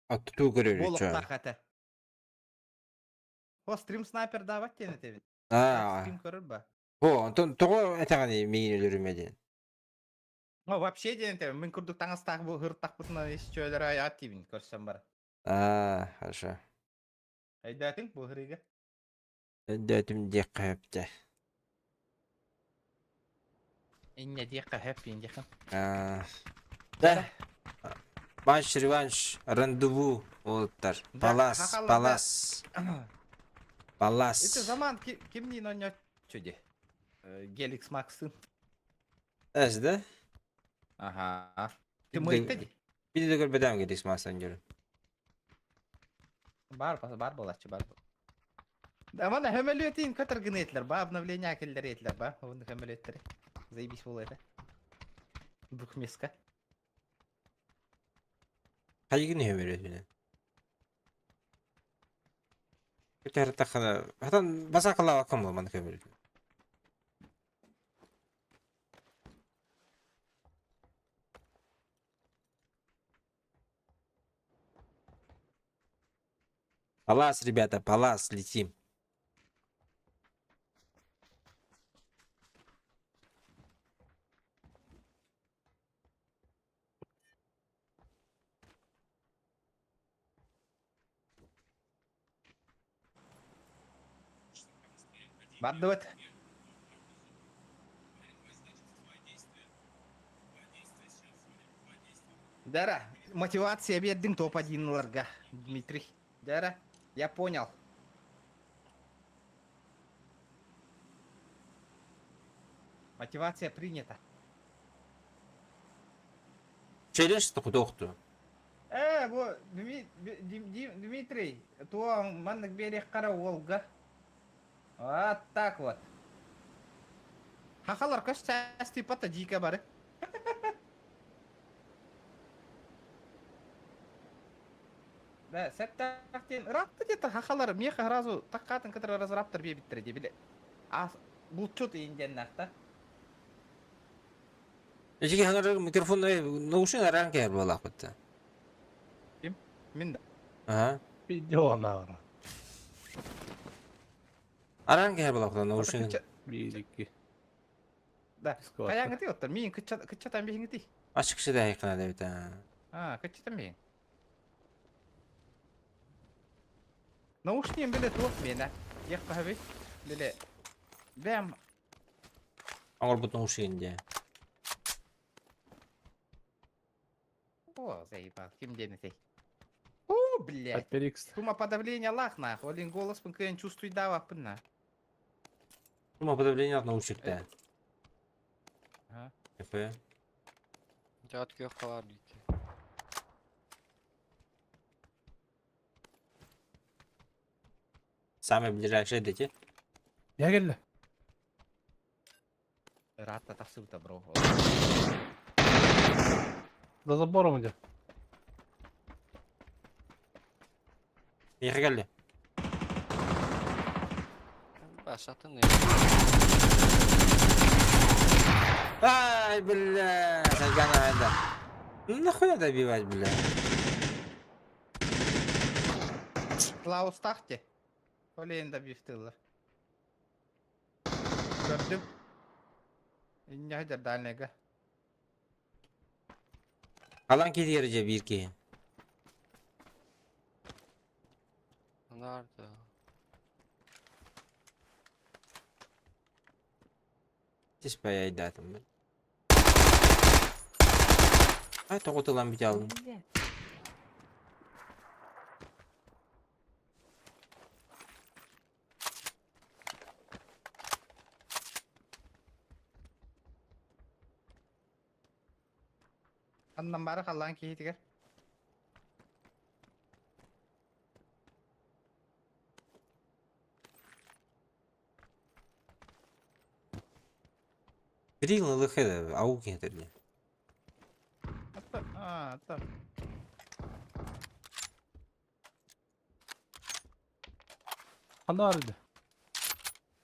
Оттутуу көрөр Буолуохтаах этэ. О, стрим снайпер давать диэн этэбин. Аа. Стрим көрөр ба. О, онтон тоҕо этэҕиний миигин өлөрүмэ диэн? Ну, вообще диэн этэбин, мин курдук таҥастаах бу һыртахпытынан ис чөөлөрө айаат диибин көрсөн баран. Аа, хорошо. Өйдөөтүҥ бу һырыыга? Өйдөөтүм диэххэ сөп дьэ. Инньэ диэххэ сөп диэххэ. Аа. Да. Матч, реванш, рандеву уолаттар. Палас, палас. Палас. Это заман кимниин оонньооччу дии? Геликс Максын. Эс да? Аха. Ты мыйта дии? Биир да көрбөтөм Геликс Максын дьөрүн. Бар, бар буолааччы, бар. Амана хөмөлүөтин көтөр гына этилэр ба, обновление киллэр этилэр ба, уонна хөмөлүөттери. Заебись буолуо этэ. Двухмеска. Хайыгын хөмөлүөтүнэн? Көтөр таххана, хатан басакалаабаккын буол маны көмөлүөтүн. Палас, ребята, палас, летим. Бардыбыт. Дара, мотивация биэрдиҥ топ-1 ыларга, Дмитрий. Дара, я понял. Мотивация принята. Челлендж тохту. Э, бу Дмитрий, туо маннык биэриэххэ уолга. Вот так вот. Хахалар көс типа дьиикэ бары. Да, сәттәхтен ыраатта где-то хахалар меха сразу таккатын кытары разраптар биэбиттэр дии били. А булчут иинденнахта. Эчики хаңар микрофон наушник араан кээр буолаахпытта. Ким? Мин да. Аха. Видео наара. Араан кээр буолаахпытта наушник. Биир икки. Да. Хайаҥҥытый оттон миин кыччатан биһиҥҥитий. Ачык сыда айкана дебит. А, кыччатан биһиҥ. Наушнигым биле туох миэнэ. Диэххэ сөбүй? Биле бэм. Оҥорбут наушнигын дии. О, заебал. Ким диэн этэй? О, блядь. HyperX. Шумоподавление лах нахуй. Олин голос кыайан чувствуйдаабаппын на. Шумоподавление наушникта. Ага. Эфе. Дьаат күөх халаар диэки. Самый ближайший дети. Я кэллэ. Ыраатта тахсыбыта бро. За забором идет. Миэхэ кэллэ. Башатын Ай, бля, Сайгана это. Ну нахуя добивать, бля? Клаус тахте. Олейн добивтылар. Көрдүм. Инньэ дальныйга. Алан киирэр дьэ биир киһи. Nerede? Тис паяйдаатым бин. Ай, тоҕо тылан бүтэ алдым. Аннан бары халлаан киһитигэр. Бирин ылыхы ау киһитэ Атта, а, атта. Ханна бар edi.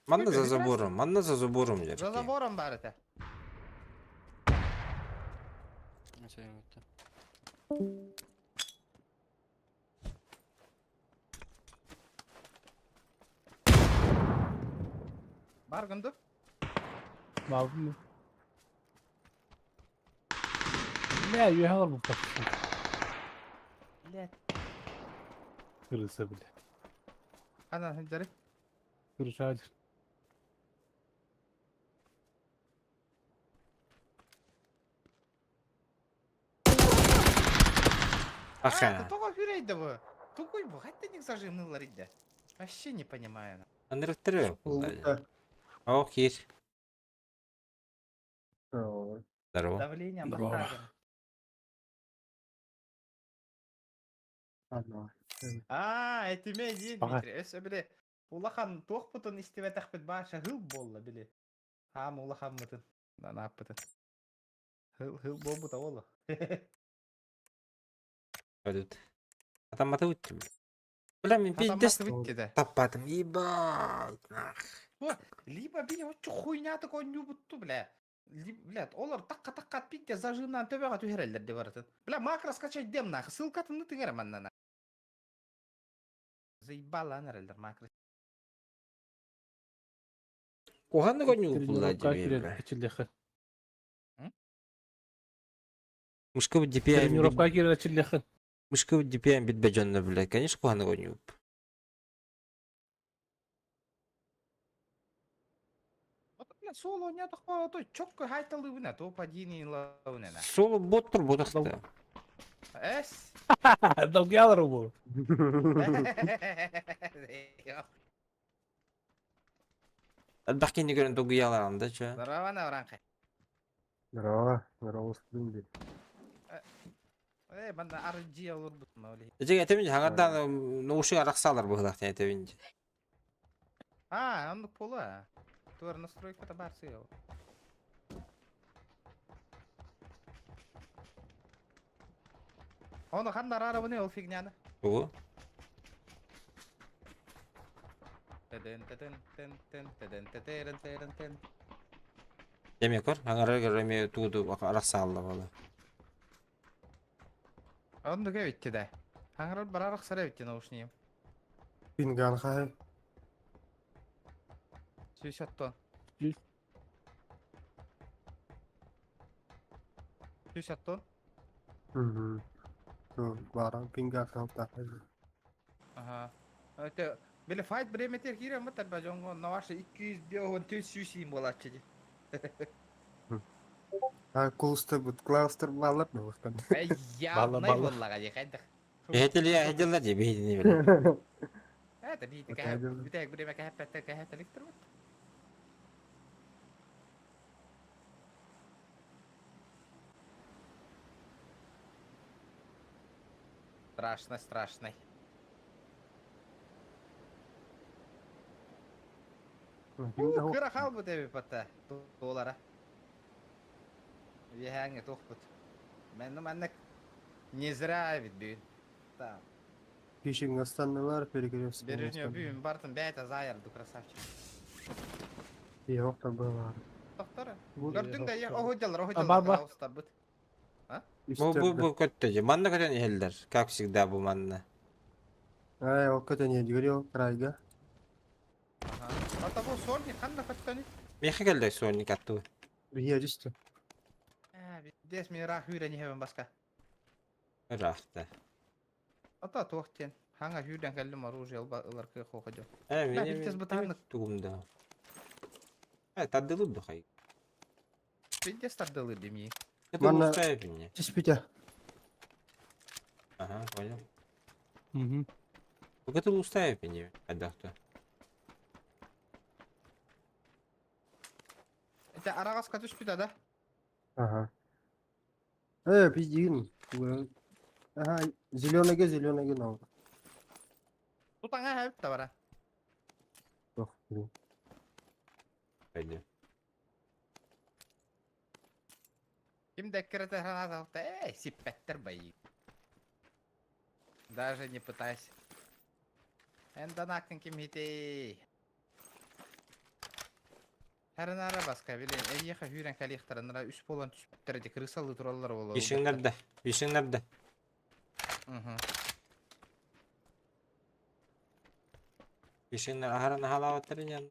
Манна за забором, манна за забором дьэ. За забором бар этэ. Söylemekte. Бар гынды. Mavi mi? Ne üyeler bu patlasın. Блядь. Kırılsa bile. Ханан сылдьары. Kırışacak. Аха. Тоҕо хүрейді бу. Тугуй бу. Хатта ник зажимнылар иде. Вообще не понимаю. Анырыктыры. Ох, есть. Здорово. Давление Здорово. поставлено. А, этиме диэн Ага. Дмитрий. Өссө били улахан туохпутун истибэтэхпит бааша хыл буолла били. Хаам улахаммытын. Нааппытын. Хыл хыл буолбута буолла. Пойдут. А там это Бля, мен пиздец Хатамматы да. таппатым. Ебать, нах. Либо били оччу хуйня такой нюбутту, бля. Блядь, олар такка такка пикте зажимнан төбөҕө түһэрэллэр деп барытын. Бля, макро скачать дем нах. Ссылкатын тыгара маннана. Заебала анарэллэр макро. Куханны коню пулла Тренировка тебе, кирер бля. эчилдехи. Мышка DPI Тренировка кирер эчилдехи. Мышка DPI бит бежонно, бля. Конечно, куханны коню. Вот, бля, соло не тохпа, то чокко хайталы то падини лавына. Соло боттур бодахта. Эс. Долгиялар bu. Бакини көрөн тугуяларам да чё. Здорово, Навранка. Здорово, здорово, студент. Э, банда RG алыр бут маули. Эжеге этебин хаңардан наушник арахсалар быһылах этебин. А, он пола. Тур настройка-то бар сыйл. Он ханна рара ол фигняны. Тугу? Теден теден тен тен теден тетерен терен тен. Деме көр, хаңарар көрөме тугу арахсалла бала. Он дуга битти да. Хаңрар барарак сара битти наушнигim. Пинган хай. Сүйсөттон. Жүз. Сүйсөттон. Угу. Баран пинган хай. Ага. Это Били файт бреметер кирем бу тарба жоңго навашы 200 беон 400 сим болатчы ди. А кулстабыт клаустер баллар буолуохтан. Явнай буоллаҕа дии хайдах. Эһэтили эһэдилэр дии биһидини билэ. Это биити кэһэ бүтээх бириэмэ кэһэппэттэр кэһэтэликтэр бут. Страшно, страшный. Кыра хаалбыт эбит бата туолара. Үөһээҥҥэ туохпут. Мэнну маннык не зря эбит бүгүн. Там. Фишинг останнылар, перекресток. Берүнү бүгүн бартын бэйэтэ заайарды красавчик. Yok da было. Тохтор. Көрдүң да оһудьалар А, оһудьалар бар, бар. устарбыт. Бу бу бу көттө. Манна көтөн иһэллэр. Как всегда бу манна. Ай, ол көтөн говорил крайга. Ата бу сольник ханна көттөнү? Миэхэ кэллэ сольник атту. Бие дисте. Э, дес мен ра хүрен иһэбин баска. Ырахта. Ата туох диэн. Хаҥа хүрдэн кэллим оружие ылар кыах хоходьо. Э, Бля, мени биттес бытааннык. тугумда. Э, тардылыр духай. Биттес тардылыр демии. Это Манна- устаев мне. Түспүтэ. Ага, понял. Угу. Это устаев мне. Адахта. Это арагаска түспүтэ да? Ага. Э, пиздин. Ага, зеленыйга зеленыйга нал. Тутаҥа хэбит да бара. Ох, блин. Пойдем. Ким да кирете граната, эй, сиппеттер бои. Даже не пытайся. Энданакын ким хитей. Харынара баска билен, эйеха хүрен калихтарынара үс болан түспүттер де крысалы тураллар болар. Ишиңнерде. Ишиңнерде. Угу. Ишиңнер ахарана халаваттарын ян.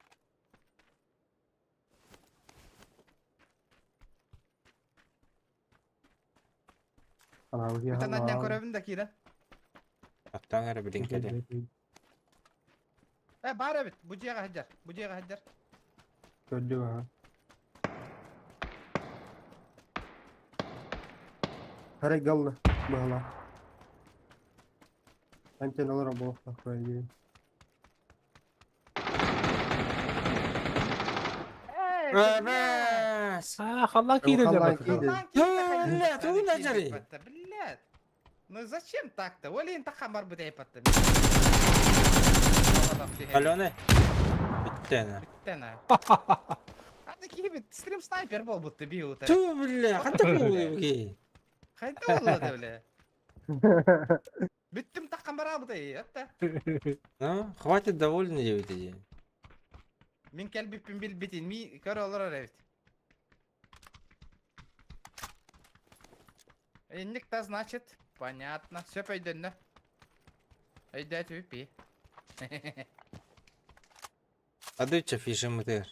Ана, я. Бүтән көрөбүн да кире. Аттан әрі білін келе. Э, бар эбит, бу жега хаджар, бу жега хаджар. Көрдүм, ага. Харай галла, бала. Антенналар болуп такой. Бәс! А, халлан киирэн Халлан дьэ. киирдэ. Бля, тугу нажари? Блядь. Ну зачем так-то? Олин тахамар бу патта. Алена. Биттена. Биттена. А ты стрим снайпер был будто бил. Ту, бля, ханта бу Хайда болду бля. Бүттүм таккан бара бу это. Ну, хватит довольны девять иди. Мин келбиппин билбитин ми көрө олорор эбит. Энник-то значит, понятно. Все пойдённо. Өйдөт үпи. Адыча фишем мытыр.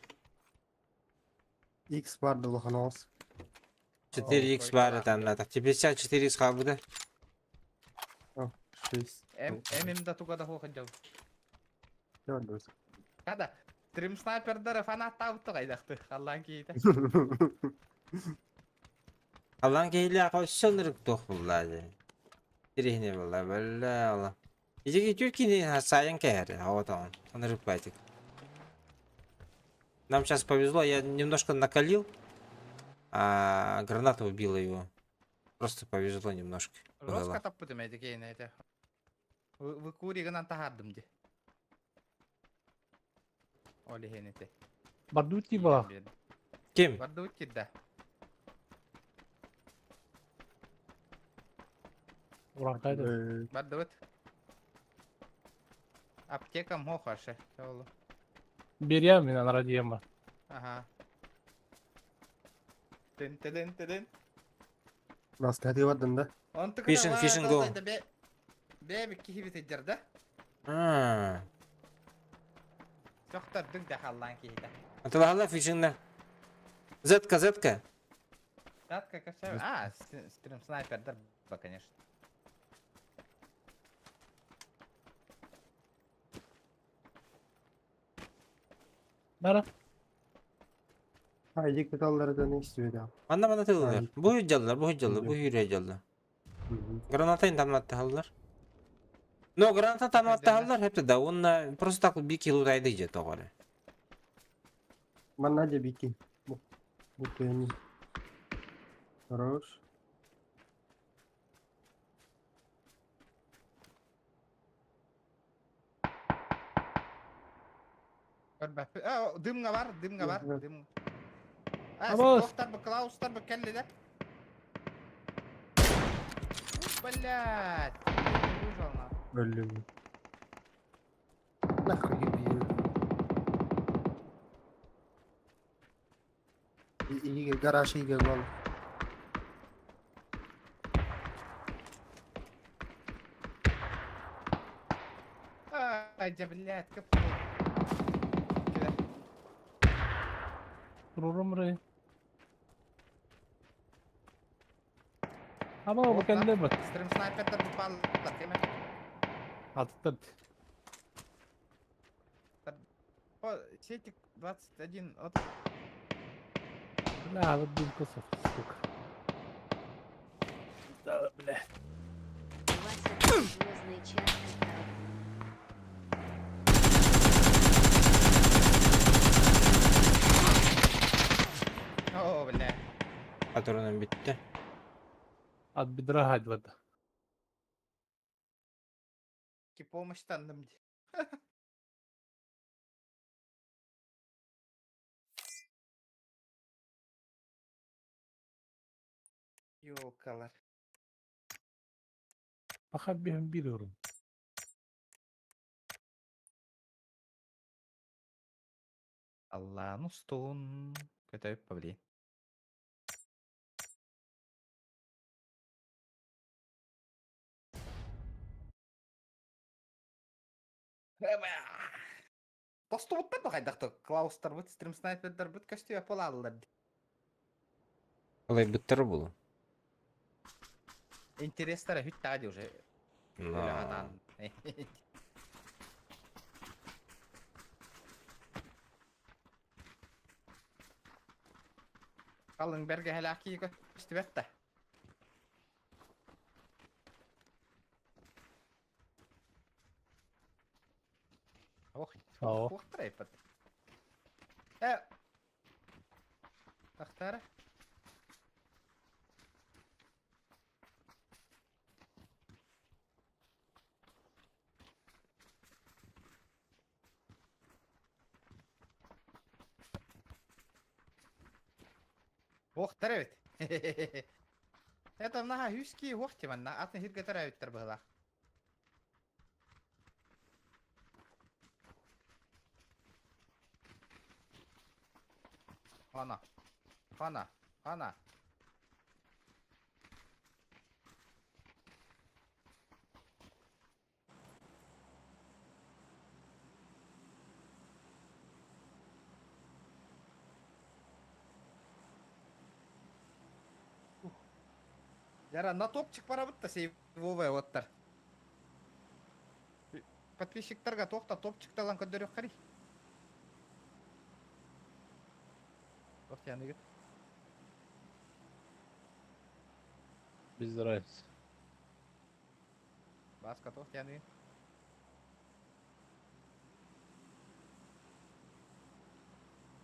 X бар да лоханос. 4x бар там на так. Тебе 54x хабыда. 6. Эм эм да туга да хохан жол. Көрдүс. Када стрим снайпердер фанат табытты кайдакты. Аллаан кейте. Алан кейле қойсын тух буллады. Тирихне булла, бля, алла. Ижеги тюркини сайын кәр, а вот он. Он рыбатик. Нам сейчас повезло, я немножко накалил, а граната убила его. Просто повезло немножко. Жестко таппытым эти кейне эти. Выкуригынан тахардым ди. Оли хенете. Бардути была. Кем? Бардути да. Урантайды. Бардут. Аптека мохаше. Берем мен ана радиема. Ага. Тын тын тын. Нас кәти бардым да. Фишин, фишин го. Бе кихибит да? А. Соқтар дүг да халлан кихита. Аталахала фишинна. Зетка, зетка. Зетка качаю. А, стрим снайпер, да, конечно. Бара. Хайдик кыталларыдан истибэтэх. Манна манна тыллар. Ай. Бу дьаллар, бу дьаллар, бу үүрэ дьаллар. Граната тамнаттаһаллар. Но граната тамнаттаһаллар хэпте да, уонна просто так би килудайды же тоҕо эрэ. Манна дьэ бики. Бу бу тыаны. Хорош. Көрбөппүт. А, дымҥа бар, дымҥа бар, дым. А, Абас. туохтар бу, Клаустар бу кэллилэр. Блядь. Выжил на. Өллүм. Нахуй убил. Иге гараж иге гол. Ай, да, блядь, как Турурум рей. Ама бу кэннэ бат. Стрим снайпердар попал. Атыттар. О, сетик 21. Вот. Бля, вот дымка сука. Да, бля. Вася, звездный час Китай. О, бля. Патроным бүттэ. От бедра гадлада. Ки помощь тандым. Ёлкалар. Пока biliyorum. Аллану столун. Көтөп павли. Тостубуттар ба хайдахта Клаустар быт, стрим снайпердар быт көстүө полаллар. Олай буттар булу. Интерестара хүт тади уже. На. Қалың берге хәләки көстүбәтта. Ох, Ау. ох, трепет. Э. Тахтара. Ох, тарабит. Это наха хүски хохти манна атын хирге тарабиттер быһыла. Хана. Хана. Хана. Яра на топчик пора бытта сейвовая оттар. Подписчиктарга тоқта топчикталан көдөрүк кари. Тоқта яны Без разницы. Баска тоқта яны.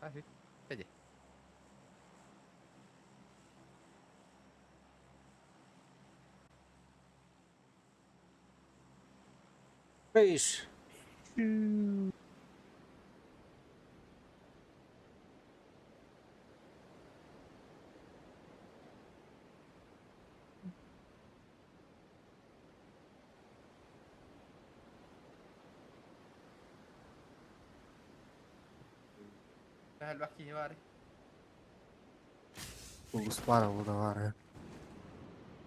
А, Педи. Пыш. Элбэх баар. Улуспара бу да баар.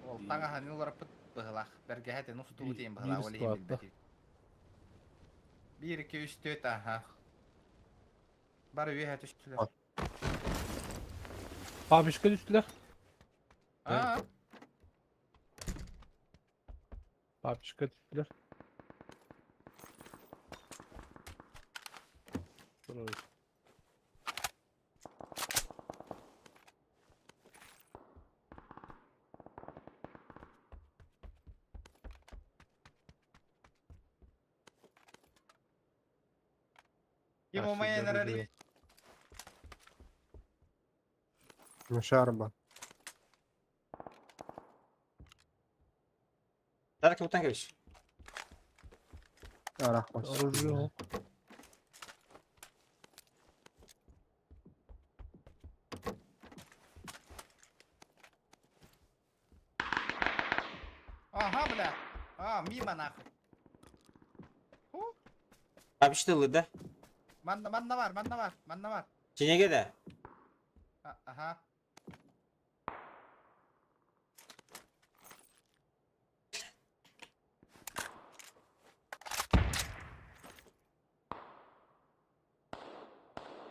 Ол таҥаһын уларыппыт быһылаах. Бэргэһэтин устубут иин быһылаах Биир ол иһин складта. билбэтим. Биир, икки, үс, түөрт, аха. Бары үөһэ түстүлэр. Папишка түстүлэр. Аа, Папишка түстүлэр. Здорово. умайан эрэр. Шарба. Тарак кыбытан кэбис. Арахпас. Оружие. Ага, бля. А, мимо нахуй. Абишты ылы да. Манна, манна бар, манна бар, манна бар. Чинеге да. А, ага.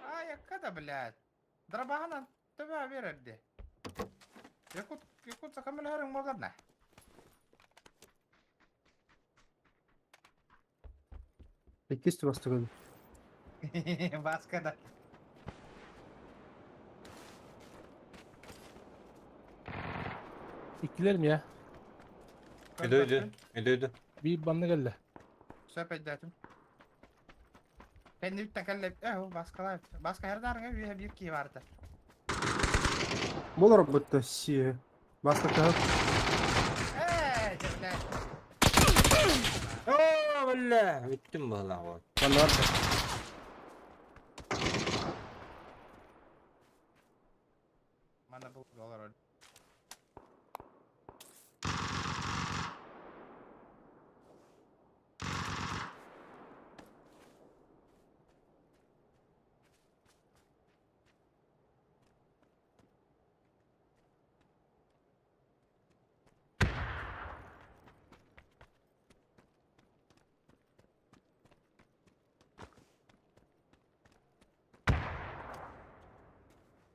А, якка да, блядь. Дробаһынан төбө берерди. Якут, якут көмөлөһөрүҥ буоллар Иккис бастыгын. Баска да. Иккилэр mi ya? Өдө өдө. Bir bandı geldi. Сөп өйдөөтүм. Кэнниттэн кэллэ э баскалар. Баска herдарга үйэ биир киһи баарда. Болор бутта си. Баста ках. Ээ, блядь. Оо, бля, бүттүм быһылаах. Манар. Мана бу олорор.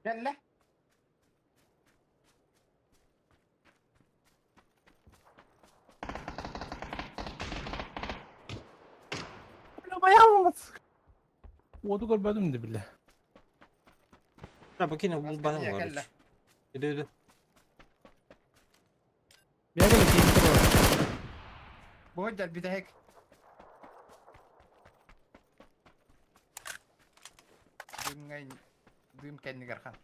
Кэллэ. Bayağı olmaz. Оду көрбөдүм de bile. Та бу кини Баска булбаным тиийэ бар. кэллэ. Өдө өдө. Bir yere keyifli var. Бу дьэр бүтэһик. Дымҥа дым кэннигэр хан.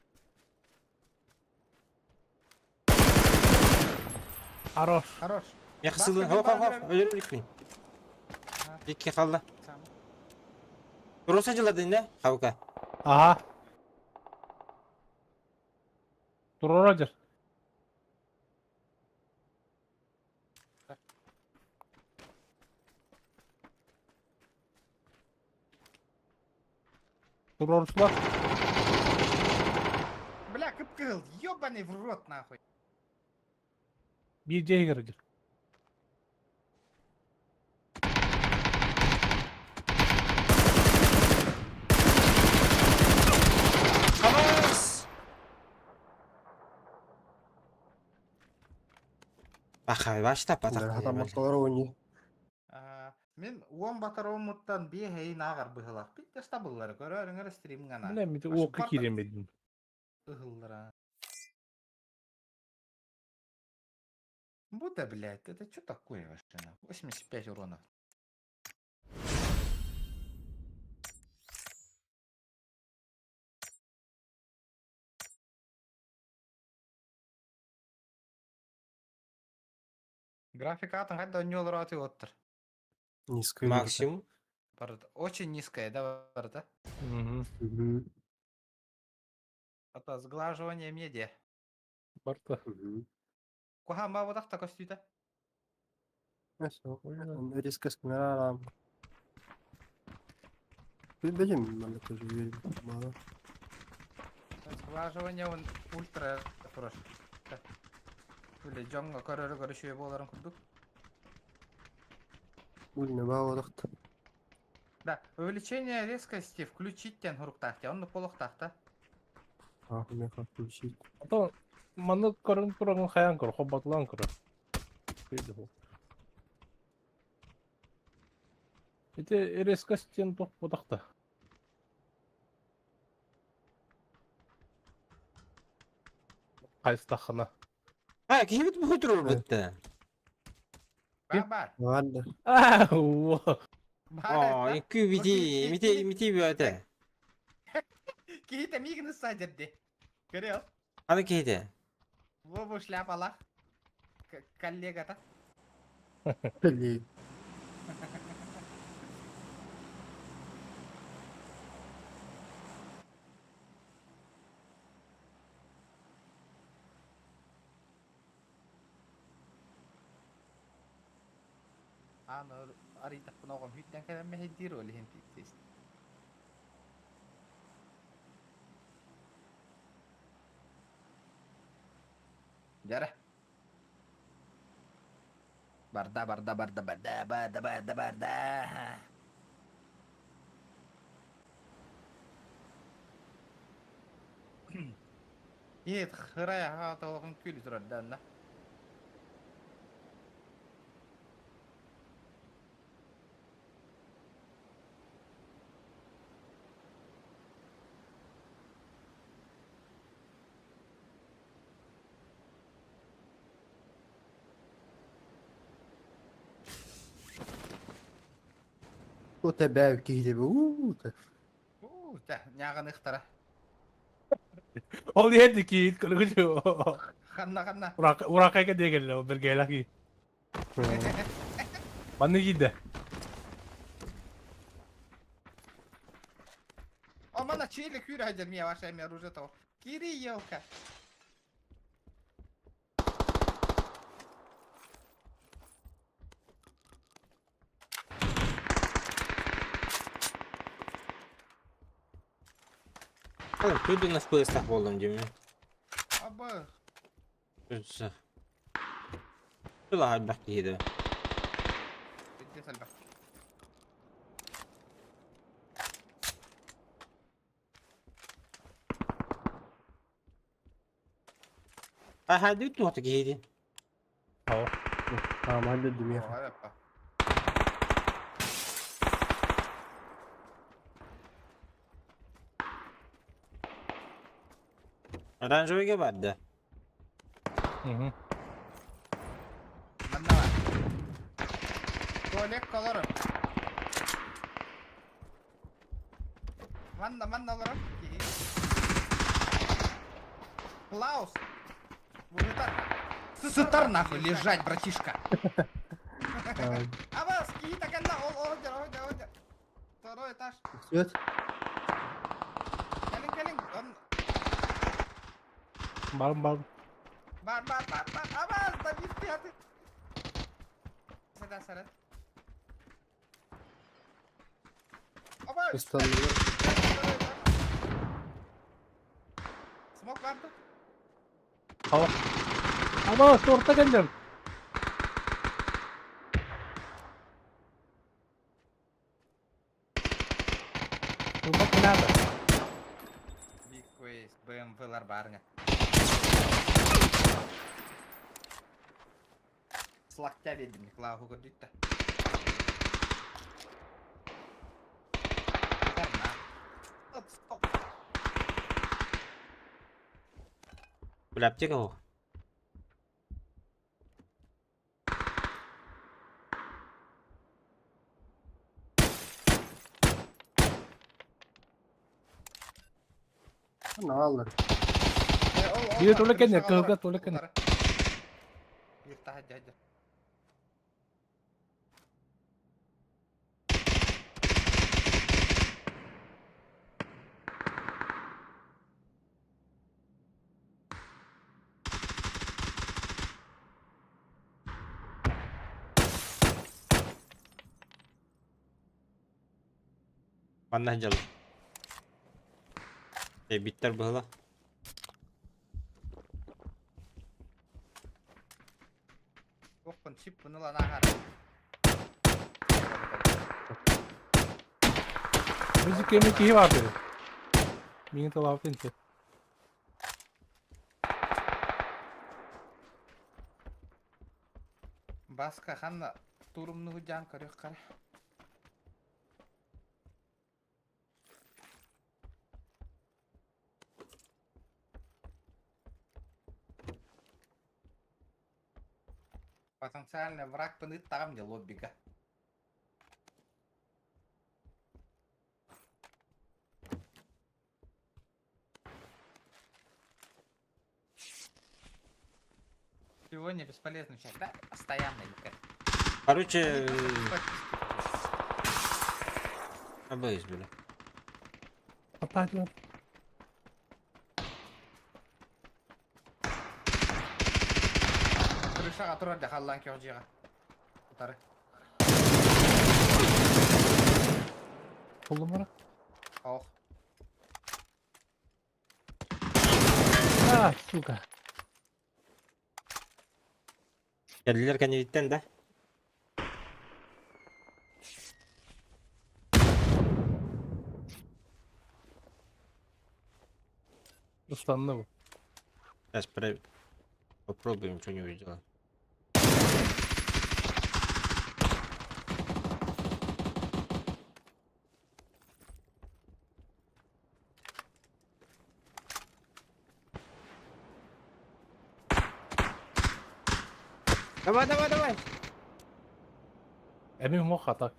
Хорош. Хорош. Яхсылы. Баска Хоп хоп хоп. бир Өлөр иликпин. Икки халла. Роса жыладын да, хавка. Aha. Dur Roger. Dur Roger. Бля, кып-кыһыл, ёбаный в рот нахуй. Bir C'ye girecek. Хамас! Баха, башта патак. Хатамматталар ойни. Мин уон батар омуттан бие хейин ааҕар быһылах. Бит стабыллары көрөөрүҥэр стримҥана. Ne mi o kiremedim. Ыһыллара. Бу да, блядь, это что такое вообще? нахуй? 85 урона. Графика атын хайда өньолор аты оттыр. Низкая. Максимум. Барыта. Очень низкая, да, барыта? Мгм. Мгм. Это сглаживание медиа. Барта. Мгм. Кухан бабадах көстүүтэ. Всё. Резко скамерара. Бедем, надо тоже верить. Мало. Сглаживание он ультра прош. Үле жоңго көрөрү көрүшү боларын курдук. Ульна баалахт. Да, увеличение резкости включить тен хуруктахте, он полохтахта. А, меха включить. Ата маны көрөн турагын хаян көр, хобатлан көр. Бейди бу. Ити резкостен тоқ бодақта. Кайсы тахына. А, кихибит бу турur битте. Бар бар. Ладно. А, о. Бар. Оо, икки бити, мити мити бөтө. Киһитэ миигин ысса дьэрди. Көрүө. Аны киһитэ. Бу бу шляпалаах. Коллегата. Блин. Аан арыйдахпына оҕом үүттэн кэлэн мэһэйдиир ол иһин тиис. Дьара. Барда, барда, барда, барда, барда, барда, барда. Иит хырай аха толоҕун күлү турар да онно. У тебя киһи уу Уу, тэ, ньааҕыныахтара. Ол иһэн киит көрүгү. Ханна ханна. Уракайга диэгелле бергелах ки. Манны киирдэ. О, мана чили күрэ дьэр мия ваша эми оружие того. Кири елка. Oğlum түрдүн FPS болдум деймін. Аба. Үтсі. Тула хайбақ кейді. Бүттес элбэх. Хайды туохта киһи Нормально дүмер. О, эппа. Оранжевыйга барды. Мгм. Манна бар. Туалет колору. Манна, манна олорор. Киһи. Клаус! Вылетар. Сытар нахуй, лежать, братишка. Абас, киһи таканна, ол, ол, ол, ол, ол. Второй этаж. Свет. Кэлин, кэлин. Он... Бар бар. Бар, бар, бар, бар. Абас, да бифти Сада, сара. Абас! Ыстаннылар. Смок барды. Ама торта кэллим. Турбат надо. Big Ways, BMW-лар барня. Слактя ведем, Клаугу көрдүттэ. Стоп, стоп. Бля, аптека ол. Наалар. Биир тула кэннэ, кыһылга тула кэннэ. Биир таһа дьэ. Манна дьал. Э, биттер быһыла. Охпун чип буну лана хара. Бизи кеми киһи бар dedi. Миңе талап инте. Баска ханна турумну жан көрөх кара. Потенциальный враг пыныт там где лоббига. Сегодня бесполезный чат, да? Постоянно или как? Короче, абайс, бля. Атаклар. Крышаға турар да халлан кеғ Утары. Булдum bana. Ох. А, сука. Geldiler kendiliğinden de. Islandı bu. Сейчас про... попробуем что-нибудь сделать. Давай, давай, давай. Эмин мох атак.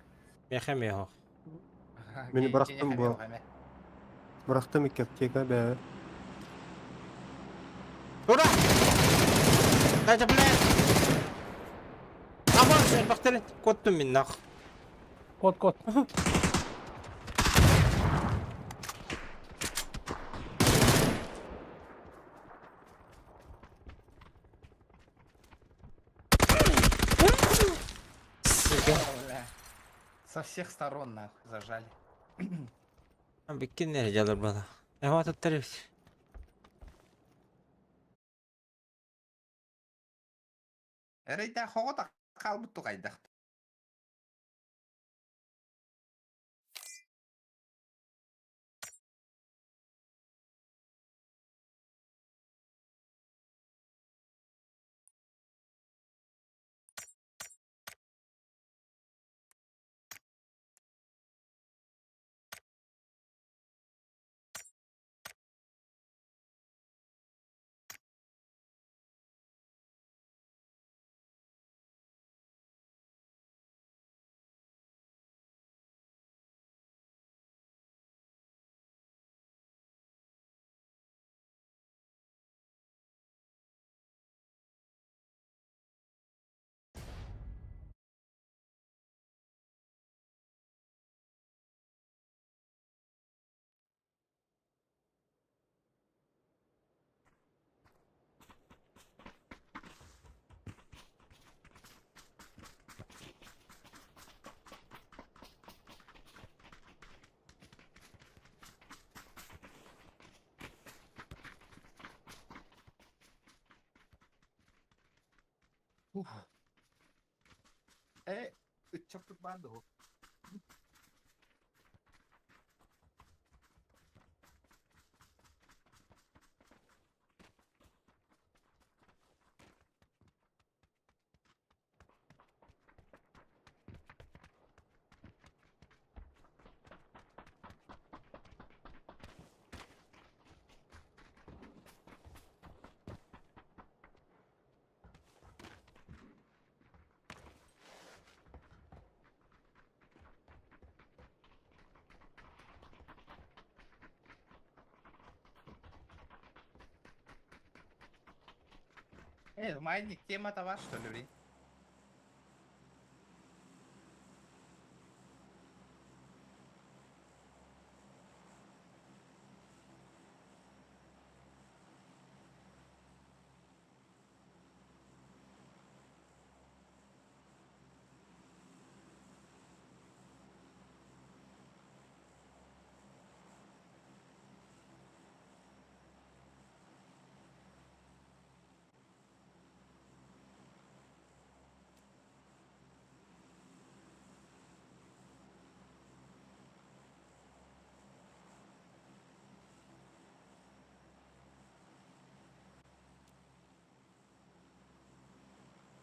Меха меха. Мин бырахтым бу. Бырахтым икки аптека бә. Ура! Дайте, блядь! Аман, бахтарин, коттум мин нах. Кот кот. Сука. Со всех сторон нахуй зажали. Биккин нere жалыр бала. Эва туттар Эрейда хоҕо хаалбыт тугайдах. Э, ыччаппыт баар дуо? Э, майник, тема-то ваш, что ли, блин?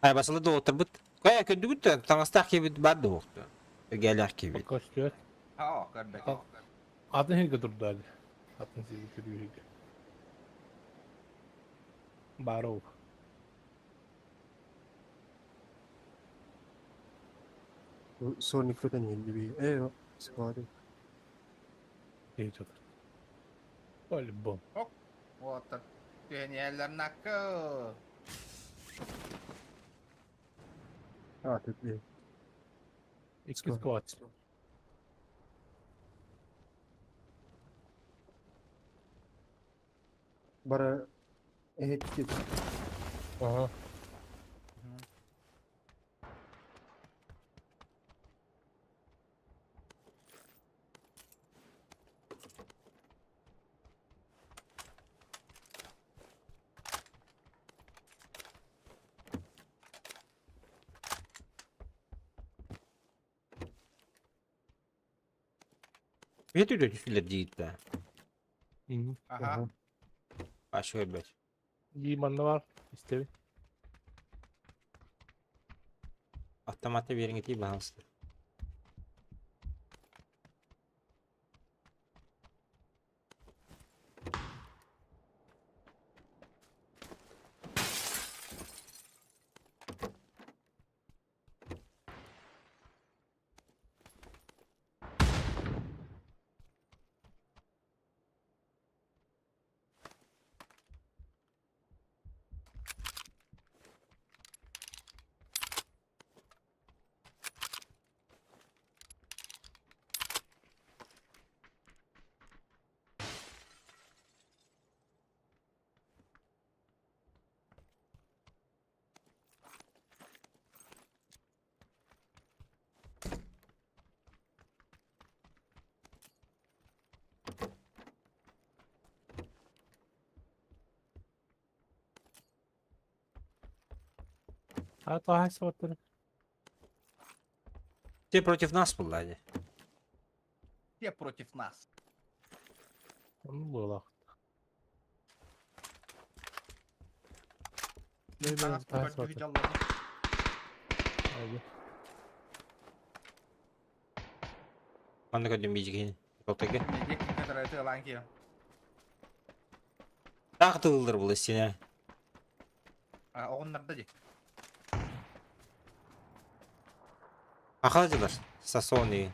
Ай басылы да отырбыт. Кая көндүгүт таҥастаах киэбит бар да уохту. Гелях киэбит. Костюр. Оо, көрбөт. Атын хирге турду али. Атын сизи күргү. Баров. Соник көтөн елди Э, склады. Ей чотыр. По-любому. Вот, пионерлер накы. А, ты, блин. Икки сквад. Бары эһиттит. Ага. Бэт үлэ түстүлэр диит да. Ага. Башы көрбөт. Дии манна бар. Истэбин. Автоматы биэриҥитии баһаалыста. А то смотри. Все против нас была. Все против нас. Ну, было. Нас против дьаллары. Манна көрдүм биижигин. Толтайга. Медик, который ты ланки. Таах тылылар бұл истине. Оҕоннордо дии. Ахалдылар. Сасоны.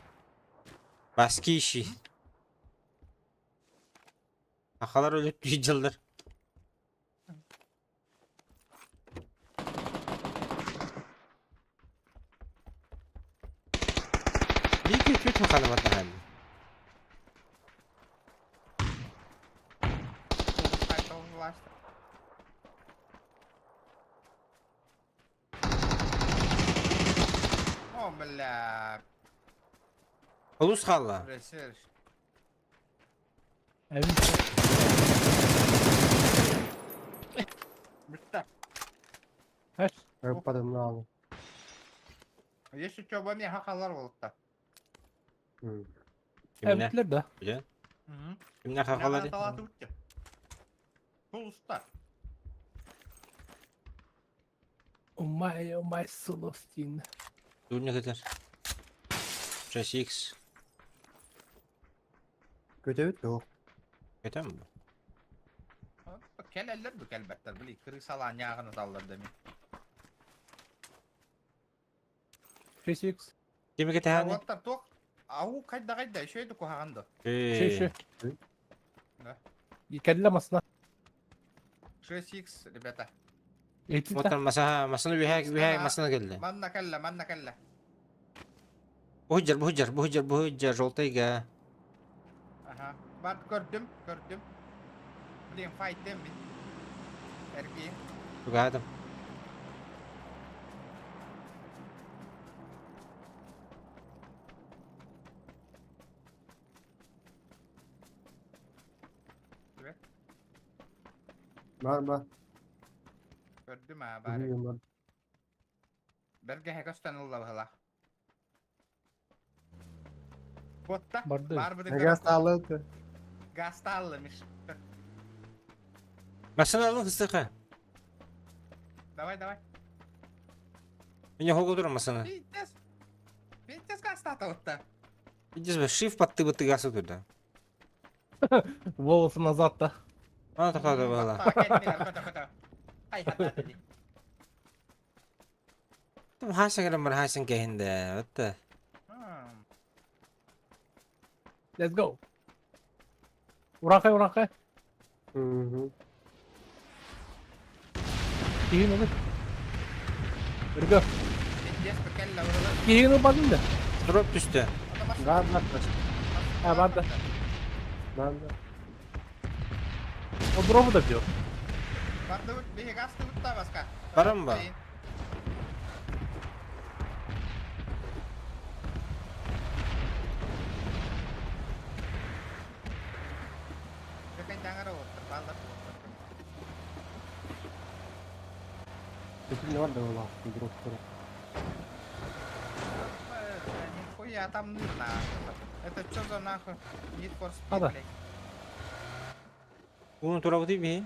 Баскиши. Ахалар өлүп түйділдер. Бики чуть маханабатнахан. О, бля. Улус хаалла. Ресерш. Бүттэ. Падымнаалы. Если что, бу миэхэ халар буолта. Кимнэ? Эбитлер да. Билэн? Кимнэ хахалар? Талаты үтте. Тулуста. Умай, умай, сулустин. Дуня кетер. 6x. Көтөбүт yok. Кетем бу. Кэлэллэр бу кэлбэттэр. Били крысалаан ньааҕын аталлар да мин. 6x. Кими кетэхани? Уоттар туох ау хайда хайда еще это куһаҕан да. Ши, ши. Да. Кэллэ масына. 6x, ребята. Эти Оттон масаха масаны үһэ үһэ масына келди. Манна кэллэ, манна кэллэ. Буһуджар, буһуджар, буһуджар, буһуджар, желтыйга. Ага. Бар көрдүм, көрдүм. Блин, файтем мин. Эргийин. Тугаадым. Бар бар. Көрдүм аа бар. Бар. Бэргэһэ көстөн ылла быһыла. Буотта. Барды. Бар быды Газ алды. Газ тааллымыш. Масына алын хыстыка. Давай, давай. Меня хогу масына. Пиздец. Пиздец газ таата Иди шиф подты быты гасы турда. Волосы назад да. Ана тоқтады бала. Тым хасан келем бар хасан кехинде. Отта. Let's go. Уракай, уракай. Мгм. Кийин olur. Үргө. Киһигин ылбатын да. Дроп түстэ. Бар бар. А, бар да. Бар да. Ол дробу да бьет. Бардыбыт, биһиги астыбыт да баска. Баран ба. Kötü var da valla. Drop drop. Нихуя там ныр Это что за нахуй? Need for Speed, Ада. блядь. Уну турабыты би.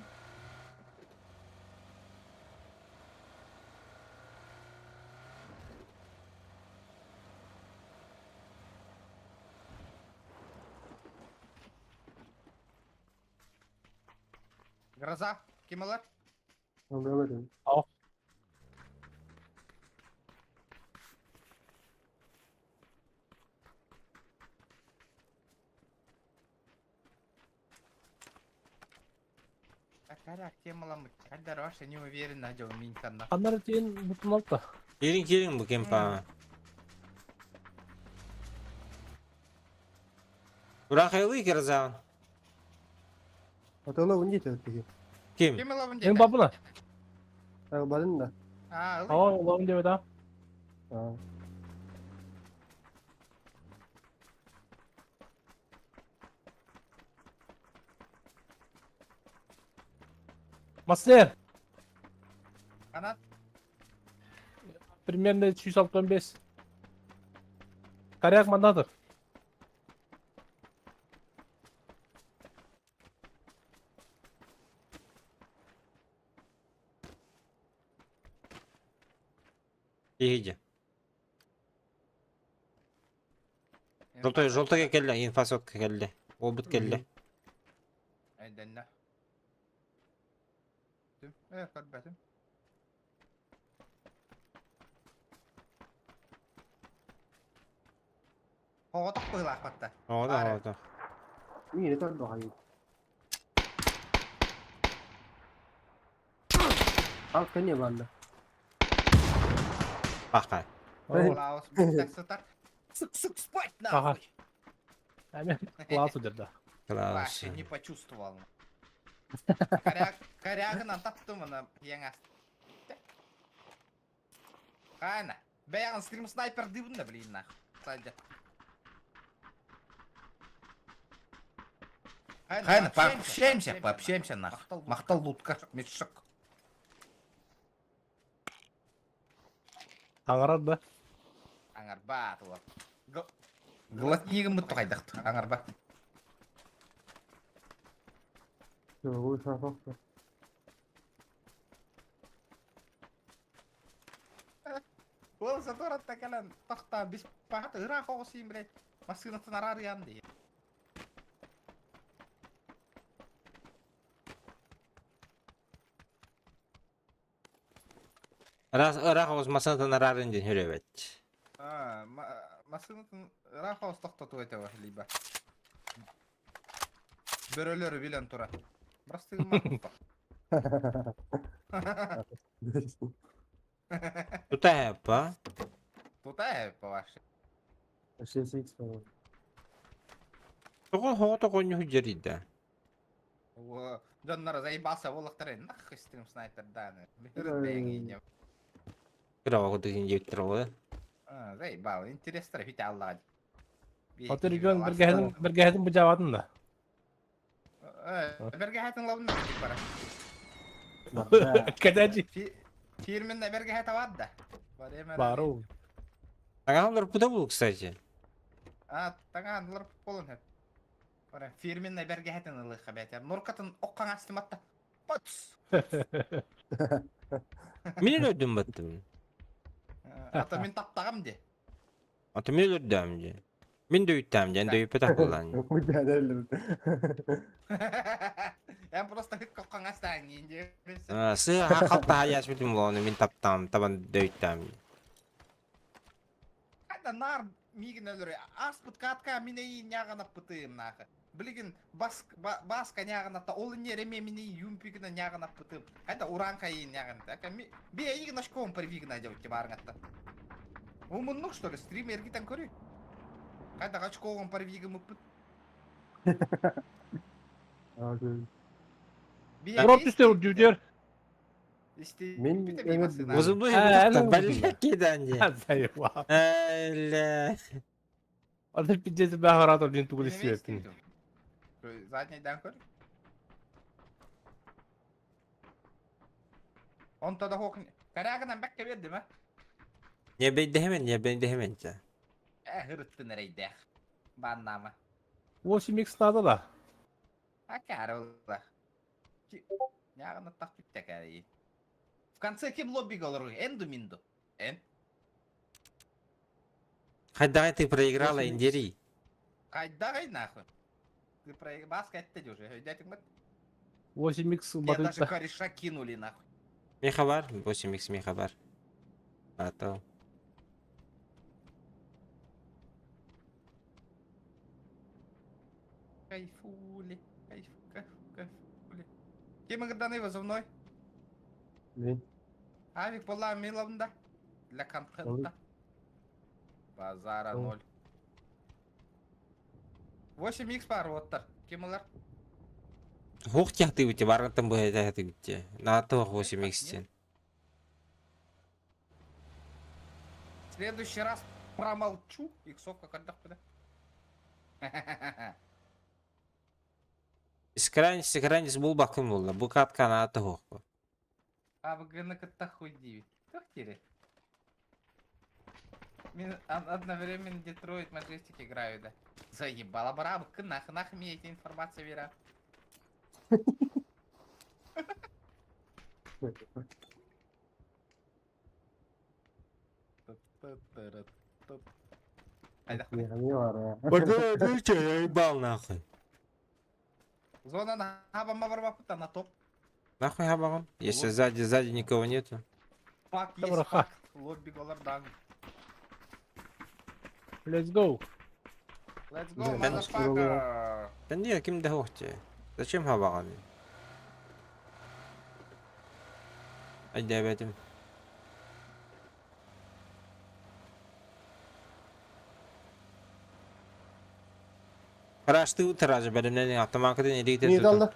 Гроза, ким ылар? Алалар. Коряк, тем ыламыт. Хайдар вообще не уверен, адел миньканна. Аннары тиен бутун алты. Киирин киирин бу кемпа. Ура хайлы кирзан. Атала он дейді пеги. Ким? Ким ылабын Мен дейді? бабына. Барын да. А, ылый. Aa, Allah'ım diyor da. А. Мастер, Канат. примерно 365. Коряк мандатов. Иди. Желтой, желтыга келли, инфосотка келли. Обыт келли. Айданна. Түм, э, көрбөтүм. Оҕотох быһылаахпатта. Ода, Ара. ода. Мин это бахай. Ал кәне барда. Бака. Лаос бүттәк сытар. Сук, сук, спать Ага. нахуй. Әмен класс удерді. Класс. Вообще не почувствовал. Коряк, корягынан таптым аны яңа. Кайна. Бәягын скрим снайпер дибин да блин нахуй. Сальде. Кайна, пообщаемся, пообщаемся нахуй. Махтал лутка, мешок. Аңарар да. Аңарба тула. Глотнигім мұтты қайдақты, аңарба. Ой, шақақ. Ол заторатта кэлэн тохта бис пахата ыраах оҕусуйм блядь. Массыынатын араарыйан дии. Раз, рах озмасын тарарын ден хүребет. Аа, массыынатын ыраах оҕус тохтоту этэ либо. Бөрөлөрү билэн тура. Брастыгым Тута па. Тута по-ваше. 6x falan. Тоҕо хоҕо тоҕонньу хүдьэрийдэ. О, дьоннор заебался волохтары нахуй стрим снайпер даны. Ой. Кыраҕа курдук индиэттэр оҕо. А, заебал, интересно, ведь Аллах. Отыр регион біргәһін бұ жабатын да. Бергәһәтен лабын бара. Кәдәжі. Фирменне бергәһәт ават да. Бару. Агалар куда был, кстати? А, таңаанлар болон хеп. Бара фирменне бергәһәтен ылы хабәтер. Нуркатын оккан астыматта. Пац. Мин өлдүм баттым. Ата мен таптагам де. Ата мин өлдүм же. Мин дөйттәм же, дөйпе такылан. Я просто хыккан астан инде. Сы хакалта хаяш битим лоны мин таптам, табан дөйттәм. Кайда нар мигин өлөрө. Аспыт катка мине нягана пытым нахы. Билигин бас баска ньааҕыната ол инньэ эмиэ мини юмпигина ньааҕынаппытым. Хайда уран хайын ньааҕынта. Ми би эйигин очком привигна дьабытчы баарыҥатта. Умуннук что ли стрим эргитэн көрүй. Хайда очкоҕун привигымыппыт. Урап түстэ үрдүдер. Мин Возумной киданье. Эле. Аны пиздец баҕаратор диэн тугу истибэппин. Задний көр. Онто да хок Карагынан бэккэ бердим а. Не бейдеһемен, не бейдеһемен ча. Э хырыттын эрейдээх. Бааннаама. 8 х надо да. Акаарылла. Нягына тах бүттэ В конце ким лобби олору? Энду минду. Эн. Хайдагай ты проиграла, индери. Хайдагай нахуй. Ты проиграл. Баска это уже. Өйдәтиң бит. 8 х Тебя даже кореша кинули нахуй. Меха бар, 8 х меха бар. А то. Кайфули. Кайф, кайф, кайфули. Кем ыңырдан вызывной? Мин. Авик была миловында. Для контента. Базара ноль. 8х бар оттар. Ким олар? Хух тяхты бите, баргантан бу тяхты бите. На то 8 х тен. В следующий раз промолчу. Иксовка когда куда? Скрайнис бул бакым булла. Бу катка на то хух. А вы кытта хуй диви. Тохтири. Мин одновременно Детройт Маджестик играю, да. Заебала барабка, нах нах мне эти информация вера. Я ебал нахуй. Зона на хаба барбапыта на топ. Нахуй хабагон? Если сзади, сзади никого нету. Факт есть факт. Лобби голордан. Let's go. Let's go, motherfucker. Да не, ким да хохте. Зачем хабаган? Айда бетим. Карашты утыражы бәлемнәнең автомакытын электр Не далды?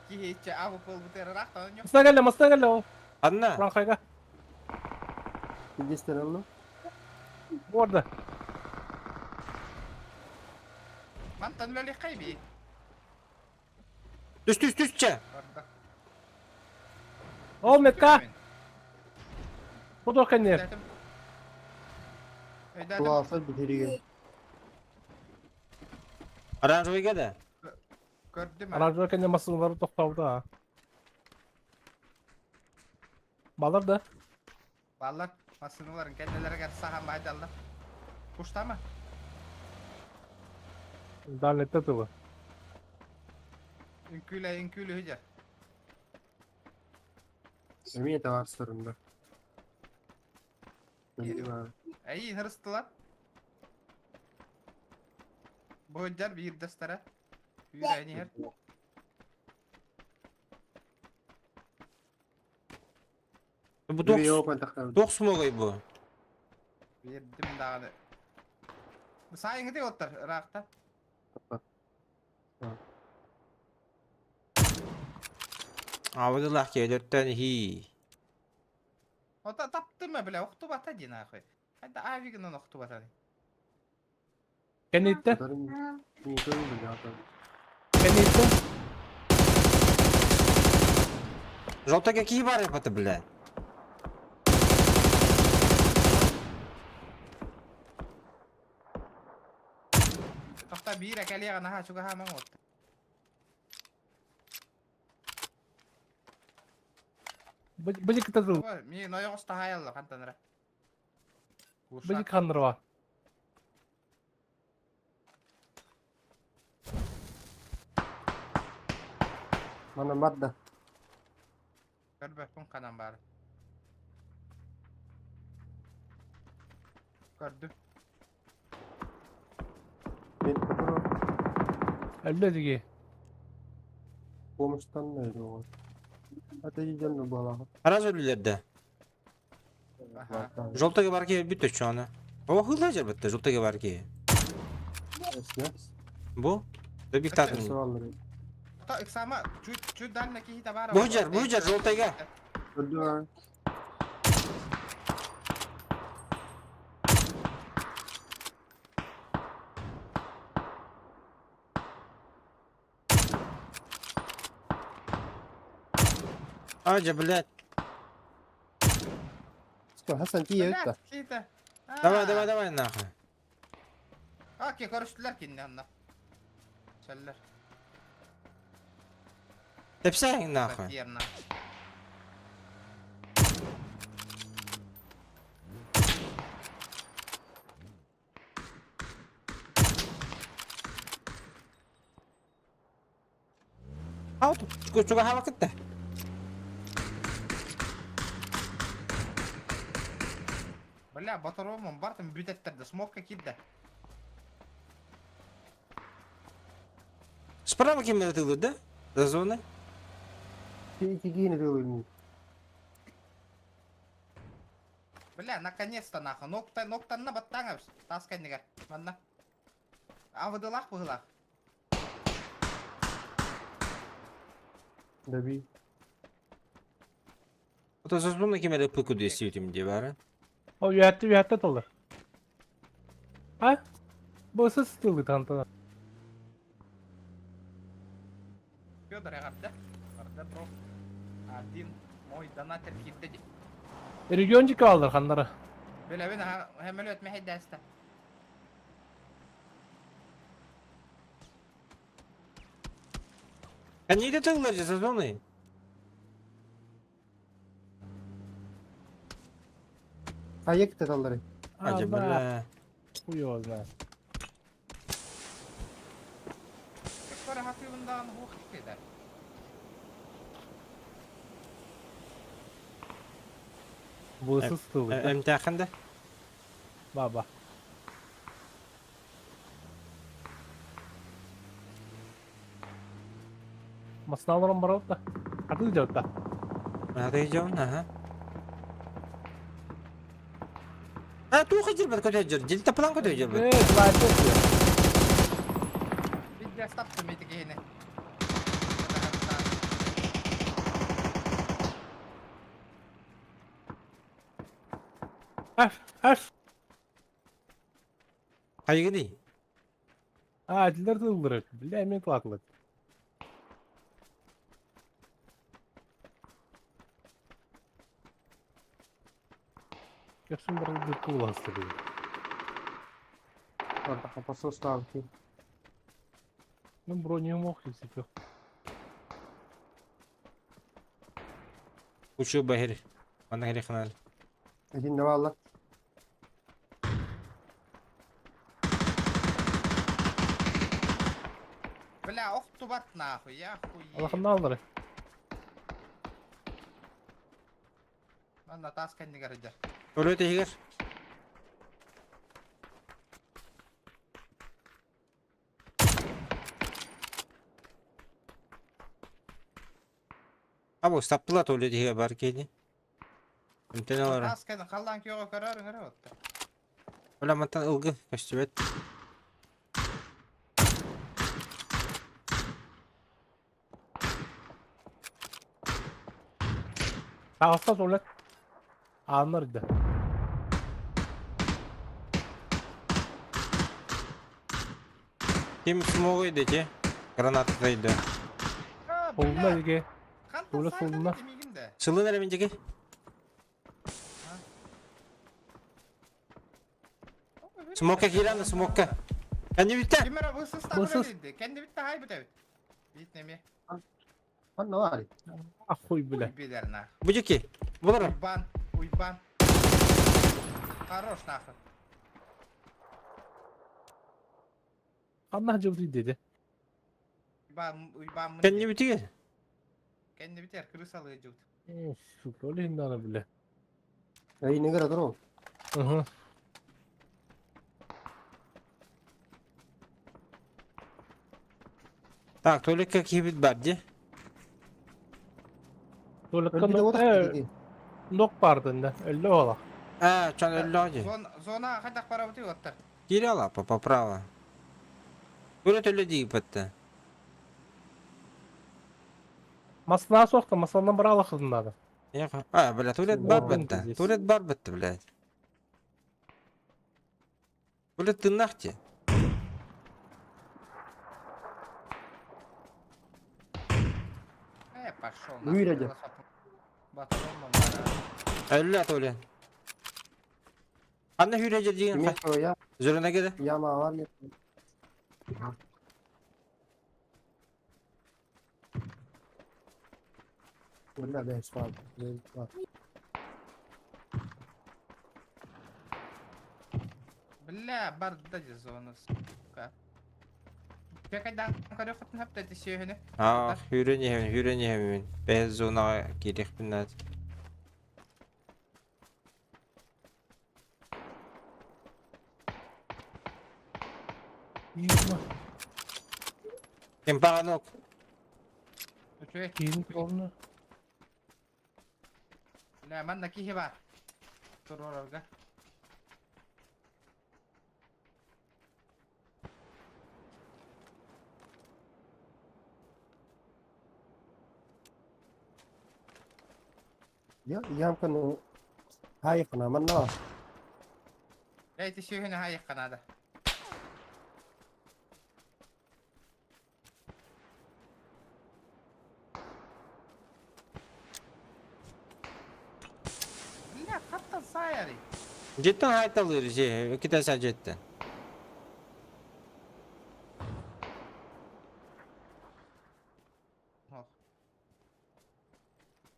Кихиче авы пол бутер рахта онё. Масына кэллэ, масына кэллэ ол. Анна. Франхайга. Пиздец алды. Орда. Мантан лөли кайби. Түс түс түс ча. Ол метка. Бу кэннер. Кулаасы битериге. Оранжевый да? Көрдүм. Оранжевый кэннер масыналары тоқтауда. Балар да. Балар масыналарын кәннелерге сахан байдалла. Куштама? Дальнетте тылы. Үnkүлэ үnkүлэ хүжер. Эми это бар сырында. Әй, хырыстылар. Бу бир дастара. Үйрәнер. Бу ток смогай бу. Бердим дагы. Сайыңы деп оттар, ракта. Абыдылах келерттен хи. Ота таптым биле, окту бата ди нахуй. Хайда авигынан окту бата. Кэннитте. Кэннитте. Желтый какие бары это, бля? Тохта бир экелига наха чуга хаман от. Быжик тыл. Ми нойоҕус таһаайалла хантанара. Быжик ханнырва. Мана мадда. Көрбөппүн канан бар. Көрдүм. Мен көтөрө. Өллө диги. Помощтан öyle Ата дьон буолаҕа. Араз өлүлэрдэ. Ага. Желтыга бар киһи өлбүт өччөҕүнэ. О, хылла дьарбытта, желтыга бар киһи. Бу? Добиктатын. Та иксама чуть чуть дальше киһи табара. Бу жар, бу жар, желтыга. Ажа, блядь. Хасан тиийэ Блядь, Давай, давай, давай, нахуй. Окей, көрүстүлэр кинини анна. Сэллэр. Тэпсэҥ нахуй. Верно. Аут, чугаһаабаккыт да. Бля, батаромум бартым бүтэттерде, смокка киирдэ. Справа ким ытылыр да? За зоной? Киини тылын. Бля, наконец-то нахуй. Нокта, ноктанна баттаңабыз. Тас кэннигэр. Манна. Авыдылах быһылах. Даби. Это за зоной ким эрэ пыку диэсиитим дии баара. О, үөһэттэ үөһэттэ тыллар. А? Бу сыс тылы тантана. Федор эҕэрдэ. Эҕэрдэ, бро. Один мой донатер киирдэ дии. Региончик алдар ханнара. Билэбин, хэмэлөт мэһэйдээстэ. Они да тыллар же за зоной. Хайа кыталлары. Ажа, бля. Хуй его знает. Көрө хатыыбындаан хуох киирдэ. Бу сыс тылы. Эмтээхин да? Баба. Масналарым бар да. Аты жаута. Аты жаун, ага. А, туха жер көтө жер. Дельта план көтө жер. Э, платит. Видео стапты мети киһини. Аф, аф. Хайгыны. А, дилер тылдыры. Бля, мен плакалат. Кепсин бар ды куласты. По составке. Ну, броню мог и все. Учу бахир. Ана хири ханал. Один давала. Бля, охтубат нахуй, я хуй. Аллахым аллары. Манна тас кэннигэр дьэ. Өлө тегер. Або стаптыла төлө тегер бар кейди. Эмтен алара. Тас кэнни халлаан киоҕо көрөр өҥөрө отта. Ола мантан ылгы көстүбэт. Тағыста толет. Аннар да. Ким смогой дети? Граната тайды. Солуна диге. Хантан Тула саайдан солуна. тимигин да. Сылын эремен жеке. Смокка кираны смокка. Кәне битте. Кимера бысыс Бысыс. табыр Кэнни битте хай бүтэбит. Бит неме. Ханна бар. Ахуй, бля. Уйбилер нах. Бу жеке. Булар. Уйбан, уйбан. Хорош нахуй. Анна жыбды деди. Уйбан, уйбан. Кәне битиге. Кэнни битер крысалы жут. Сука, олин дана, бля. Эй, не гра Угу. Так, туалекка киһибит бар дии. Туалекка Өлбүтэ нок уотах э дии. нок баардын да. Өллө ола. А, чон өллөҕө дии. Зона, зона хайдах барабытый оттар? Киирэ лапа, по право. Туалет өллө дии батта. Маслаа суохта, масланан бараалахын надо. А, бля, туалет бар Орган батта. здесь. Туалет бар батта, блядь. Туалет тыннах дии. Э, пошел Үүрэ дьэ. Батон бара. Өллө туалет. Анна хүрэ дьэрдиин Кимиэхэ я Зөрөнөге да? ямаалар Бля, да, спал. Бля, барда дии зона, сука. Чекайдан көрөхөтүн хөптөтү сүөһүнү. Аа, хүрэн иһэбин, хүрэн иһэбин. Бэйэ зонаҕа киириэхпин наада. Кимпаганок. Үчүгэй. Киин полно. Бля, манна киһи бар. Туророрга. Я ямканы хайыкына манна. Эти сүөһүнү хайыкка надо. Бля, хаттан саайарый. Жеттен хайталыр же, китаса жеттен. Ох.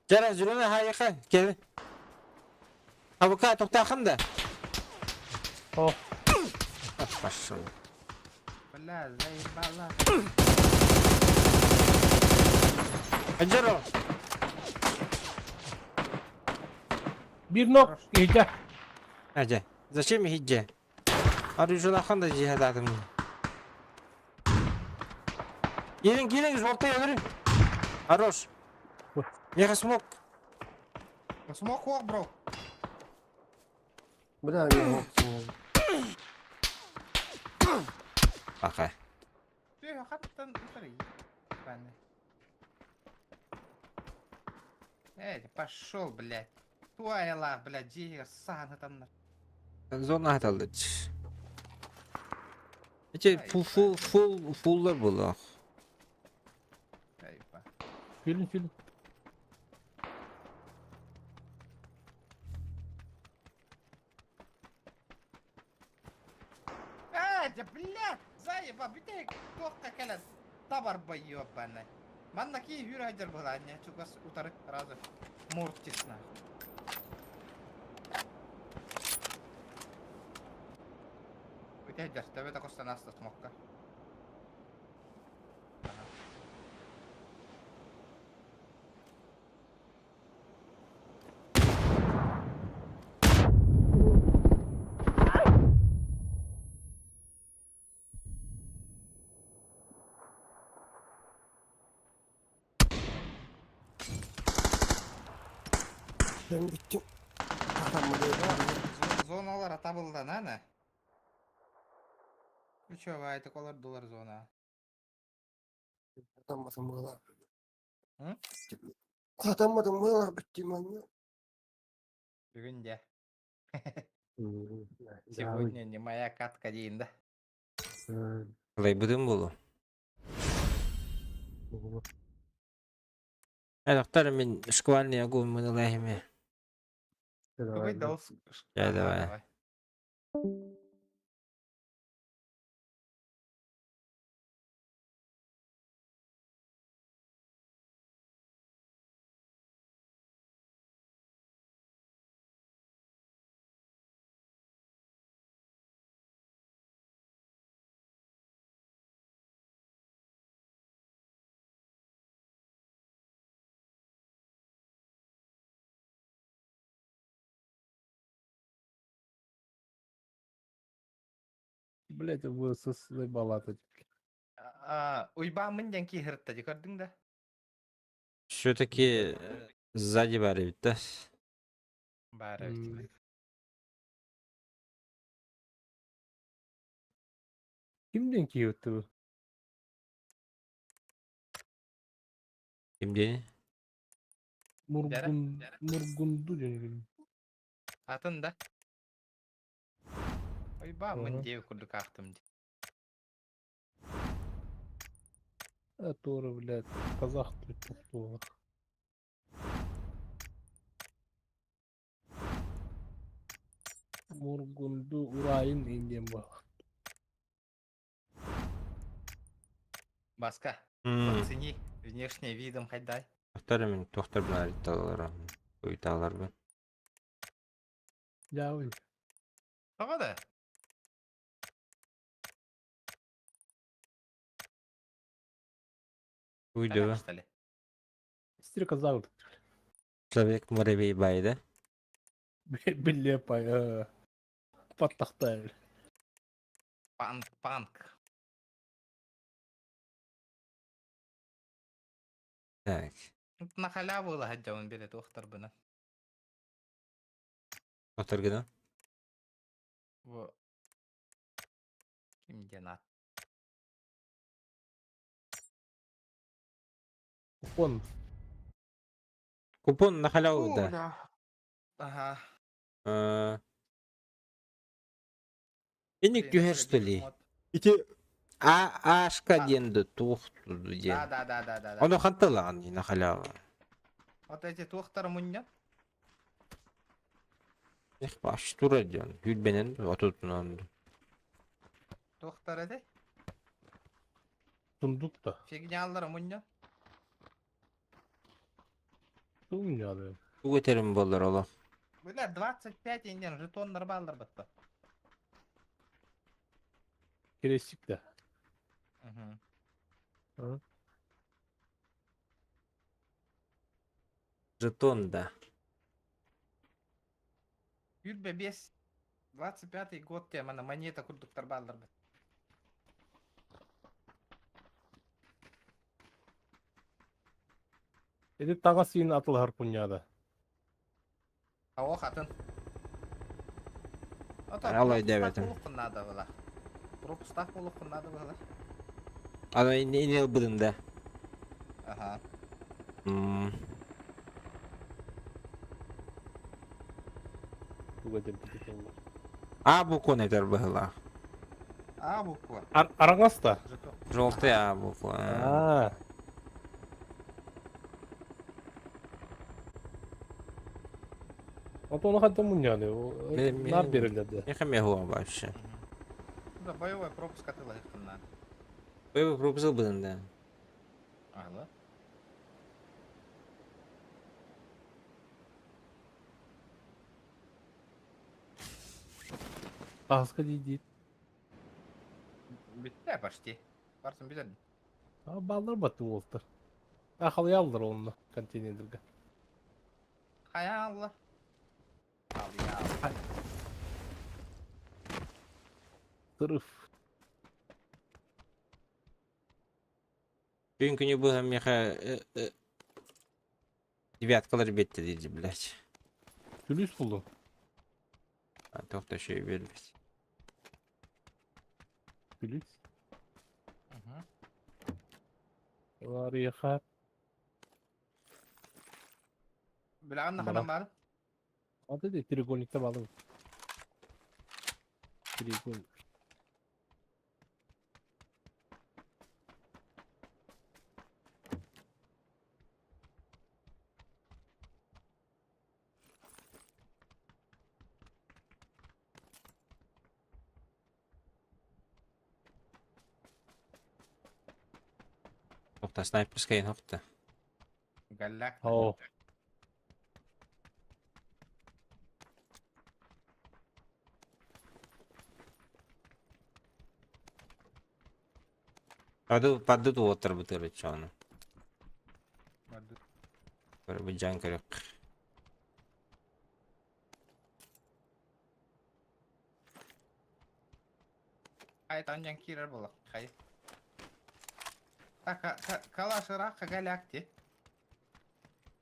Жара жүрөне хайыка, кел. Абыка токтахын да. О, Пошел. Бля, заебала. Ажаро. бир нок иһдэ. Ажа. Зачем хиджа? Аружулахан да жихададым. Gelin gelin ortaya yürü. Хорош. Меха смок. Смок ох, бро. Бля, я Бака. Сүөһү хаттан утарый. Баны. Эй, пошел, блядь. Туайла, блядь, дьиэ саанатаннар. Зона хаталды. Эти фул фул фул фуллар булах. Айба. Сүлүн сүлүн. Э, да, блядь, заеба, бүтэ туохха кэлэн табар байёбаны. Манна ки хүрэ буланя, чугас утары сразу муртисна. Бүтэ дьастабы такостан аста смокка. Ага. Ben bittim. Атаммы Зоналар табылдан, ана? Үчөө айтык олар доллар зона. Атамматым быһыылаах. М? Атамматым быһыылаах бүттүм анньа. Бүгүн дьэ. Сегодня не моя катка дейін да. Лайбыдым болу. Доктор, мин шквальный огонь мы налахиме. Бүгүн дал. Я давай. Блять, ВСС заебала это. Уйбааммын диэн киһиртта дии көрдүҥ да? Все-таки сзади баар эбит да. Баар эбит. Ким диэн киһи бу? Ким диэни? Мургун Мургунду диэн. Атын да. Уйбааммын диэбит курдук аахтым дии. Который, блядь, казах тут. Мургунду Урайын индиэн буолар. Баска, оцени внешне видом хайдай. Тохтор мин тохтор баарытталлар. Уйталарбын. Дьаабый. Тоҕо да? Уйдуба. Что ли? Стрекоза. Человек муравей бай, да? Билле пай. Паттахтай. Панк, панк. Так. На халяву ылаһаддьабын билэ туохтарбына. Тохтор гына? Бу ким диэн аат? Купон. Купон на халяву, да. Ага. Инник түһэр что ли? Ити А Ашка диэн да туох диэн. Да, да, да, да, да. да. Ону ханталаан на халяву. Вот эти туохтары мунньан. Эх, баш тура диэн. Хүлбенен отутунан. Туохтар этэй? Сундук да. Фигняллары мунньан. Тумнялы. Тугу этерим боллар оло. Бля, 25 индиан жетоннар бааллар батта. Крестик да. Угу. Жетон да. Юрбе бес. 25-й год тема на монета курдуктар бааллар бат. Эди таҥас иин атылаһар пунньаада. Ао хатын. Алай дебетим. Надо было. Пропустах болуққа надо было. Аны ини ылбыдын да. Ага. Туга диэн пититен. А букваны этер быһыла. А буква. Араҥас да. Жетон. Желтый А буква. Аа. Ото ону хантан мунньааны. Нар берилер да. Не хамегуа вообще. Да, боевой пропуск атылаһыктын Боевой пропуск ылбыдын да. Ага. Таһаска дии Бүтте почти. Барсын бүтен. А баллар баттым уолтар. А халыяллар онно контейнерге. Хаялла. Алла. Сырыф. Күн күнү быһа меха девяткалар бетте дейді, блядь. Күлүс булду. А тоқта шөй бербет. Күлүс. Лариха. Билаған наханан бар. Аты де треугольникте балым. Треугольник. Тоқта снайперская нокта. Галлак. О. Паду паду туоттар бутыры чону. Көрбү жан көрөк. Хай танжан кирер болақ. Хай. Калаш ыраахха галякти.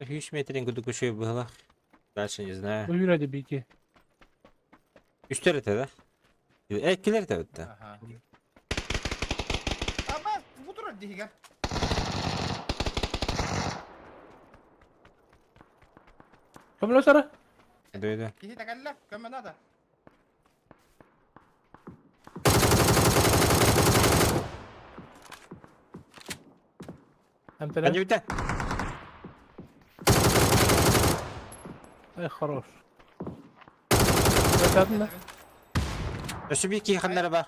Үс метрин курдук үчүгэй быһыылаах. Дальше не знаю. Уйра бики. Үстэр этэ да? Э, иккилэр этэ бытта. Ага. Аба, бу турар диһигэр. Көмөлөс ара. Эдэ, эдэ. Киһи тэгэллэ, көмө надо. Эмтэрэ. Анюта! Ай, хорош. Өтәдін да? Өссө биир киһи ханнара бар.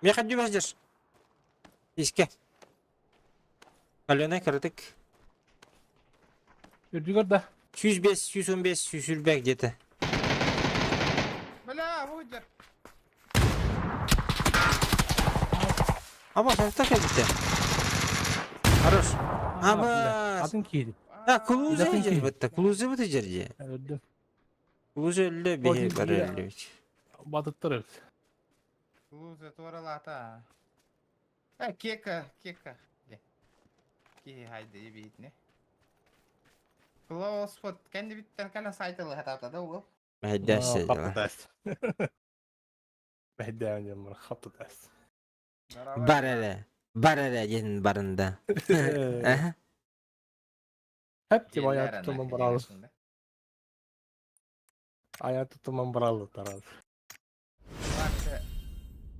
Миэхэ дьүбэс Искэ. Аленай кыратык. Үрдүгэр да. 105, 115, 120 где-то. Бля, выйдер. Аба, састак кэлбитэ. Хорош. Аба. Атын киири. А, кулуза Атын жер киири. бытта. Кулуза быты жерде. Өлдүм. Кулуза өллө биһи Один бар киири. өллүбүт. Батыттар эбит. Кулуза туоралаата. Э, кека, кека. Киһи хайды биитне. Клоус вот кэннибиттэн кэлэн сайтылы хатаата да уол. Мэһэйдээс Хатты Мэһэйдээн дьоммор хатты таас. Бар эрэ. Бар эрэ диэн барында. Аха. Хэп тип айаат тутуман баралы. Айаат тутуман баралы тарал.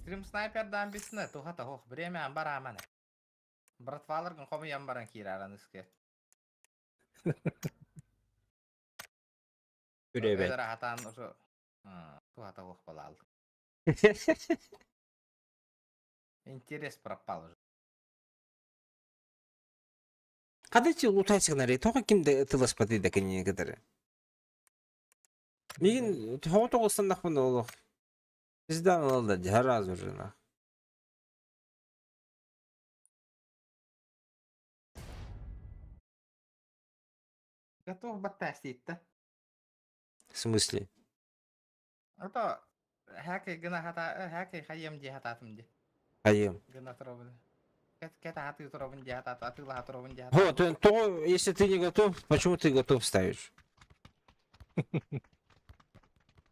Стрим снайпердан бисне туха тохох время бараман. Братваларгын хомуйан баран киираран иске. Үребет. Өдөрө хатаан уже туха тохох балал. Интерес пропал уже. Хадычы утайсыгнары, тоҕо ким да ытыласпатый да кинини кытары. Мигин тоҕо тоҕустаннахпын олох. Пиздан ылаллар дии, сразу же нах. Готов баттаастиитта. В смысле? Ото хакей гына хата хакей хайым дии хатаатым дии. Хайым. Гына туробун. Кэт кэт хаты туробун дии хатаат атыылаха туробун дии О, хатаат. то, то, если ты не готов, почему ты готов ставишь?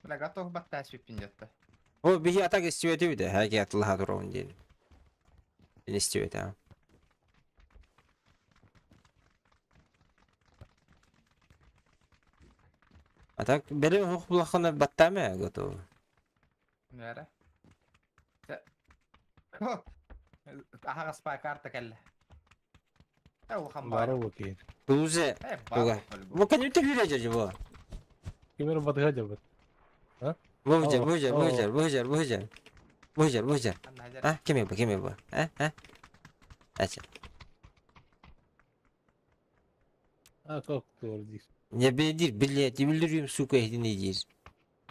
Бля, готов баттаас бүппүн диэтэ. О, биһи атак истибэтибит ээ, хакей атылаха туробун диэн. Истибэт аа. А так бэрэ оһох булаххына баттаама готов. Нэрэ. Аһаҕас паа карта кэллэ. Э, улахан баар. Бары бу Кулузе Э, туга. бар Бу кэнниттэн хүрэ дьэ бу. Кимер батыга дьабыт. Бу жер, бу жер, бу жер, бу жер, бу жер. Бу жер, бу жер. А, ким бу, ким бу? А, а? Ача. А, как doğru değil. Не бедир, блядь, өлөрүм, сука, иһитини диир.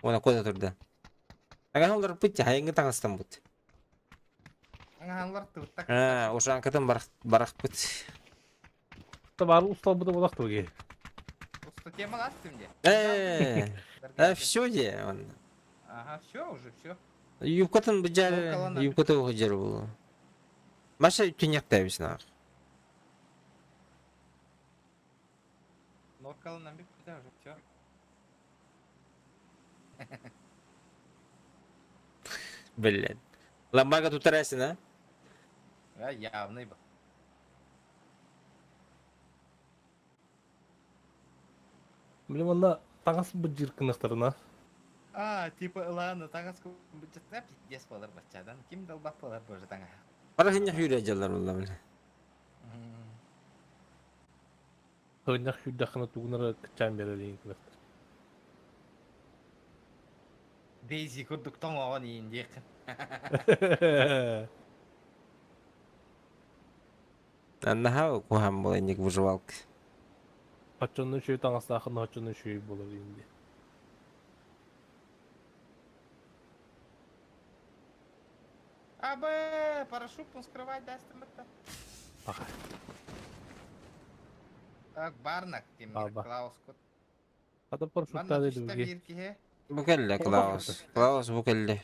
Уона куота турда. Агаһаллар пытти, хайыҥҥы таҥастан бут. Аҥаһаллар тыбытта. А, ушанкатын барах барахпыт. Бар усталбыты болақ туги. Уста темаластым де. Э, э, все де он. Ага, все уже, все. Юбкатын быдьар, юбкаты уһудьар буолуо. Маша түньэхтээбис наар. Норкалынан бүппүтэ уже, все. Блядь. Ламбага тутарасин, а? Э, явный был. Билим онна таҥас быдьыр кынахтарына. А, типа, ладно, таҥас быдьытна пиздец болар баччадан. Ким долбат болар боже таҥа. Бара хиннях хүрэ дьаллар булла бile. Хыннах хүрдэххына тугунара кычаан берер кынахтар. Дейзи курдук тоҥоҕон иин диэххин. Аннаха куһаан буола инник выживалка. Хоччонну шүй таҥастаахын хоччонну шүй болар инди. Абы, парашют он скрывать даст им это. Ага. Так, барнак, тим, Аба. Клаус кут. Ата Манна парашюттаа түстэ деді биир киһи. Бу кэллэ Клаус. Клаус бу кэллэ.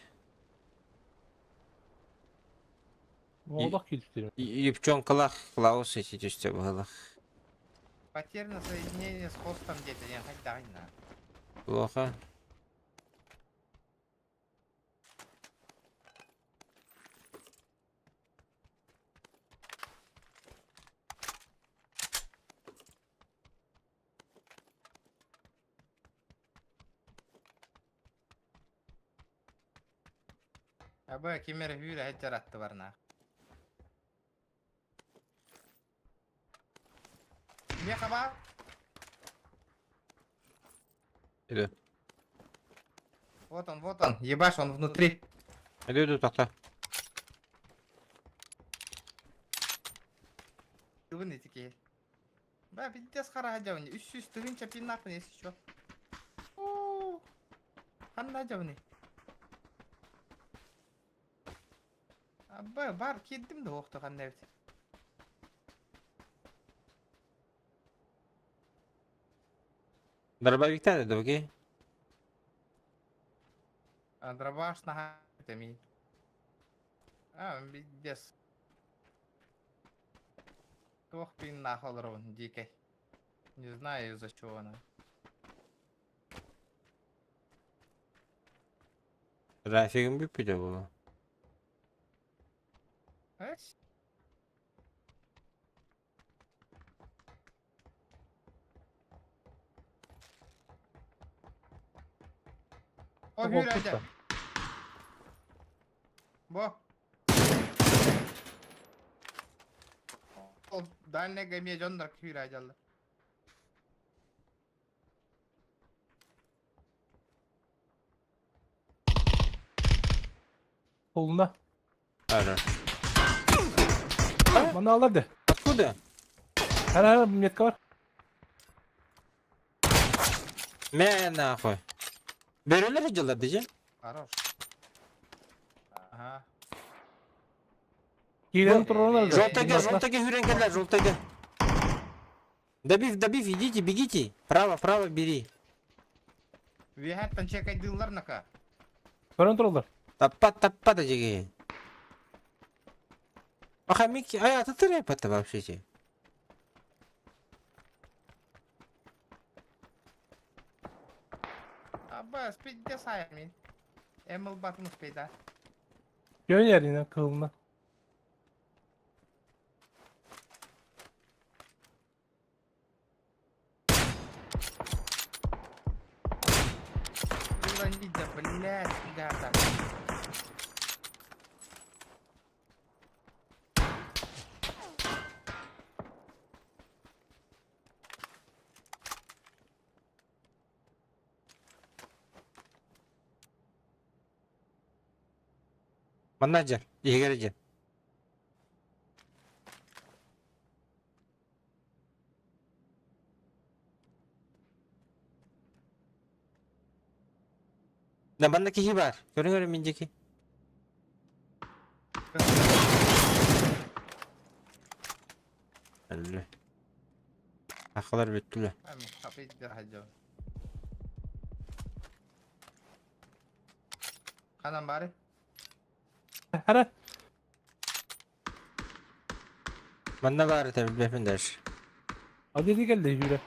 Олох киирдим. Юбчонкалаах Клаус ити түстэ быһыылаах. Потеряно соединение с хостом где-то, я хоть дай на. Плохо. Аба ким эрэ хүүрэ сылдьар барна. Миэхэ баар. Иду. Вот он, вот он. Ебашь, он внутри. Иду, иду, тохто. Тыбын ити Ба, пиздец хара дьавни. 300 тыһыынча пиннахпын, если чё. Уу. Ханна дьавни. Аба, бар киирдим да охто ханна эбит. Дробовиктан это окей? А, дробаш наха ми. А, пиздец. Туох пиннах олоробун, дикэй. Не знаю из-за чего она. Трафигым бүппүтэ буолуо. Эс? О, Юрий, Бо. Ол дальний гаме дьоннор күүрэ дьалла. Koluna. Ара. Bana al hadi. Откуда? Her her метка var. Мэ нахуй. Бөрөлөр дьыллар дии. Хорош. Ага. Киирэн тураллар. Желтыйга, желтыйга сүүрэн кэллэ, желтыйга. Добив, добив, идите, бегите. Право, право бери. Үөһэттэн чекайдыыллар нака. Көрөн тураллар. Таппа, таппа да жеги. Аха, Микки, ай, а ты рэп вообще те. Аба, пиздец аями. Эмил батын успейда. Yön yerine kılına. Ланида, блядь, гада. Менеджер, Игорь. Да манна киһи баар. Көрүҥ эрэ мин диэки. Өллө. Сахалар бүттүлэр. Ами, хапыйдыр хадьо. Ханан бары? Хара. Манна баар этэ билбэппин дальше. Hadi geldi yürü.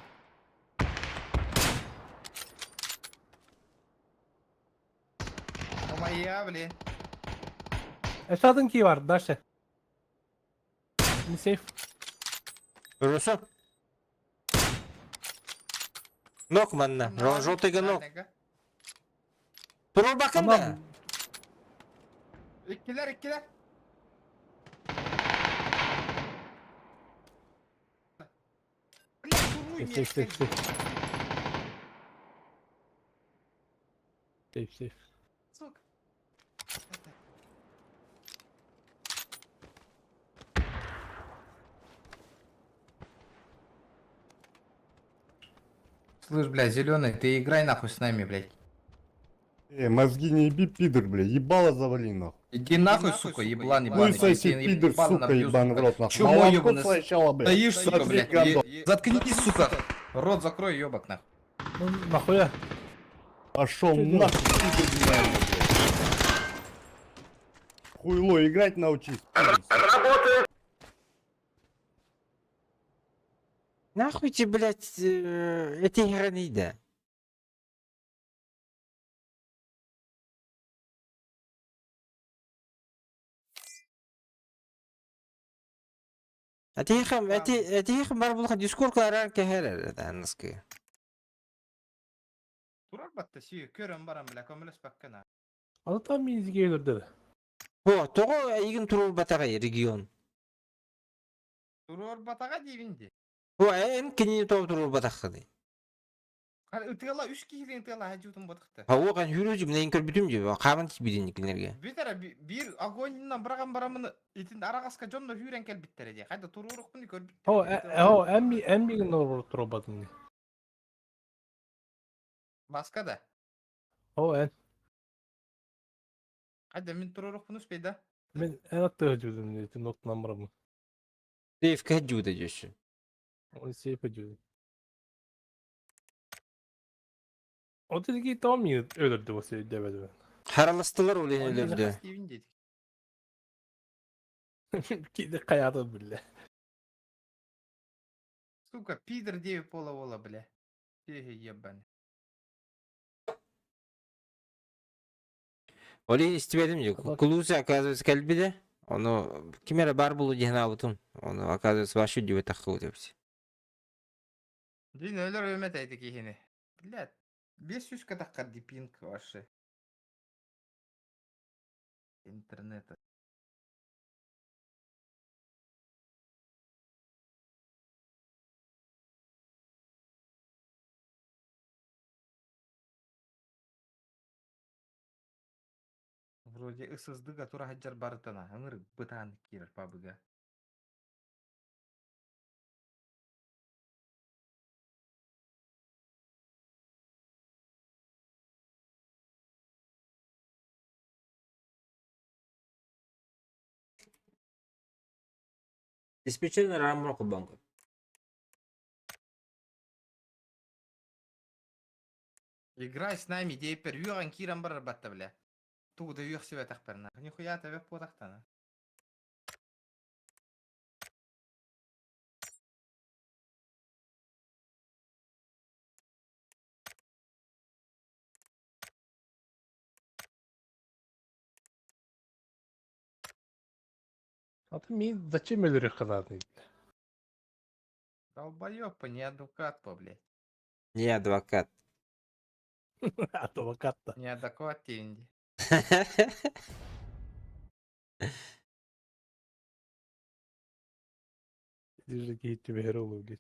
Омайя, блин. Aşağıdan key var дальше. Не сейф. Русу. Нок манна. Желтыйга нок. Туру бакын да. Tamam. Иккилэр, иккилэр. Блядь, туруй Safe safe safe safe. Safe safe. Сука. Слышь, блядь, зеленый, ты играй нахуй с нами, блядь. Э, мозги не еби, пидор, бля, ебало завали, нахуй. Иди нахуй, сука, еблан ебаный. Хуй соси, пидор, сука, ебаный в рот, нахуй. Чмо Молотку ебаный, сначала, бля. Стоишь, сука, Сотри, блядь. гандон. Заткнись, сука. Рот закрой, ёбок, нахуй. Ну, нахуя? Пошел Чё нахуй, пидор, блядь. Хуйло, играть научись. Нахуй тебе, блядь, эти гранида? Этиһиэхэ эти этиһиэхэ бар булха дискорд араар кэһэр эрэ дааннаскы. Турар батта сүйү көрөн баран бля көмөлөспөккө на. Аны там миизге өлөрдө. О, тоҕо эйигин туруорбатаҕай регион? Туруорбатаҕа диибин ди. О, эн кинини тоҕо туруорбатаххыный? Ытыала үс киһилиин ытыала хадьуутун батыхта. Хауа kan хүрү жим көрбүтүм же хааман тиийбитин кинилерге. Бүтэрэ биир огоньнан быраҕан барамын итин араҕаска дьонно хүүрэн кэлбиттэрэ дии. Хайда туруорукпун көрбүттэр. О, о, эмми эммигин туруорбатын. Баска да. О, эн. Хайда мин туруорукпун успейда. Мен эн аттыга жудум итин оттунан барамын. Сейфке жууда жөшү. Ол сейфе жудум. O dedi tamam yine ölürdü bu şey demedi Хараластылар ол иһин өлөрдө. ben. Киди каятын билле. Сука, пидор деви пола вола, бля. Феги ебаный. Ол иһин истибэтим же. Кулуса оказывается кэлбитэ. Ону ким эрэ бар булу диэн аабытым. Ону оказывается вообще диэбэтэххэ үтэбит. Дин өлөр өмет әйти киһини. Блядь, 500 катаххар ди пинг вообще. Интернета. Вроде ССД-га тура хаджар барытана. Ыңыр бытаан киирэр пабыга. Диспетчер рамыр кубанка. Играй с нами, дейпер. Юран киран барар батта, бля. Тугу да үйөх себетах барна. Нихуя табек потахтана. А ты мен зачем өлөрү кызадың? Долбоёб, не адвокат, по, блядь. Не адвокат. Адвокат да. Не адекват дейинди. Же блин.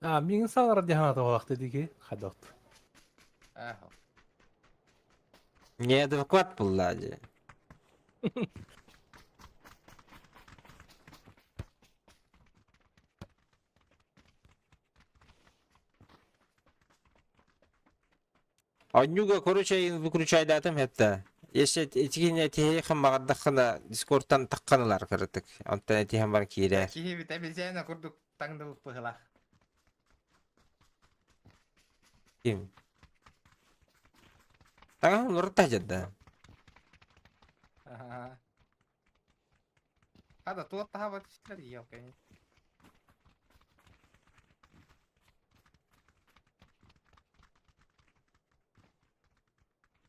А, миңин саңар дихана тавалакты диги хадат. Ахо. Не адекват булла же. Анюга, короче, выключайдатым это. Если этигине тихим магадахана дискордтан такканалар кырытык. Онтон этиһэн бар киирэр. Киһи бит обезьяна курдук таңдыбыт быһылах. Ким? Таҥаһын уларытта дьадда. Ага. Хада туох таһаба түстүлэр елкани.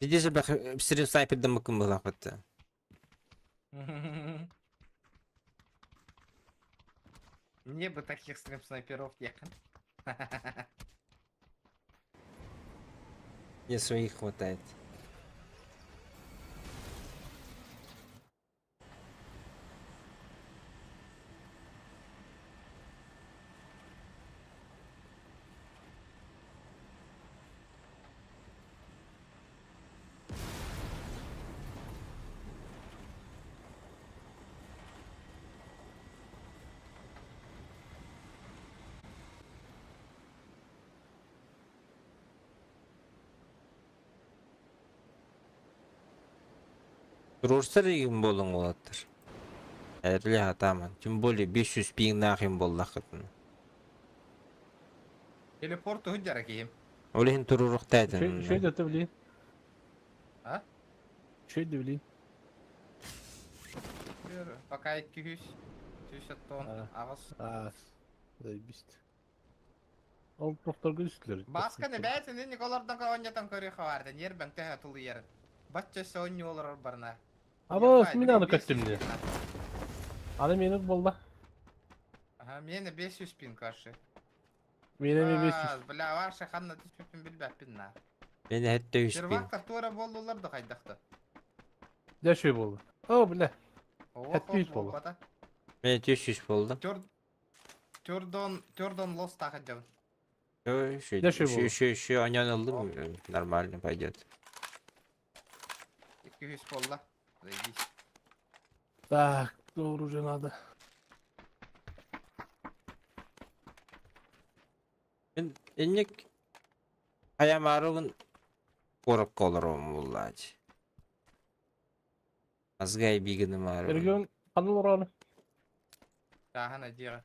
Видишь, сирин снайперден мыкын быһылаах Мне бы таких стрим-снайперов ехать. Мне своих хватает. Туруорсар игин буолуҥ уолаттар. Эрли хатааман. Тем более 500 пиҥнаах им буоллаххытына. Телепорт уһуджара киһим. Ол иһин туруоруохтаатын. Что это, блин? А? Үчүгэй да билигин. Пока 200, 198. Аа, заебись. Ол тохторго түстүлэр. Баска не бэйэтин инник олордон оонньотон көрүөххэ баар да ньиэрбэҥ төһө тулуйарын. Бачча өссө оонньуу олорор барына. Аба, мин аны көттүм дии. Аны минут буолла. Аха, миэнэ 500 пин каршы. Миэнэ эмиэ 500. Бля, ваша ханна түспүппүн билбэппин на. Мин эһэтте үс пин. Сервактар туора буоллулар да хайдах да. Дьэ үчүгэй буолла. О, бля. Ох, 700 буолла. Мен 300 буолла. Төрдон, төрдон лос тахадьабын. Еще, Дьэ үчүгэй еще, буолла. еще, еще оньон ыллым, нормально пойдет. 200 буолла. Заебись. Так, оружие надо. Мин инник хаямарыбын куоракка олоруом буоллаачы. Азгай бигинымаарыбын. Регион ханна олорор? Тааһана дьиэҕэ.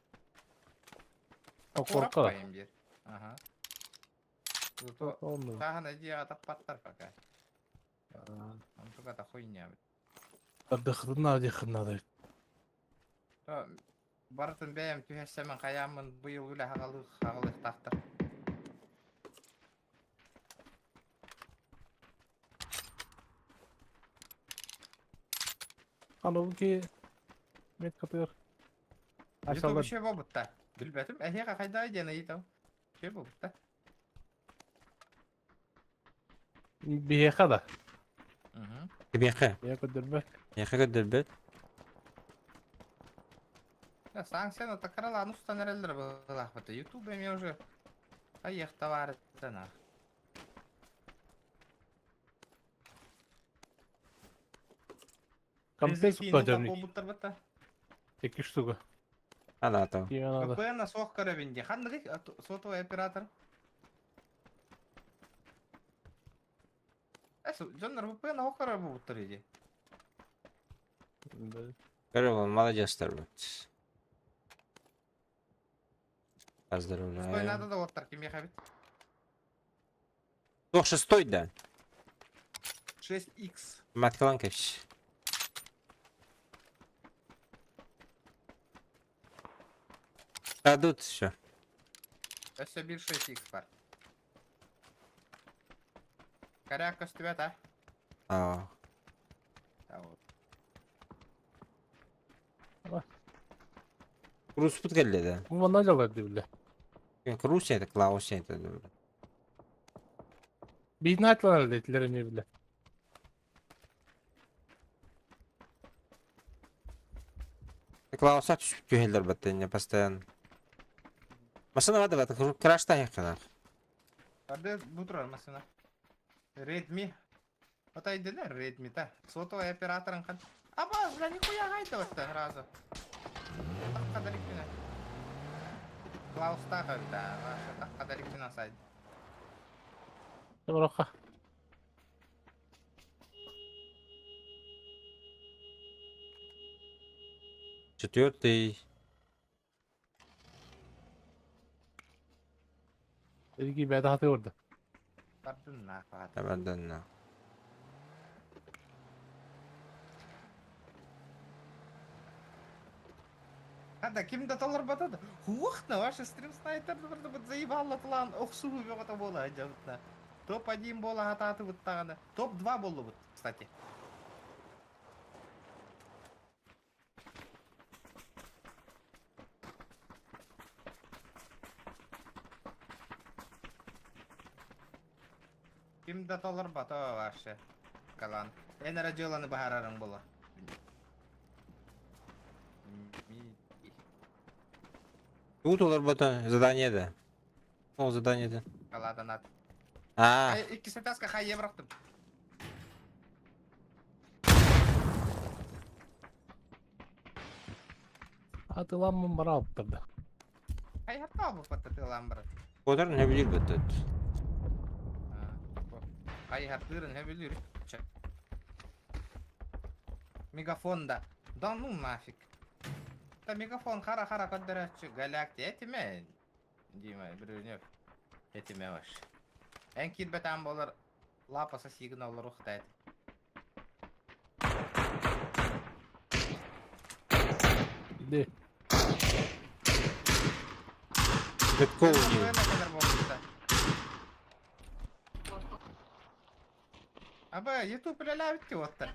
Окуорка. Куораппайым диир. Аха. Зато Онно. тааһана дьиэҕэ таппаттар пока. Онтука хуйня. Ардахытын надо диэххин надо. Барытын бэйэм түһэрсэмин хайааммын быйыл үлэ хаҕалыы хаҕалыахтаахтар. Аныл ки мет катыр. Ютуб Ашалар. еще буолбутта. Билбэтим. Эһиэхэ хайдаа диэн ыйытам. Еще буолбутта. Биһиэхэ да. Кимиэхэ? Биһиэхэ көрдөрбөт. Миэхэ көрдөрбөт. Санкцияны такаралаан устан эрэллэр быһыылаахпыт. Ютуб эмиэ уже хайыахта баарыттан Комплекс көрдөрбүт. Буолбуттар бытта. Икки штука. Анаатом. Киһи надо. VPN суох көрөбүн дии. Ханныгый сотовый оператор? Эс, дьоннор VPN оһох көрөр буолбуттар дии. Көрө молодецтар бут. Стой Поздравляю. надо да оттар кимиэхэ эбит. Туох шестой да? 6x. Маткалан кэпс. Дадут все. Өссө биир 6x бар. Коряк көстүбэт а? Аа. Вот. Руспут кэллэ да. Бу манна дьаллар дии бile. Русь это Клаус это. Биирин атланар дейтилер эмиэ бile. Клауса түһэллэр баттыня постоянно. Машина вада бат крашта якына. Арды бу турар машина. Redmi. Отай дэнэр Redmi та. Сотовый операторын хан. Аба, бля, нихуя гайда вот сразу. Тахха даликпина. Клаус таха да, ваша тахха даликпина сайд. Доброха. Четвертый. Эдики бэйэтэ хаты орда. Бардын нахуй. Табарданна. Хада ким да толорбата да. Хуахна, ваша стрим снайпер барды бут заебало план. Охсуу бөҕөтө буола дьабытна. Топ-1 буола хатааты буттаҕына. Топ-2 буоллубут, кстати. Ким да толорбата ваше. Калан. Эн эрэ дьыаланы быһаарарыҥ буолуо. Тут олорбото задание да. Ол задание да. Каладанат. Аа. Иккис этажка хайе бырахтым. Атыламмын бара алыптар да. Хайһартаа бу паттатыалаан барар. Котор не билир бөттөт. Хайһартыырын хөбүлүүр. Мегафон да. Да ну нафиг. Та мегафон хара-хара көрдөрөөччү галактия этиме. Дима, Брюнев. Этиме ваш. Эн киирбэтэн буолар лапаса сигин олоруохта эт. Де. Метко у них. Аба, YouTube үлэлээбит уоттар.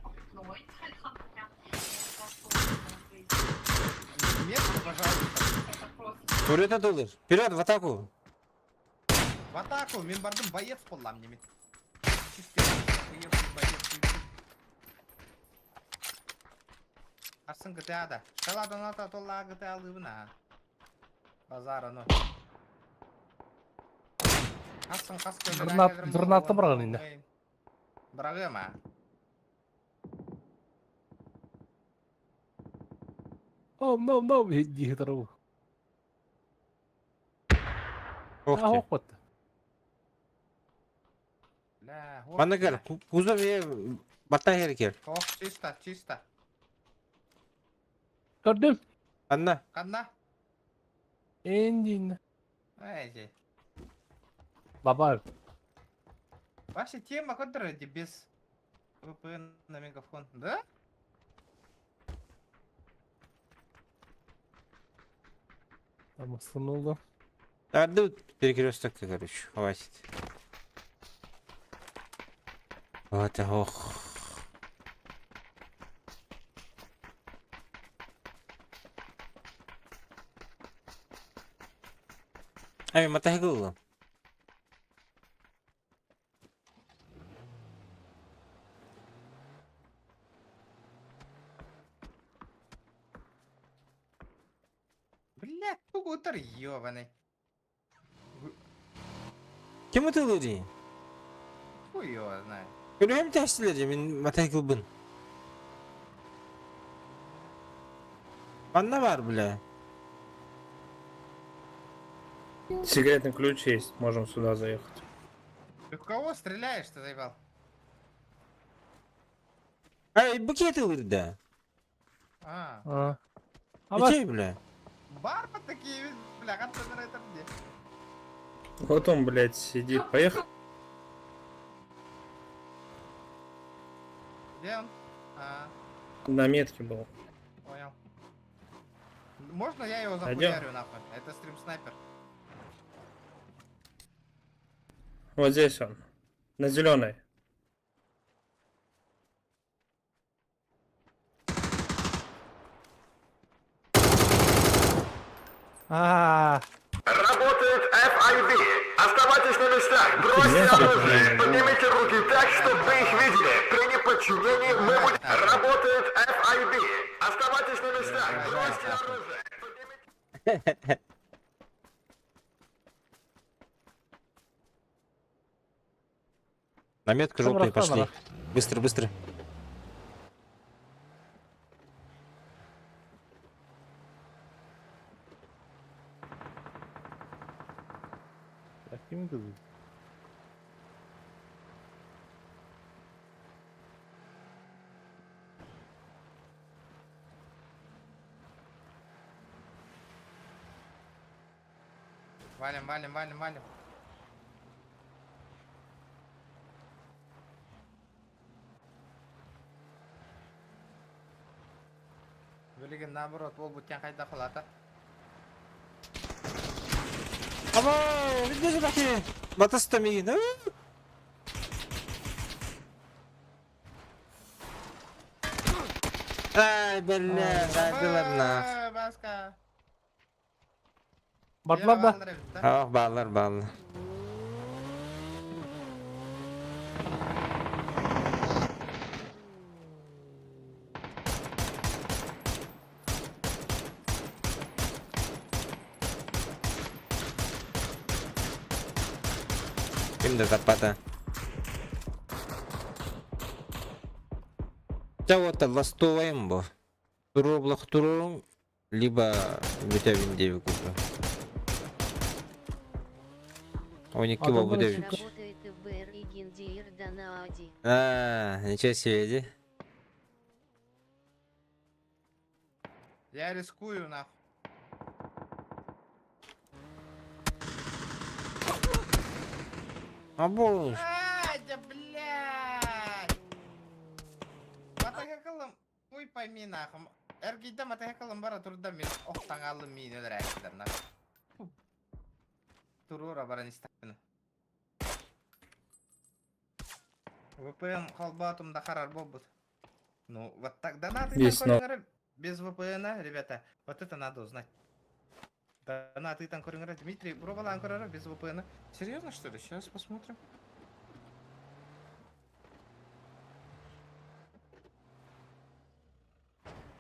Нет, пожалуйста. Вперед атылыр. Вперед, в атаку. В атаку, мин бардым боец буоллам ними. Боец. Арсын GTA-да. Шаладан ата толла GTA лыбына. Базар ону. Асын қас Гранатты быраған инде. Бырагыма. Oh, no, no, дии тарабы. Ох А, ты. ох, вот. Манна кел, кузов е батта хер кел. Ох, чисто, чисто. Көрдүм. Анна. Канна? Эндин. Эй, Баба. Вообще тема, которая без VPN на мегафон, да? Там остановил. Арды перекресток, короче, хватит. Вот, ох. Ай, мотоцикл. Бля, тугутар ёбаный. Ким ытылыр? Хуй его знает. Көрөм тәстилер мин мотоциклбын. Манна бар, бля. Секретный ключ есть, можем сюда заехать. Ты в кого стреляешь, ты заебал? Ай, бу кетилер да. А, А. Аба. Ичей, бля. барба такие, бля, как ты это где? Вот он, блядь, сидит. Поехал. Где он? А, На метке был. понял. Можно я его Пойдем. захуярю нахуй? Это стрим-снайпер. Вот здесь он. На зеленой. А, Работает FIB. Оставайтесь на местах, бросьте оружие, поднимите руки так, чтобы их видели. При неподчинении мы будем... Работает FIB. Оставайтесь на местах, бросьте оружие. На метку Там желтые Рахманова. пошли. Быстро, быстро. Так, ким это? Валим, валим, валим, валим. Билигин наоборот, ол буттен хайда халата. Аба, видишь, баки. Батаста мигин. Ай, бля, дадылар нах. Баска. Бардылар да. Ах, баллар, баллар. Ким да запата. Та вот ластоваем бо. Туроблах турорум, либо витамин 9 купа. Они киба Адамдар будет. Работает ФБР и Гиндиир Данаади. А, ничего себе, иди. Я рискую нахуй. А боже. Ай, да блядь! Батакакылым, хуй пойми нахуй. Эргийдэ матаһыкалым бара турда мин ох таҥааллым миин өлөрөөччүлэр на. Туруора баран истэхпинэ. VPN холбоотум да харар буолбут. Ну, вот так донаты Есть, но- без VPN, ребята. Вот это надо узнать. Донаты там көрүҥэр Дмитрий пробовал көрөр без VPN. Серьезно, что ли? Сейчас посмотрим.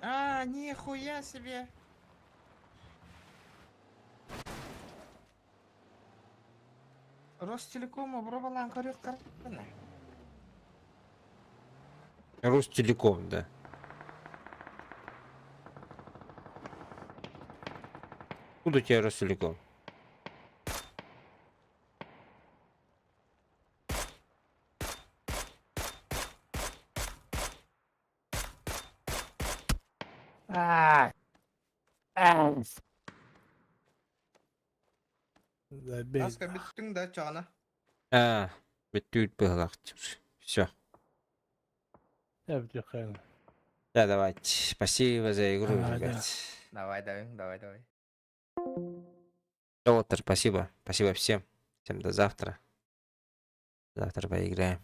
А, нихуя себе! Ростелеком пробовал көрүк Ростелеком, да. Откуда у тебя Ростелеком? Забей. Аска бүттүң да чоҕуна. А, бүттүүт быһылаах. Все. Я бүтүөххэ. Да, давайте. Спасибо за игру, Давай, ребят. Давай, давай, давай, давай. Золотер, спасибо. Спасибо всем. Всем до завтра. Завтра поиграем.